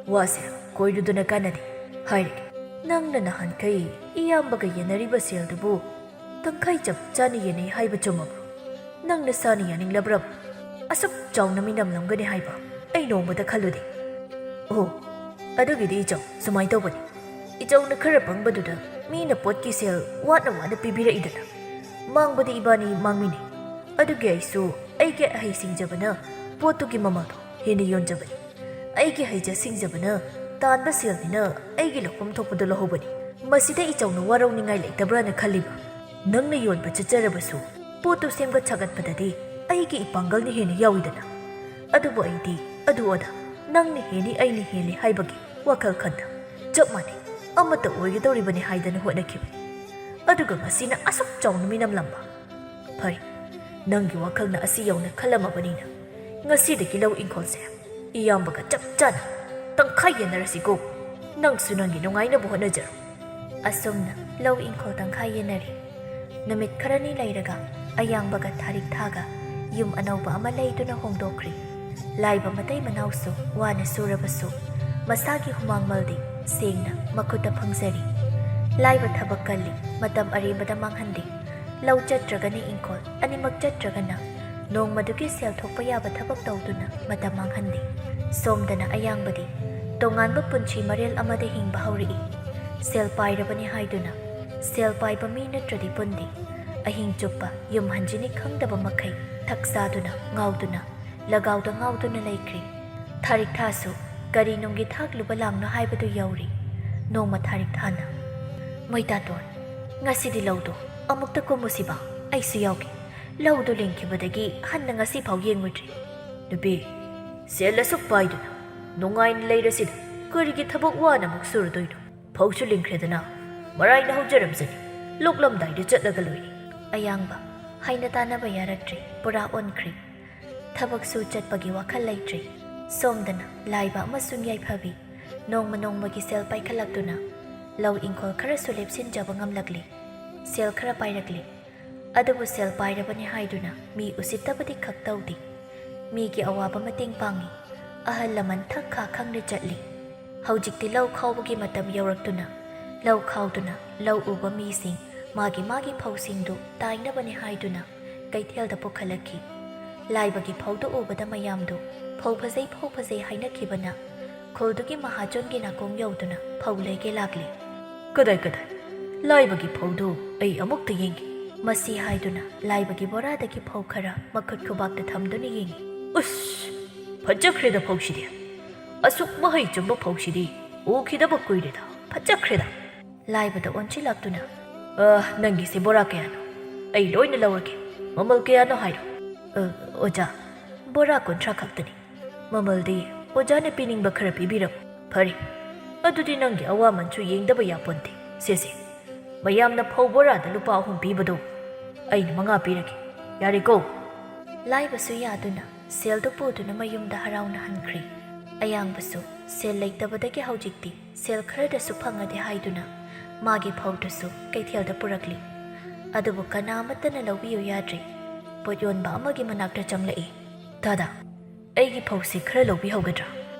ꯋꯥꯁꯦ ꯀꯣꯏꯔꯨꯗꯨꯅ ꯀꯥꯟꯅꯗꯦ꯫ ꯍꯥꯏꯔꯒꯦ, ꯅꯪꯅ ꯅꯍꯥꯟꯈꯩ ꯏꯌꯥꯝꯕꯒ ꯌꯦꯟꯅꯔꯤꯕ ꯁꯦꯜꯗꯨꯕꯨ ꯇꯪꯈꯥꯏ ꯆꯞ ꯆꯥꯅ ꯌꯦꯟꯅꯩ ꯍꯥꯏꯕ ꯆꯨꯝꯃꯕ꯭ꯔꯣ? ꯅꯪ ꯅꯁꯥꯅ ꯌꯥꯅꯤꯡꯂꯕ꯭ꯔꯕ? ꯑꯁꯨꯛ ꯆꯥꯎꯅ ꯃꯤ ꯅꯝꯂꯝꯒꯅꯤ ꯍꯥꯏꯕ ꯑꯩ ꯅꯣꯡꯃꯇ ꯈꯜꯂꯨꯗꯦ꯫ ꯑꯣ, ꯑꯗꯨꯒꯤꯗꯤ ꯏꯆꯧ, ꯁꯨꯃꯥꯏꯅ ꯇꯧꯕꯅꯤ꯫ ꯏꯆꯧꯅ ꯈꯔ ꯄꯪꯕꯗꯨꯗ ꯃꯤꯅ ꯄꯣꯠꯀꯤ ꯁꯦꯜ ꯋꯥꯠꯅ ꯋꯥꯠꯅ ꯄꯤꯕꯤꯔꯛꯏꯗꯅ꯫ ꯃꯥꯡꯕꯗꯤ ꯏꯕꯥꯅꯤ ꯃꯥꯡꯃꯤꯟꯅꯩ꯫ ꯑꯗꯨꯒꯤ ꯑꯩꯁꯨ ꯑꯩꯒꯤ ꯑꯍꯩ ꯁꯤꯡꯖꯕꯅ ꯄꯣꯠꯇꯨꯒꯤ ꯃꯃꯜꯗꯣ ꯍꯦꯟꯅ ꯌꯣꯟꯖꯕꯅꯤ꯫ ꯑꯩꯒꯤ ꯍꯩꯖ ꯁꯤꯡꯖꯕꯅ ꯇꯥꯟꯕ ꯁꯦꯜꯅꯤꯅ ꯑꯩꯒꯤ ꯂꯧꯐꯝ ꯊꯣꯛꯄꯗꯨ ꯂꯧꯍꯧꯕꯅꯤ꯫ ꯃꯁꯤꯗ ꯏꯆꯧꯅ ꯋꯥꯔꯧꯅꯤꯡꯉꯥꯏ ꯂꯩꯇꯕ꯭ꯔꯥꯅ ꯈꯜꯂꯤꯕ? ꯅꯪꯅ ꯌꯣꯟꯕ ꯆꯠꯆꯔꯕꯁꯨ ꯄꯣꯠꯇꯨ ꯁꯦꯝꯒꯠ ꯁꯥꯒꯠꯄꯗꯗꯤ ꯑꯩꯒꯤ ꯏꯄꯥꯡꯒꯜꯅ ꯍꯦꯟꯅ ꯌꯥꯎꯏꯗꯅ꯫ ꯑꯗꯨꯕꯨ ꯑꯩꯗꯤ ꯑꯗꯨ ꯑꯗꯥ, ꯅꯪꯅ ꯍꯦꯜꯂꯤ ꯑꯩꯅ ꯍꯦꯜꯂꯤ ꯍꯥꯏꯕꯒꯤ ꯋꯥꯈꯜ ꯈꯟꯗ, ꯆꯞ ꯃꯥꯟꯅꯩ, ꯑꯃꯠꯇ ꯑꯣꯏꯒꯗꯧꯔꯤꯕꯅꯤ ꯍꯥꯏꯗꯅ ꯍꯣꯠꯅꯈꯤꯕꯅꯤ꯫ ꯑꯗꯨꯒ ꯉꯁꯤꯅ ꯑꯁꯨꯛ ꯆꯥꯎꯅ ꯃꯤꯅꯝꯂꯝꯕ꯫ ꯐꯔꯦ, ꯅꯪꯒꯤ ꯋꯥꯈꯜꯅ ꯑꯁꯤ ꯌꯧꯅ ꯈꯜꯂꯝꯃꯕꯅꯤꯅ ꯉꯁꯤꯗꯒꯤ ꯂꯧ ꯏꯪꯈꯣꯜꯁꯦ ꯏꯌꯥꯝꯕꯒ ꯆꯞ ꯆꯥꯅ ꯇꯪꯈꯥꯏ ꯌꯦꯟꯅꯔꯁꯤꯀꯣ꯫ ꯅꯪꯁꯨ ꯅꯪꯒꯤ ꯅꯨꯡꯉꯥꯏꯅꯕ ꯍꯣꯠꯅꯖꯔꯣ꯫ ꯑꯁꯨꯝꯅ ꯂꯧ ꯏꯪꯈꯣꯜ ꯇꯪꯈꯥꯏ ꯌꯦꯟꯅꯔꯦ꯫ ꯅꯨꯃꯤꯠ ꯈꯔꯅꯤ ꯂꯩꯔꯒ ꯑꯌꯥꯡꯕꯒ ꯊꯥꯔꯤꯛ ꯊꯥꯒ ꯌꯨꯝ ꯑꯅꯧꯕ ꯑꯃ ꯂꯩꯗꯨꯅ ꯍꯣꯡꯗꯣꯛꯈ꯭ꯔꯦ꯫ ꯂꯥꯏꯕ ꯃꯇꯩ ꯃꯅꯥꯎꯁꯨ ꯋꯥꯅ ꯁꯨꯔꯕꯁꯨ ꯃꯁꯥꯒꯤ ꯍꯨꯃꯥꯡ ꯃꯜꯗꯤ ꯁꯦꯡꯅ ꯃꯈꯨꯠꯇ ꯐꯪꯖꯔꯤ꯫ ꯂꯥꯏꯕ ꯊꯕꯛ ꯀꯜꯂꯤ, ꯃꯇꯝ ꯑꯔꯦꯝꯕꯗ ꯃꯥꯡꯍꯟꯗꯦ꯫ ꯂꯧ ꯆꯠꯇ꯭ꯔꯒꯅ ꯏꯪꯈꯣꯜ, ꯑꯅꯤꯃꯛ ꯆꯠꯇ꯭ꯔꯒꯅ ꯅꯣꯡꯃꯗꯨꯒꯤ ꯁꯦꯜ ꯊꯣꯛꯄ ꯌꯥꯕ ꯊꯕꯛ ꯇꯧꯗꯨꯅ ꯃꯇꯝ ꯃꯥꯡꯍꯟꯗꯦ꯫ ꯁꯣꯝꯗꯅ ꯑꯌꯥꯡꯕꯗꯤ ꯇꯣꯉꯥꯟꯕ ꯄꯨꯟꯁꯤ ꯃꯔꯦꯜ ꯑꯃꯗ ꯍꯤꯡꯕ ꯍꯧꯔꯛꯏ꯫ ꯁꯦꯜ ꯄꯥꯏꯔꯕꯅꯤ ꯍꯥꯏꯗꯨꯅ ꯁꯦꯜ ꯄꯥꯏꯕ ꯃꯤ ꯅꯠꯇ꯭ꯔꯗꯤ ꯄꯨꯟꯗꯦ꯫ ꯑꯍꯤꯡ ꯆꯨꯞꯄ ꯌꯨꯝ ꯍꯟꯖꯤꯅꯤ ꯈꯪꯗꯕ ꯃꯈꯩ ꯊꯛ ꯆꯥꯗꯨꯅ, ꯉꯥꯎꯗꯨꯅ, ꯂꯒꯥꯎꯗ ꯉꯥꯎꯗꯨꯅ ꯂꯩꯈ꯭ꯔꯦ꯫ ꯊꯥꯔꯤꯛ ꯊꯥꯁꯨ ꯀꯔꯤ ꯅꯨꯡꯒꯤ ꯊꯥꯛꯂꯨꯕ ꯂꯥꯡꯅꯣ ꯍꯥꯏꯕꯗꯨ ꯌꯧꯔꯦ꯫ ꯅꯣꯡꯃ ꯊꯥꯔꯤꯛ ꯊꯥꯅ, "ꯃꯣꯏꯇꯥꯇꯣꯟ, ꯉꯁꯤꯗꯤ ꯂꯧꯗꯣ ꯑꯃꯨꯛꯇ ꯀꯨꯝꯃꯨꯁꯤꯕ, ꯑꯩꯁꯨ ꯌꯥꯎꯒꯦ꯫ ꯂꯧꯗꯨ ꯂꯤꯡꯈꯤꯕꯗꯒꯤ ꯍꯟꯅ ꯉꯁꯤ ꯐꯥꯎ ꯌꯦꯡꯉꯨꯗ꯭ꯔꯤ꯫" "ꯅꯨꯄꯤ, ꯁꯦꯜ ꯑꯁꯨꯛ ꯄꯥꯏꯗꯨꯅ ꯅꯨꯡꯉꯥꯏꯅ ꯂꯩꯔꯁꯤꯗ ꯀꯔꯤꯒꯤ ꯊꯕꯛ ꯋꯥꯅ ꯑꯃꯨꯛ ꯁꯨꯔꯨꯗꯣꯏꯅꯣ? ꯐꯧꯁꯨ ꯂꯤꯡꯈ꯭ꯔꯦꯗꯅ, ꯃꯔꯥꯏꯅ ꯍꯧꯖꯔꯝꯖꯅꯤ꯫ ꯂꯣꯛꯂꯝꯗꯥꯏꯗ ꯆꯠꯂꯒ ꯂꯣꯏꯔꯦ꯫" ꯑꯌꯥꯡꯕ ꯍꯥꯏꯅ ꯇꯥꯅꯕ ꯌꯥꯔꯛꯇ꯭ꯔꯦ, ꯄꯨꯔꯥ ꯑꯣꯟꯈ꯭ꯔꯦ꯫ ꯊꯕꯛꯁꯨ ꯆꯠꯄꯒꯤ ꯋꯥꯈꯜ ꯂꯩꯇ꯭ꯔꯦ꯫ ꯁꯣꯝꯗꯅ ꯂꯥꯏꯕ ꯑꯃꯁꯨꯡ ꯌꯥꯏꯐꯕꯤ ꯅꯣꯡꯃ ꯅꯣꯡꯃꯒꯤ ꯁꯦꯜ ꯄꯥꯏꯈꯠꯂꯛꯇꯨꯅ ꯂꯧ ꯏꯪꯈꯣꯜ ꯈꯔꯁꯨ ꯂꯦꯞꯁꯤꯟꯖꯕ ꯉꯝꯂꯛꯂꯦ꯫ ꯁꯦꯜ ꯈꯔ ꯄꯥꯏꯔꯛꯂꯦ꯫ ꯑꯗꯨꯕꯨ ꯁꯦꯜ ꯄꯥꯏꯔꯕꯅꯤ ꯍꯥꯏꯗꯨꯅ ꯃꯤ ꯎꯁꯤꯠꯇꯕꯗꯤ ꯈꯛ ꯇꯧꯗꯦ꯫ ꯃꯤꯒꯤ ꯑꯋꯥꯕ ꯃꯇꯦꯡ ꯄꯥꯡꯏ꯫ ꯑꯍꯜ ꯂꯃꯟ ꯊꯛ ꯈꯥ ꯈꯪꯅ ꯆꯠꯂꯤ꯫ ꯍꯧꯖꯤꯛꯇꯤ ꯂꯧ ꯈꯥꯎꯕꯒꯤ ꯃꯇꯝ ꯌꯧꯔꯛꯇꯨꯅ ꯂꯧ ꯈꯥꯎꯗꯨꯅ ꯂꯧ ꯎꯕ ꯃꯤꯁꯤꯡ ꯃꯥꯒꯤ ꯃꯥꯒꯤ ꯐꯧꯁꯤꯡꯗꯨ ꯇꯥꯏꯅꯕꯅꯤ ꯍꯥꯏꯗꯨꯅ ꯀꯩꯊꯦꯜꯗ ꯄꯨꯈꯠꯂꯛꯈꯤ꯫ ꯂꯥꯏꯕꯒꯤ ꯐꯧꯗꯨ ꯎꯕꯗ ꯃꯌꯥꯝꯗꯨ "ꯐꯧ ꯐꯖꯩ, ꯐꯧ ꯐꯖꯩ" ꯍꯥꯏꯅꯈꯤꯕꯅ ꯈꯨꯜꯗꯨꯒꯤ ꯃꯍꯥꯖꯣꯟꯒꯤ ꯅꯥꯀꯣꯡ ꯌꯧꯗꯨꯅ ꯐꯧ ꯂꯩꯒꯦ ꯂꯥꯛꯂꯤ꯫ "ꯀꯗꯥꯏ, ꯀꯗꯥꯏ? ꯂꯥꯏꯕꯒꯤ ꯐꯧꯗꯨ ꯑꯩ ꯑꯃꯨꯛꯇ ꯌꯦꯡꯒꯦ꯫" ꯃꯁꯤ ꯍꯥꯏꯗꯨꯅ ꯂꯥꯏꯕꯒꯤ ꯕꯣꯔꯥꯗꯒꯤ ꯐꯧ ꯈꯔ ꯃꯈꯨꯠ ꯈꯨꯕꯥꯛꯇ ꯊꯝꯗꯨꯅ ꯌꯦꯡꯉꯤ꯫ "ꯎꯁ! ꯐꯖꯈ꯭ꯔꯦꯗ ꯐꯧꯁꯤꯗꯤ꯫ ꯑꯁꯨꯛ ꯃꯍꯩ ꯆꯨꯝꯕ ꯐꯧꯁꯤꯗꯤ ꯎꯈꯤꯗꯕ ꯀꯨꯏꯔꯦꯗ꯫ ꯐꯖꯈ꯭ꯔꯦꯗ!" ꯂꯥꯏꯕꯗ ꯑꯣꯟꯁꯤꯜꯂꯛꯇꯨꯅ, "ꯑ, ꯅꯪꯒꯤꯁꯦ ꯕꯣꯔꯥ ꯀꯌꯥꯅꯣ? ꯑꯩ ꯂꯣꯏꯅ ꯂꯧꯔꯒꯦ꯫ ꯃꯃꯜ ꯀꯌꯥꯅꯣ ꯍꯥꯏꯔꯣ?" "ꯑ, ꯑꯣꯖꯥ, ꯕꯣꯔꯥ ꯀꯨꯟꯊ꯭ꯔꯥ ꯈꯛꯇꯅꯤ꯫ ꯃꯃꯜꯗꯤ ꯑꯣꯖꯥꯅ ꯄꯤꯅꯤꯡꯕ ꯈꯔ ꯄꯤꯕꯤꯔꯝꯃꯨ꯫" "ꯐꯔꯦ, ꯑꯗꯨꯗꯤ ꯅꯪꯒꯤ ꯑꯋꯥꯃꯟꯁꯨ ꯌꯦꯡꯗꯕ ꯌꯥꯄꯣꯟꯇꯦ꯫ ꯁꯦ, ꯁꯦ, ꯃꯌꯥꯝꯅ ꯐꯧ ꯕꯣꯔꯥꯗ ꯂꯨꯄꯥ ꯑꯍꯨꯝ ꯄꯤꯕꯗꯣ ꯑꯩꯅ ꯃꯉꯥ ꯄꯤꯔꯒꯦ꯫ ꯌꯥꯔꯦꯀꯣ?" ꯂꯥꯏꯕꯁꯨ ꯌꯥꯗꯨꯅ ꯁꯦꯜꯗꯨ ꯄꯨꯗꯨꯅ ꯃꯌꯨꯝꯗ ꯍꯔꯥꯎꯅ ꯍꯟꯈ꯭ꯔꯤ꯫ ꯑꯌꯥꯡꯕꯁꯨ ꯁꯦꯜ ꯂꯩꯇꯕꯗꯒꯤ ꯍꯧꯖꯤꯛꯇꯤ ꯁꯦꯜ ꯈꯔꯗꯁꯨ ꯐꯪꯉꯗꯤ ꯍꯥꯏꯗꯨꯅ ꯃꯥꯒꯤ ꯐꯧꯗꯨꯁꯨ ꯀꯩꯊꯦꯜꯗ ꯄꯨꯔꯛꯂꯤ꯫ ꯑꯗꯨꯕꯨ ꯀꯅꯥ ꯑꯃꯠꯇꯅ ꯂꯧꯕꯤꯌꯨ ꯌꯥꯗ꯭ꯔꯤ꯫ ꯄꯣꯠ ꯌꯣꯟꯕ ꯑꯃꯒꯤ ꯃꯅꯥꯛꯇ ꯆꯪꯂꯛꯏ꯫ "ꯗꯥꯗꯥ, ꯑꯩꯒꯤ ꯐꯧꯁꯤ ꯈꯔ ꯂꯧꯕꯤꯍꯧꯒꯗ꯭ꯔꯥ?"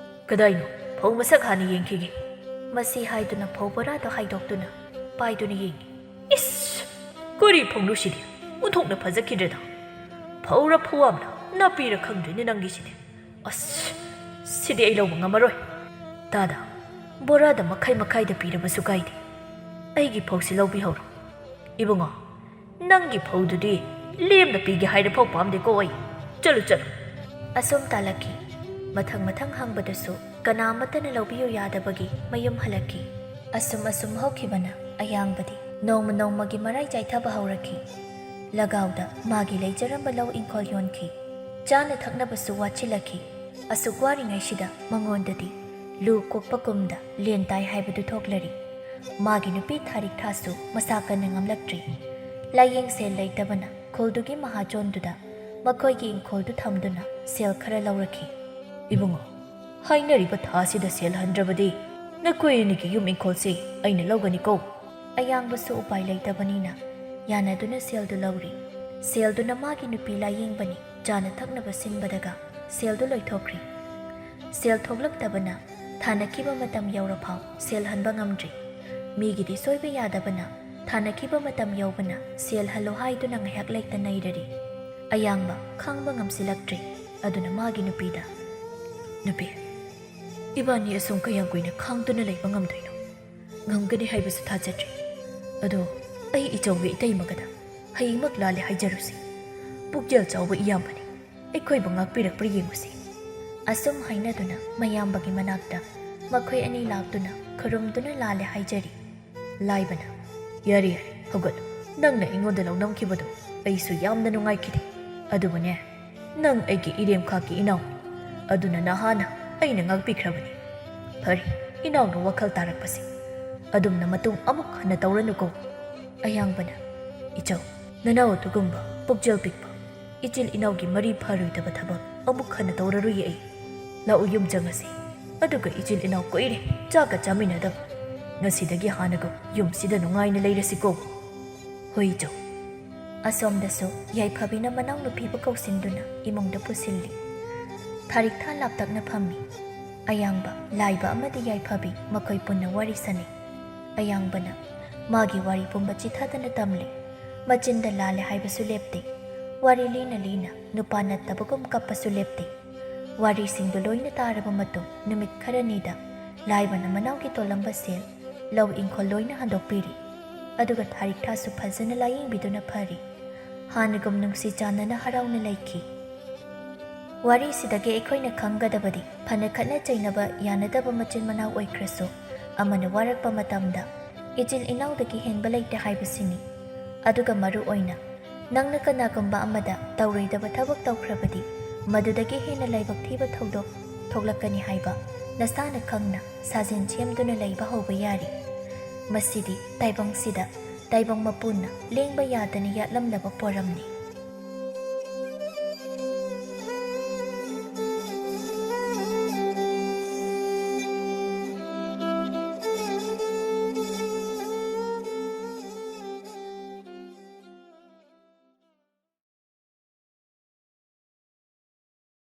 "ꯀꯗꯥꯏꯅꯣ? ꯐꯧ ꯃꯁꯛ ꯍꯥꯟꯅ ꯌꯦꯡꯈꯤꯒꯦ꯫" ꯃꯁꯤ ꯍꯥꯏꯗꯨꯅ ꯐꯧ ꯕꯣꯔꯥꯗꯣ ꯍꯥꯏꯗꯣꯛꯇꯨꯅ ꯄꯥꯏꯗꯨꯅ ꯌꯦꯡꯉꯤ꯫ "ꯏꯁ! ꯀꯔꯤ ꯐꯧꯅꯣ ꯁꯤꯗꯤ? ꯑꯣꯟꯊꯣꯛꯅ ꯐꯖꯈꯤꯗ꯭ꯔꯦꯗ꯫ ꯐꯧꯔ ꯐꯧꯋꯥꯝꯂ ꯅꯥꯄꯤꯔ ꯈꯪꯗ꯭ꯔꯦꯅꯦ ꯅꯪꯒꯤꯁꯤꯗꯤ꯫ ꯑꯁ! ꯁꯤꯗꯤ ꯑꯩ ꯂꯧꯕ ꯉꯝꯃꯔꯣꯏ꯫" "ꯗꯥꯗꯥ, ꯕꯣꯔꯥꯗ ꯃꯈꯥꯏ ꯃꯈꯥꯏꯗ ꯄꯤꯔꯕꯁꯨ ꯀꯥꯏꯗꯦ꯫ ꯑꯩꯒꯤ ꯐꯧꯁꯤ ꯂꯧꯕꯤꯍꯧꯔꯣ꯫" "ꯏꯕꯨꯡꯉꯣ, ꯅꯪꯒꯤ ꯐꯧꯗꯨꯗꯤ ꯂꯦꯝꯅ ꯄꯤꯒꯦ ꯍꯥꯏꯔꯐꯥꯎ ꯄꯥꯝꯗꯦꯀꯣ ꯑꯩ꯫ ꯆꯠꯂꯨ, ꯆꯠꯂꯨ꯫" ꯑꯁꯨꯝ ꯇꯥꯜꯂꯛꯈꯤ꯫ ꯃꯊꯪ ꯃꯊꯪ ꯍꯪꯕꯗꯁꯨ ꯀꯅꯥ ꯑꯃꯠꯇꯅ ꯂꯧꯕꯤꯌꯨ ꯌꯥꯗꯕꯒꯤ ꯃꯌꯨꯝ ꯍꯜꯂꯛꯈꯤ꯫ ꯑꯁꯨꯝ ꯑꯁꯨꯝ ꯍꯧꯈꯤꯕꯅ ꯑꯌꯥꯡꯕꯗꯤ ꯅꯣꯡꯃ ꯅꯣꯡꯃꯒꯤ ꯃꯔꯥꯏ ꯆꯥꯏꯊꯕ ꯍꯧꯔꯛꯈꯤ꯫ ꯂꯒꯥꯎꯗ ꯃꯥꯒꯤ ꯂꯩꯖꯔꯝꯕ ꯂꯧ ꯏꯪꯈꯣꯜ ꯌꯣꯟꯈꯤ꯫ ꯆꯥꯅ ꯊꯛꯅꯕꯁꯨ ꯋꯥꯠꯁꯤꯜꯂꯛꯈꯤ꯫ ꯑꯁꯨꯛ ꯋꯥꯔꯤꯉꯩꯁꯤꯗ ꯃꯉꯣꯟꯗꯗꯤ ꯂꯨ ꯀꯣꯛꯄ ꯀꯨꯝꯗ ꯂꯦꯟ ꯇꯥꯏ ꯍꯥꯏꯕꯗꯨ ꯊꯣꯛꯂꯔꯤ꯫ ꯃꯥꯒꯤ ꯅꯨꯄꯤ ꯊꯥꯔꯤꯛ ꯊꯥꯁꯨ ꯃꯁꯥ ꯀꯟꯅ ꯉꯝꯂꯛꯇ꯭ꯔꯤ꯫ ꯂꯥꯏꯌꯦꯡ ꯁꯦꯜ ꯂꯩꯇꯕꯅ ꯈꯨꯜꯗꯨꯒꯤ ꯃꯍꯥꯖꯣꯟꯗꯨꯗ ꯃꯈꯣꯏꯒꯤ ꯏꯪꯈꯣꯜꯗꯨ ꯊꯝꯗꯨꯅ ꯁꯦꯜ ꯈꯔ ꯂꯧꯔꯛꯈꯤ꯫ "ꯏꯕꯨꯡꯉꯣ, ꯍꯥꯏꯅꯔꯤꯕ ꯊꯥꯁꯤꯗ ꯁꯦꯜ ꯍꯟꯗ꯭ꯔꯕꯗꯤ ꯅꯈꯣꯏ ꯑꯅꯤꯒꯤ ꯌꯨꯝ ꯏꯪꯈꯣꯜꯁꯤ ꯑꯩꯅ ꯂꯧꯒꯅꯤꯀꯣ꯫" ꯑꯌꯥꯡꯕꯁꯨ ꯎꯄꯥꯏ ꯂꯩꯇꯕꯅꯤꯅ ꯌꯥꯅꯗꯨꯅ ꯁꯦꯜꯗꯨ ꯂꯧꯔꯤ꯫ ꯁꯦꯜꯗꯨꯅ ꯃꯥꯒꯤ ꯅꯨꯄꯤ ꯂꯥꯌꯦꯡꯕꯅꯤ, ꯆꯥꯅ ꯊꯛꯅꯕ ꯁꯤꯟꯕꯗꯒ ꯁꯦꯜꯗꯨ ꯂꯣꯏꯊꯣꯛꯈ꯭ꯔꯤ꯫ ꯁꯦꯜ ꯊꯣꯛꯂꯛꯇꯕꯅ ꯊꯥꯅꯈꯤꯕ ꯃꯇꯝ ꯌꯧꯔꯐꯥꯎ ꯁꯦꯜ ꯍꯟꯕ ꯉꯝꯗ꯭ꯔꯤ꯫ ꯃꯤꯒꯤꯗꯤ ꯁꯣꯏꯕ ꯌꯥꯗꯕꯅ ꯊꯥꯅꯈꯤꯕ ꯃꯇꯝ ꯌꯧꯕꯅ ꯁꯦꯜ ꯍꯜꯂꯣ ꯍꯥꯏꯗꯨꯅ ꯉꯥꯏꯍꯥꯛ ꯂꯩꯇ ꯅꯩꯔꯔꯤ꯫ ꯑꯌꯥꯡꯕ ꯈꯥꯡꯕ ꯉꯝꯁꯤꯜꯂꯛꯇ꯭ꯔꯦ꯫ ꯑꯗꯨꯅ ꯃꯥꯒꯤ ꯅꯨꯄꯤꯗ, "ꯅꯨꯄꯤ, ꯏꯕꯥꯅꯤ ꯑꯁꯨꯝ ꯀꯌꯥꯝ ꯀꯨꯏꯅ ꯈꯥꯡꯗꯨꯅ ꯂꯩꯕ ꯉꯝꯗꯣꯏꯅꯣ? ꯉꯝꯒꯅꯤ ꯍꯥꯏꯕꯁꯨ ꯊꯥꯖꯗ꯭ꯔꯤ꯫ ꯑꯗꯣ ꯑꯩ ꯏꯆꯧꯒꯤ ꯏꯇꯩꯃꯒꯗ ꯍꯌꯦꯡꯃꯛ ꯂꯥꯜꯂꯦ ꯍꯥꯏꯖꯔꯨꯁꯤ꯫ ꯄꯨꯛꯆꯦꯜ ꯆꯥꯎꯕ ꯏꯌꯥꯝꯕꯅꯤ, ꯑꯩꯈꯣꯏꯕꯨ ꯉꯥꯛꯄꯤꯔꯛꯄ꯭ꯔꯥ ꯌꯦꯡꯉꯨꯁꯤ꯫" ꯑꯁꯨꯝ ꯍꯥꯏꯅꯗꯨꯅ ꯃꯌꯥꯝꯕꯒꯤ ꯃꯅꯥꯛꯇ ꯃꯈꯣꯏ ꯑꯅꯤ ꯂꯥꯛꯇꯨꯅ ꯈꯨꯔꯨꯝꯗꯨꯅ ꯂꯥꯜꯂꯦ ꯍꯥꯏꯖꯔꯤ꯫ ꯂꯥꯏꯕꯅ, "ꯌꯥꯔꯦ, ꯌꯥꯔꯦ, ꯍꯧꯒꯠꯂꯨ꯫ ꯅꯪꯅ ꯑꯩꯉꯣꯟꯗ ꯂꯧꯅꯝꯈꯤꯕꯗꯣ ꯑꯩꯁꯨ ꯌꯥꯝꯅ ꯅꯨꯡꯉꯥꯏꯈꯤꯗꯦ꯫ ꯑꯗꯨꯕꯨꯅꯦ, ꯅꯪ ꯑꯩꯒꯤ ꯏꯔꯦꯝꯈꯥꯛꯀꯤ ꯏꯅꯥꯎꯅꯤ꯫ ꯑꯗꯨꯅ ꯅꯍꯥꯟꯅ ꯑꯩꯅ ꯉꯥꯛꯄꯤꯈ꯭ꯔꯕꯅꯤ꯫ ꯐꯔꯦ, ꯏꯅꯥꯎꯅ ꯋꯥꯈꯜ ꯇꯥꯔꯛꯄꯁꯦ꯫ ꯑꯗꯨꯝꯅ ꯃꯇꯨꯡ ꯑꯃꯨꯛ ꯍꯟꯅ ꯇꯧꯔꯅꯨꯀꯣ꯫" ꯑꯌꯥꯡꯕꯅ, "ꯏꯆꯧ, ꯅꯅꯥꯎ ꯑꯗꯨꯒꯨꯝꯕ ꯄꯨꯛꯆꯦꯜ ꯄꯤꯛꯄ, ꯏꯆꯤꯜ ꯏꯅꯥꯎꯒꯤ ꯃꯔꯤ ꯐꯔꯣꯏꯗꯕ ꯊꯕꯛ ꯑꯃꯨꯛ ꯍꯟꯅ ꯇꯧꯔꯔꯣꯏꯌꯦ ꯑꯩ꯫ ꯂꯥꯛꯎ, ꯌꯨꯝ ꯆꯪꯉꯁꯤ꯫ ꯑꯗꯨꯒ ꯏꯆꯤꯜ ꯏꯅꯥꯎ ꯀꯨꯏꯔꯦ ꯆꯥꯛꯀ ꯆꯥꯃꯤꯟꯅꯗꯕ꯫ ꯉꯁꯤꯗꯒꯤ ꯍꯥꯟꯅꯒꯨꯝ ꯌꯨꯝꯁꯤꯗ ꯅꯨꯡꯉꯥꯏꯅ ꯂꯩꯔꯁꯤꯀꯣ꯫ ꯍꯣꯏ, ꯏꯆꯧ꯫" ꯑꯁꯣꯝꯗꯁꯨ ꯌꯥꯏꯐꯕꯤꯅ ꯃꯅꯥꯎꯅꯨꯄꯤꯕꯨ ꯀꯧꯁꯤꯟꯗꯨꯅ ꯏꯃꯨꯡꯗ ꯄꯨꯁꯤꯜꯂꯤ꯫ ꯊꯥꯔꯤꯛꯊꯥ ꯂꯥꯞꯇꯛꯅ ꯐꯝꯃꯤ꯫ ꯑꯌꯥꯡꯕ, ꯂꯥꯏꯕ ꯑꯃꯗꯤ ꯌꯥꯏꯐꯕꯤ ꯃꯈꯣꯏ ꯄꯨꯟꯅ ꯋꯥꯔꯤ ꯁꯥꯅꯩ꯫ ꯑꯌꯥꯡꯕꯅ ꯃꯥꯒꯤ ꯋꯥꯔꯤ ꯄꯨꯝꯕ ꯆꯤꯊꯗꯅ ꯇꯝꯂꯤ꯫ ꯃꯆꯤꯟꯗ ꯂꯥꯜꯂꯦ ꯍꯥꯏꯕꯁꯨ ꯂꯦꯞꯇꯦ꯫ ꯋꯥꯔꯤ ꯂꯤꯅ ꯂꯤꯅ ꯅꯨꯄꯥ ꯅꯠꯇꯕꯒꯨꯝ ꯀꯞꯄꯁꯨ ꯂꯦꯞꯇꯦ꯫ ꯋꯥꯔꯤꯁꯤꯡꯗꯨ ꯂꯣꯏꯅ ꯇꯥꯔꯕ ꯃꯇꯨꯡ ꯅꯨꯃꯤꯠ ꯈꯔꯅꯤꯗ ꯂꯥꯏꯕꯅ ꯃꯅꯥꯎꯒꯤ ꯇꯣꯜꯂꯝꯕ ꯁꯦꯜ, ꯂꯧ ꯏꯪꯈꯣꯜ ꯂꯣꯏꯅ ꯍꯟꯗꯣꯛꯄꯤꯔꯤ꯫ ꯑꯗꯨꯒ ꯊꯥꯔꯤꯛꯊꯥꯁꯨ ꯐꯖꯅ ꯂꯥꯌꯦꯡꯕꯤꯗꯨꯅ ꯐꯔꯤ꯫ ꯍꯥꯟꯅꯒꯨꯝ ꯅꯨꯡꯁꯤ ꯆꯥꯟꯅꯅ ꯍꯔꯥꯎꯅ ꯂꯩꯈꯤ꯫ ꯋꯥꯔꯤꯁꯤꯗꯒꯤ ꯑꯩꯈꯣꯏꯅ ꯈꯪꯒꯗꯕꯗꯤ, ꯐꯅ ꯈꯠꯅ ꯆꯩꯅꯕ ꯌꯥꯅꯗꯕ ꯃꯆꯤꯟ ꯃꯅꯥꯎ ꯑꯣꯏꯈ꯭ꯔꯁꯨ, ꯑꯃꯅ ꯋꯥꯔꯛꯄ ꯃꯇꯝꯗ ꯏꯆꯤꯜ ꯏꯅꯥꯎꯗꯒꯤ ꯍꯦꯟꯕ ꯂꯩꯇꯦ ꯍꯥꯏꯕꯁꯤꯅꯤ꯫ ꯑꯗꯨꯒ ꯃꯔꯨ ꯑꯣꯏꯅ, ꯅꯪꯅ ꯀꯅꯥꯒꯨꯝꯕ ꯑꯃꯗ ꯇꯧꯔꯣꯏꯗꯕ ꯊꯕꯛ ꯇꯧꯈ꯭ꯔꯕꯗꯤ, ꯃꯗꯨꯗꯒꯤ ꯍꯦꯟꯅ ꯂꯥꯏꯕꯛ ꯊꯤꯕ ꯊꯧꯗꯣꯛ ꯊꯣꯛꯂꯛꯀꯅꯤ ꯍꯥꯏꯕ ꯅꯁꯥꯅ ꯈꯪꯅ ꯁꯥꯖꯦꯟ ꯁꯦꯝꯗꯨꯅ ꯂꯩꯕ ꯍꯧꯕ ꯌꯥꯔꯤ꯫ ꯃꯁꯤꯗꯤ ꯇꯥꯏꯕꯪꯁꯤꯗ ꯇꯥꯏꯕꯪ ꯃꯄꯨꯅ ꯂꯦꯡꯕ ꯌꯥꯗꯅ ꯌꯥꯠꯂꯝꯂꯕ ꯄꯣꯔꯝꯅꯤ꯫